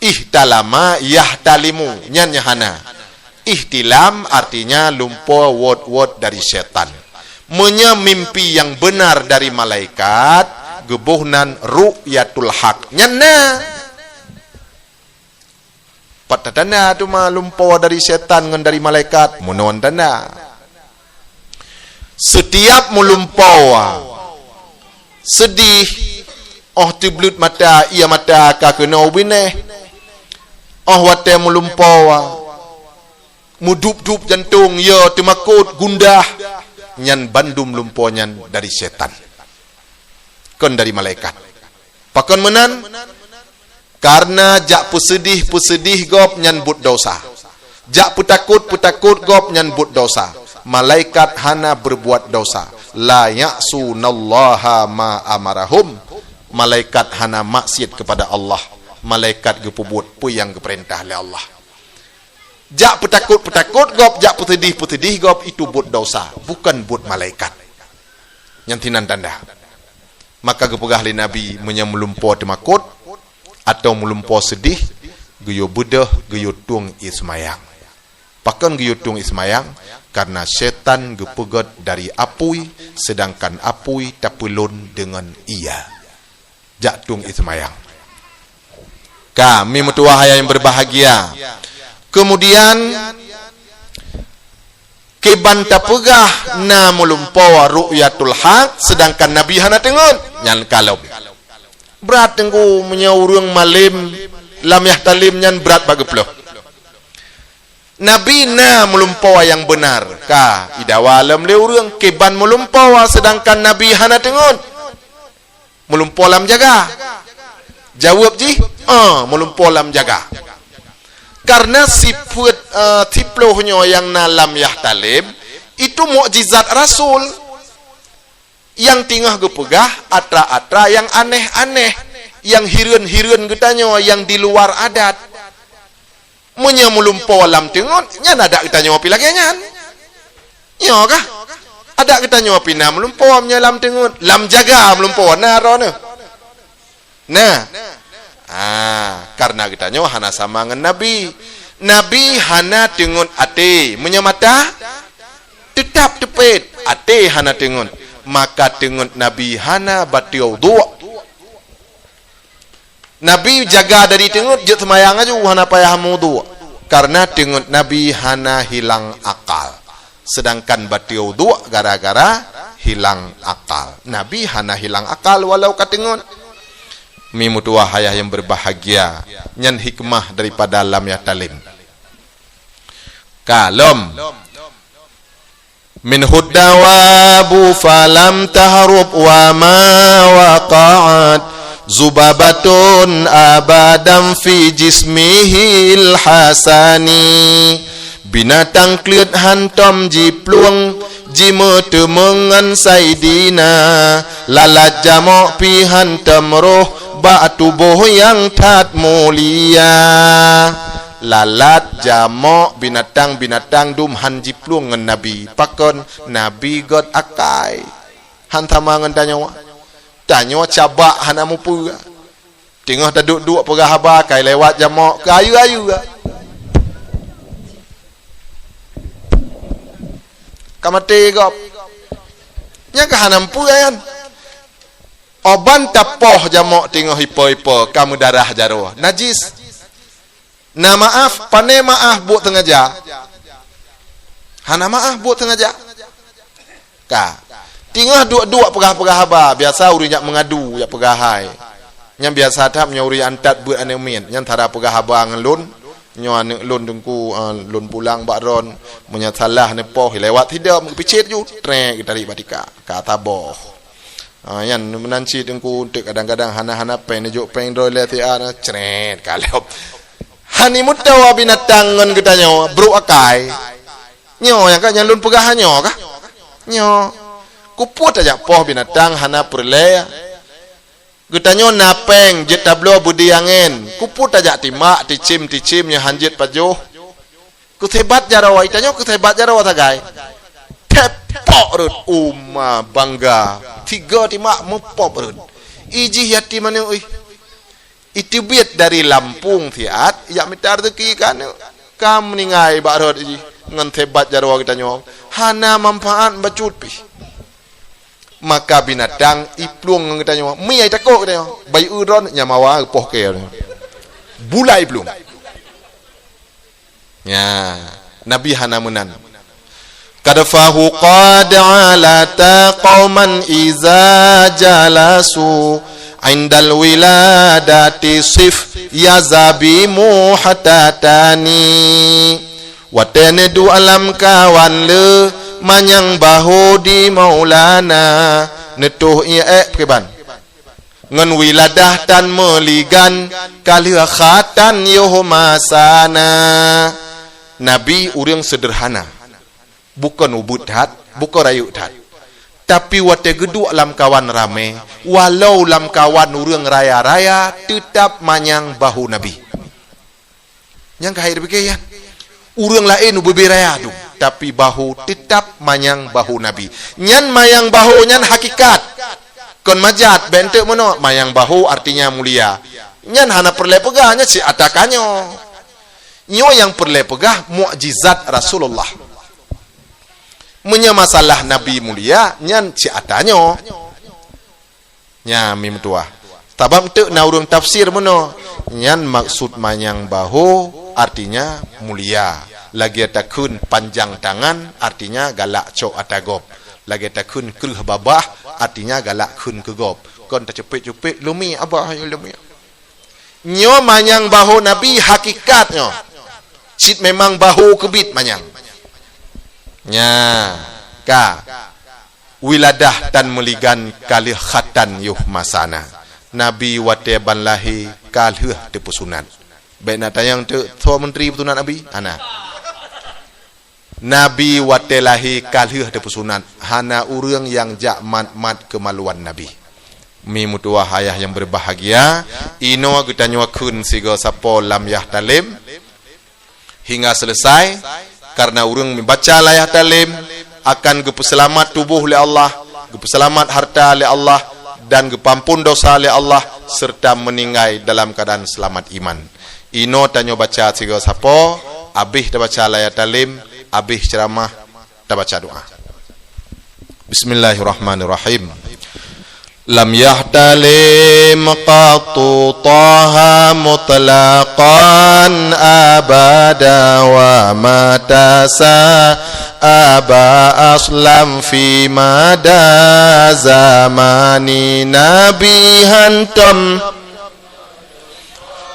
Ihtalama yahtalimu, nyan nyang hana. Ihtilam artinya lumpoe wot-wot dari setan. Meunyoe mimpi nyang beunar dari malaikat, geuboh nan ru'yatul haq. Nyan na. Pat tatanda teuma lumpoe dari setan ngon dari malaikat, meunoe tanda. Setiap meulumpoe, seudeh, óh teubleut mata, ie mata ka keunoe u binéh. Óh watée meulumpoe, Meudup-dup jantong, ya, teumakot, gundah, nyan bandum lumpo nyan dari syaitan. Kon dari malaikat. Pakon meunan? Karena jak peuseudeh-peuseudeh gob nyan buet dosa. Jak peutakot-peutakot gob nyan buet dosa. Malaikat hana berbuat dosa. La ya'sunallaha ma amarahum. Malaikat hana maksiat kepada Allah. Malaikat geupeubuet peue nyang geupeurintah lé Allah. Jak peutakot-peutakot gob, jak peuseudeh-peuseudeh gob, itu buet dosa, bukan buet malaikat. Nyan sinan tanda. Maka geupeugah lé Nabi, meunyoe meulumpo teumakot atau meulumpo seudeh, geuyue beudôh, geuyue tueng ie seumayang. Pakon geuyue tueng ie seumayang? Karena syaitan geupeugét dari apui, sedangkan apui tapeulon deungon ie. Jak tueng ie seumayang. Ka, mi meutuwah ayah nyang berbahagia. Kemudian, kiban tapeugah na meulumpo ru'yatul haq, sedangkan Nabi hana teungeut, nyan kalom. Brat teungku meunyoe ureuëng malem lam yahtalim nyan brat bak geuploh. Nabi na meulumpo nyang beunar, ka idawa lom lé ureuëng kiban meulumpo, sedangkan Nabi hana teungeut. Meulumpo lam jaga. Jaweueb jih, eh, meulumpo lam jaga. Karena sifeuet, eh, siploh nyoe nyang na lam yahtalim, itu mukjizat Rasul. Nyang teungoh geupeugah atra-atra nyang aneh-aneh, nyang hireuen-hireuen geutanyoe nyang di luar adat. Meunyoe meulumpo lam teungeut, nyan adat geutanyoe pih lagée nyan. Nyoe kah? Adat geutanyoe pih na meulumpo meunyoe lam teungeut, lam jaga meulumpo na droeneuh. Nah. Ah, karena geutanyoe hana sama ngon Nabi. Nabi hana teungeut até. Meunyoe mata, teutap teupet, até hana teungeut. Maka teungeut Nabi hana bateue uduk. Nabi jaga dari teungeut, jeuet seumayang aju, hana payah meuuduk. Karena teungeut Nabi hana hilang akal. Sedangkan bateue uduk gara-gara hilang akal. Nabi hana hilang akal walau ka teungeut. Mi meutuwah ayah nyang berbahagia, nyan hikmah daripada lam yahtalim. Kalom. Minhud dawabu falam tahrub wa ma waqa'at zubabatun abadan fi jismihil hasani. Binatang kleuet hantom jiplueng, jimeuteumeung ngon Saidina, lalat jamok pih hantom roh bak tuboh nyang that mulia. Lalat, jamok, binatang-binatang dum han jiplueng ngon Nabi. Pakon? Nabi gét akai. Han sama ngon tanyoe. Tanyoe cabak hana mupeue. Teungoh taduek-duek peugah haba, kai lewat jamok, keu ayeue-ayeue. Ka maté gob. Nyan ka hana mupeue nyan. Oban tapoh jamok teungoh ipo-ipo, ka meudarah jaroe. Najis. Na maaf, pane maaf buet sengaja? Hana maaf buet sengaja. Ka. Teungoh duek-duek peugah-peugah haba, biasa ureuëng jak meungadu, jak peugah hai. Nyan biasa that meunyoe ureuëng antat beuet aneuk miet, nyan cara peugah haba ngon lôn. Nyoe aneuk lôn teungku, eh, lôn pulang bak droen, meunyoe salah neupoh, lewat sidom, geupicit ju, trek geutarik bak tika. Ka taboh. Ha, nyan meunan cit teungku, teuk kadang-kadang hana-hana péng, neujok péng droe lé siat, cret, kalop. Hani meutoe binatang ngon geutanyoe, brok akai. Nyoe nyang ka nyan lôn peugah nyoe kah? Nyoe. Keupeue tajak poh binatang hana peureulée? Geutanyoe na péng jeuet tabloe beudé angén. Keupeue tajak timak, ticém-ticém nyang han jeuet pajoh? Keusebat jaroe, itanyoe keusebat jaroe sagai. Tepok rot, uma bangga. Tiga timak meupop rot. Ijih yatim aneuk, ih. Iteubiet dari Lampung siat, jak mita rezeki keu aneuk. Ka meuninggai bak rot jih ngon sebat jaroe geutanyoe. Hana manfaat bacut pih. Maka binatang iplueng ngon geutanyoe. Mi ai takot geutanyoe. Bayeue droen nyamawa poh keu. Bulai iplueng. Ya, Nabi hana meunan. Kadfahu qad alata qauman iza jalasu indal wiladati sif yazabimu hatatani. Watée neuduek lam kawan le manyang bahô di Maulana, neutoh ié ék pakriban. Ngon wiladah tan meuligan ka lheueh khatan yoh masana. Nabi ureuëng seudeurhana. Bukon ubeuet that, bukon rayeuk that. Tapi watée geuduek lam kawan ramé, walau lam kawan ureuëng raya-raya, teutab manyang bahô Nabi. Nyang ka hai pike nyan. Ureuëng laén ubé-bé raya dum, tapi bahô teutab manyang bahô Nabi. Nyan manyang bahô nyan hakikat. Kon majat, bék teuk meunoe, manyang bahô artinya mulia. Nyan hana peureulée peugah, nyan cit ata tanyoe. Nyoe nyang peureulée peugah mukjizat Rasulullah. Meunyoe masalah Nabi mulia, nyan cit ata nyoe. Nya mi meutuah. Sabab teuk na ureuëng tafsir meunoe, nyan maksud manyang bahô artinya mulia. Lagée takheun panjang tangan artinya galak cok ata gob. Lagée takheun kreueh babah artinya galak kheun keu gob. Kon taceupet-ceupet, lumi abah, lumi. Nyoe manyang bahô Nabi hakikat nyoe. Cit memang bahô keubiet manyang. Nya, ka. Wiladah tan meuligan ka lheueh khatan yoh masana. Nabi watée ban lahé ka lheueh teupeusunat. Bék na tanyong teuk, soe menteri peusunat Nabi? Hana. Nabi watée lahé ka lheueh teupeusunat, hana ureuëng nyang jak mat-mat keumaluan Nabi. Mi meutuah ayah nyang beubahgia, inoe geutanyoe kheun sigoe sapo lam Yahtalem hingga selesai, karena ureuëng membaca lam Yahtalem akan geupeuseulamat tuboh lé Allah, geupeuseulamat harta lé Allah, dan geupeuampon dosa lé Allah, serta meuninggai dalam keuadaan seulamat iman. Inoe tanyoe baca sigoe sapo, abéh tabaca lam Yahtalem, abéh ceuramah, tabaca doa. Bismillahirrahmanirrahim. Lam yahtalim qattu Taha mutlaqan abada wa mata sa aba aslam fi mada zamani Nabi hantom.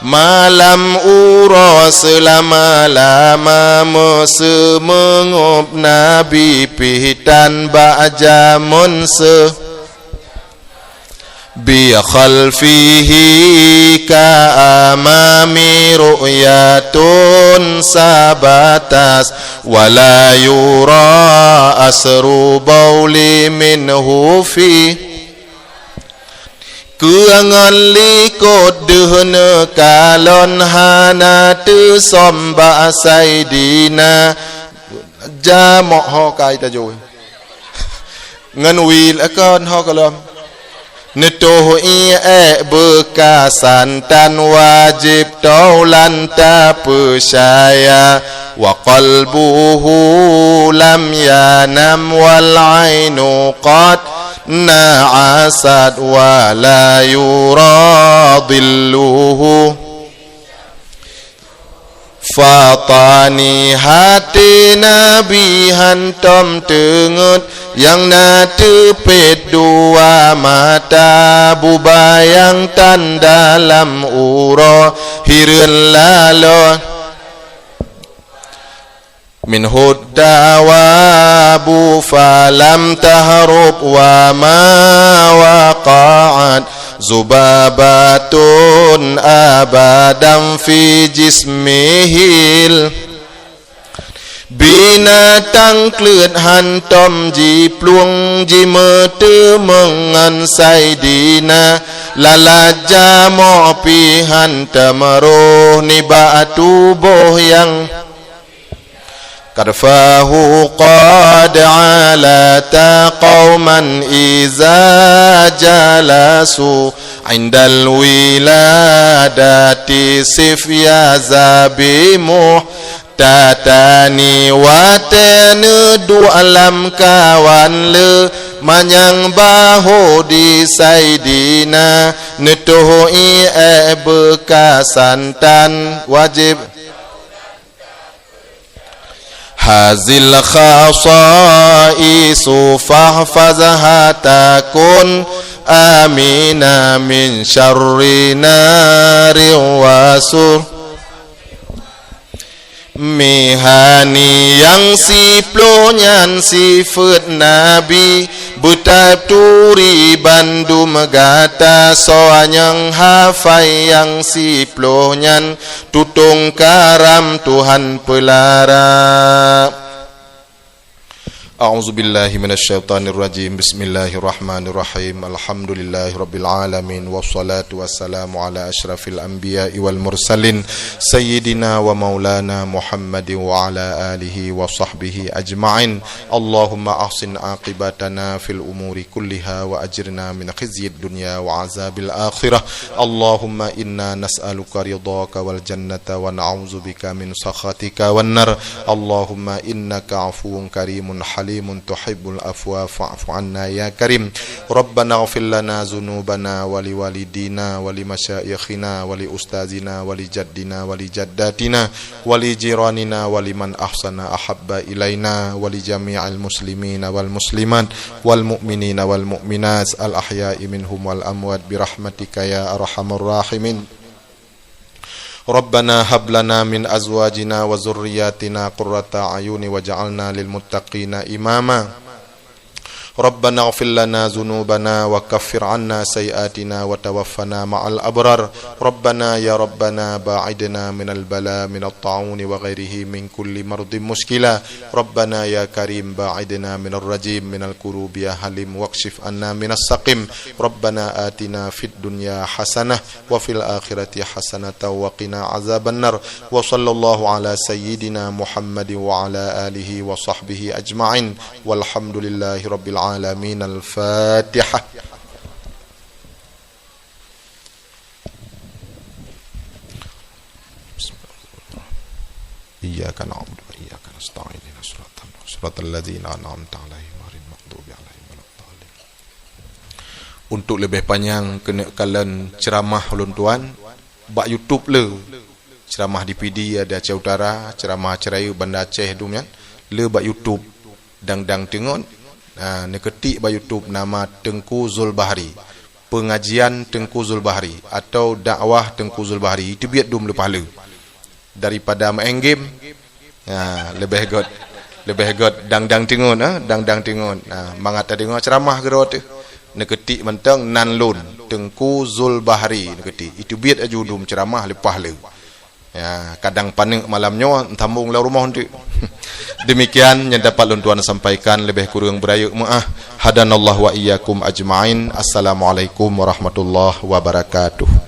Malam uroe seulama-lama meuseumeungôb Nabi pih tan bak jameun se. Bi khalfihi ka amami ru'yatun sabatas, wa la yura asru bauli minhu fi. Keu ngon likot deuh neukalon hana teusöm bak Saidina. Jamok ho kai tajui. Ngon wil akon ho kalom. Neutoh ié ék beuka santan wajéb taulan tapeucaya. Wa qalbuhu lam yanam wal ainu qad na'asat wa la yura dhilluhu. Fatani haté Nabi hantom teungeut, nyang na teupet dua mata bubayang tan dalam uroe hireuen laloe. Minhud dawabu falam tahrub wa ma waqa'at zubabatun abadan fi jismihil. Binatang kleuet hantom jiplueng jimeuteumeung ngon Saidina, lalat jamok pih hantom roh nibak tuboh nyang. Kadfahu qad alata qauman iza jalasu indal wiladati sif ya zabimuh tatani watée neuduek lam kawan le manyang bahô di Saidina neutoh ié ék beuka santan wajéb. Hazil khasaisu fahfazha takun amina min syarri nari wa sur. Meuhani nyang siploh nyan sifeuet Nabi, beutaturi bandum gata soe nyang hafai nyang siploh nyan, tutong karam Tuhan peulara. A'udzubillahi minasyaitonirrajim. Bismillahirrahmanirrahim. Alhamdulillahirabbil alamin. Wassalatu wassalamu ala asyrafil anbiya'i wal mursalin, sayyidina wa maulana Muhammadin wa ala alihi wa sahbihi ajma'in. Allahumma ahsin aqibatana fil umuri kulliha wa ajirna min khizyid dunya wa azabil akhirah. Allahumma inna nas'aluka ridhaka wal jannata wa na'udzubika min sakhatika wan nar. Allahumma innaka afuwun karimun halimun tuhibbul afwa fa'fu anna ya karim. Rabbana ighfir lana dzunubana wa liwalidina wa limasyaikhina wa liustazina wa lijaddina wa lijaddatina wa lijiranina wa liman ahsana ahabba ilaina wa lijami'il muslimina wal muslimat wal mu'minina wal mu'minat al ahya'i minhum wal amwat birahmatika ya arhamar rahimin. Rabbana hab lana min azwajina wa dzurriyyatina qurrata a'yuni waj'alna lil muttaqina imama. Rabbana ighfir lana dzunubana wa kaffir 'anna sayyi'atina wa tawaffana ma'al abrar. Rabbana ya Rabbana ba'idna minal bala minat ta'uni wa ghairihi min kulli mardin muskila. Rabbana ya Karim ba'idna minar rajim minal kurubi ya Halim wakshif 'anna minas saqim. Rabbana atina fid dunya hasanah wa fil akhirati hasanatan wa qina azabannar. Wa sallallahu ala sayyidina Muhammadin wa ala alihi wa sahbihi ajma'in. Walhamdulillahi rabbil alamin. Al-Fatihah. Iyyaka na'budu wa iyyaka nasta'in. Ihdinas siratal, siratal ladzina an'amta 'alaihim ghairil maghdubi 'alaihim waladdallin. Untuk leubeh panyang keuneuk kalon ceuramah ulôn tuan bak YouTube le. Ceuramah di Pidie, di Aceh Utara, ceuramah Aceh Rayeuk, Banda Aceh dum nyan le bak YouTube. Dang-dang teungon, ha, neuketik bak YouTube nama Teungku Zulbahri. Pengajian Teungku Zulbahri atau dakwah Teungku Zulbahri. Iteubiet dum leupah le. Daripada maén game, ha, leubeh göt, leubeh göt dang-dang teungon, ha, dang-dang teungon. Ha, mangat tadeungoe ceuramah keudroe teuh. Neuketik mantong nan lôn, Teungku Zulbahri neuketik. Iteubiet aju dum ceuramah leupah le. Ya, kadang paneuk malam nyoe, sambong lam rumoh eunteuk. Demikian nyang dapat lôn tuan sampaikan, leubeh kureueng beurayeuk meu'ah. Hadanallahu wa iyyakum ajma'in. Assalamualaikum warahmatullahi wabarakatuh.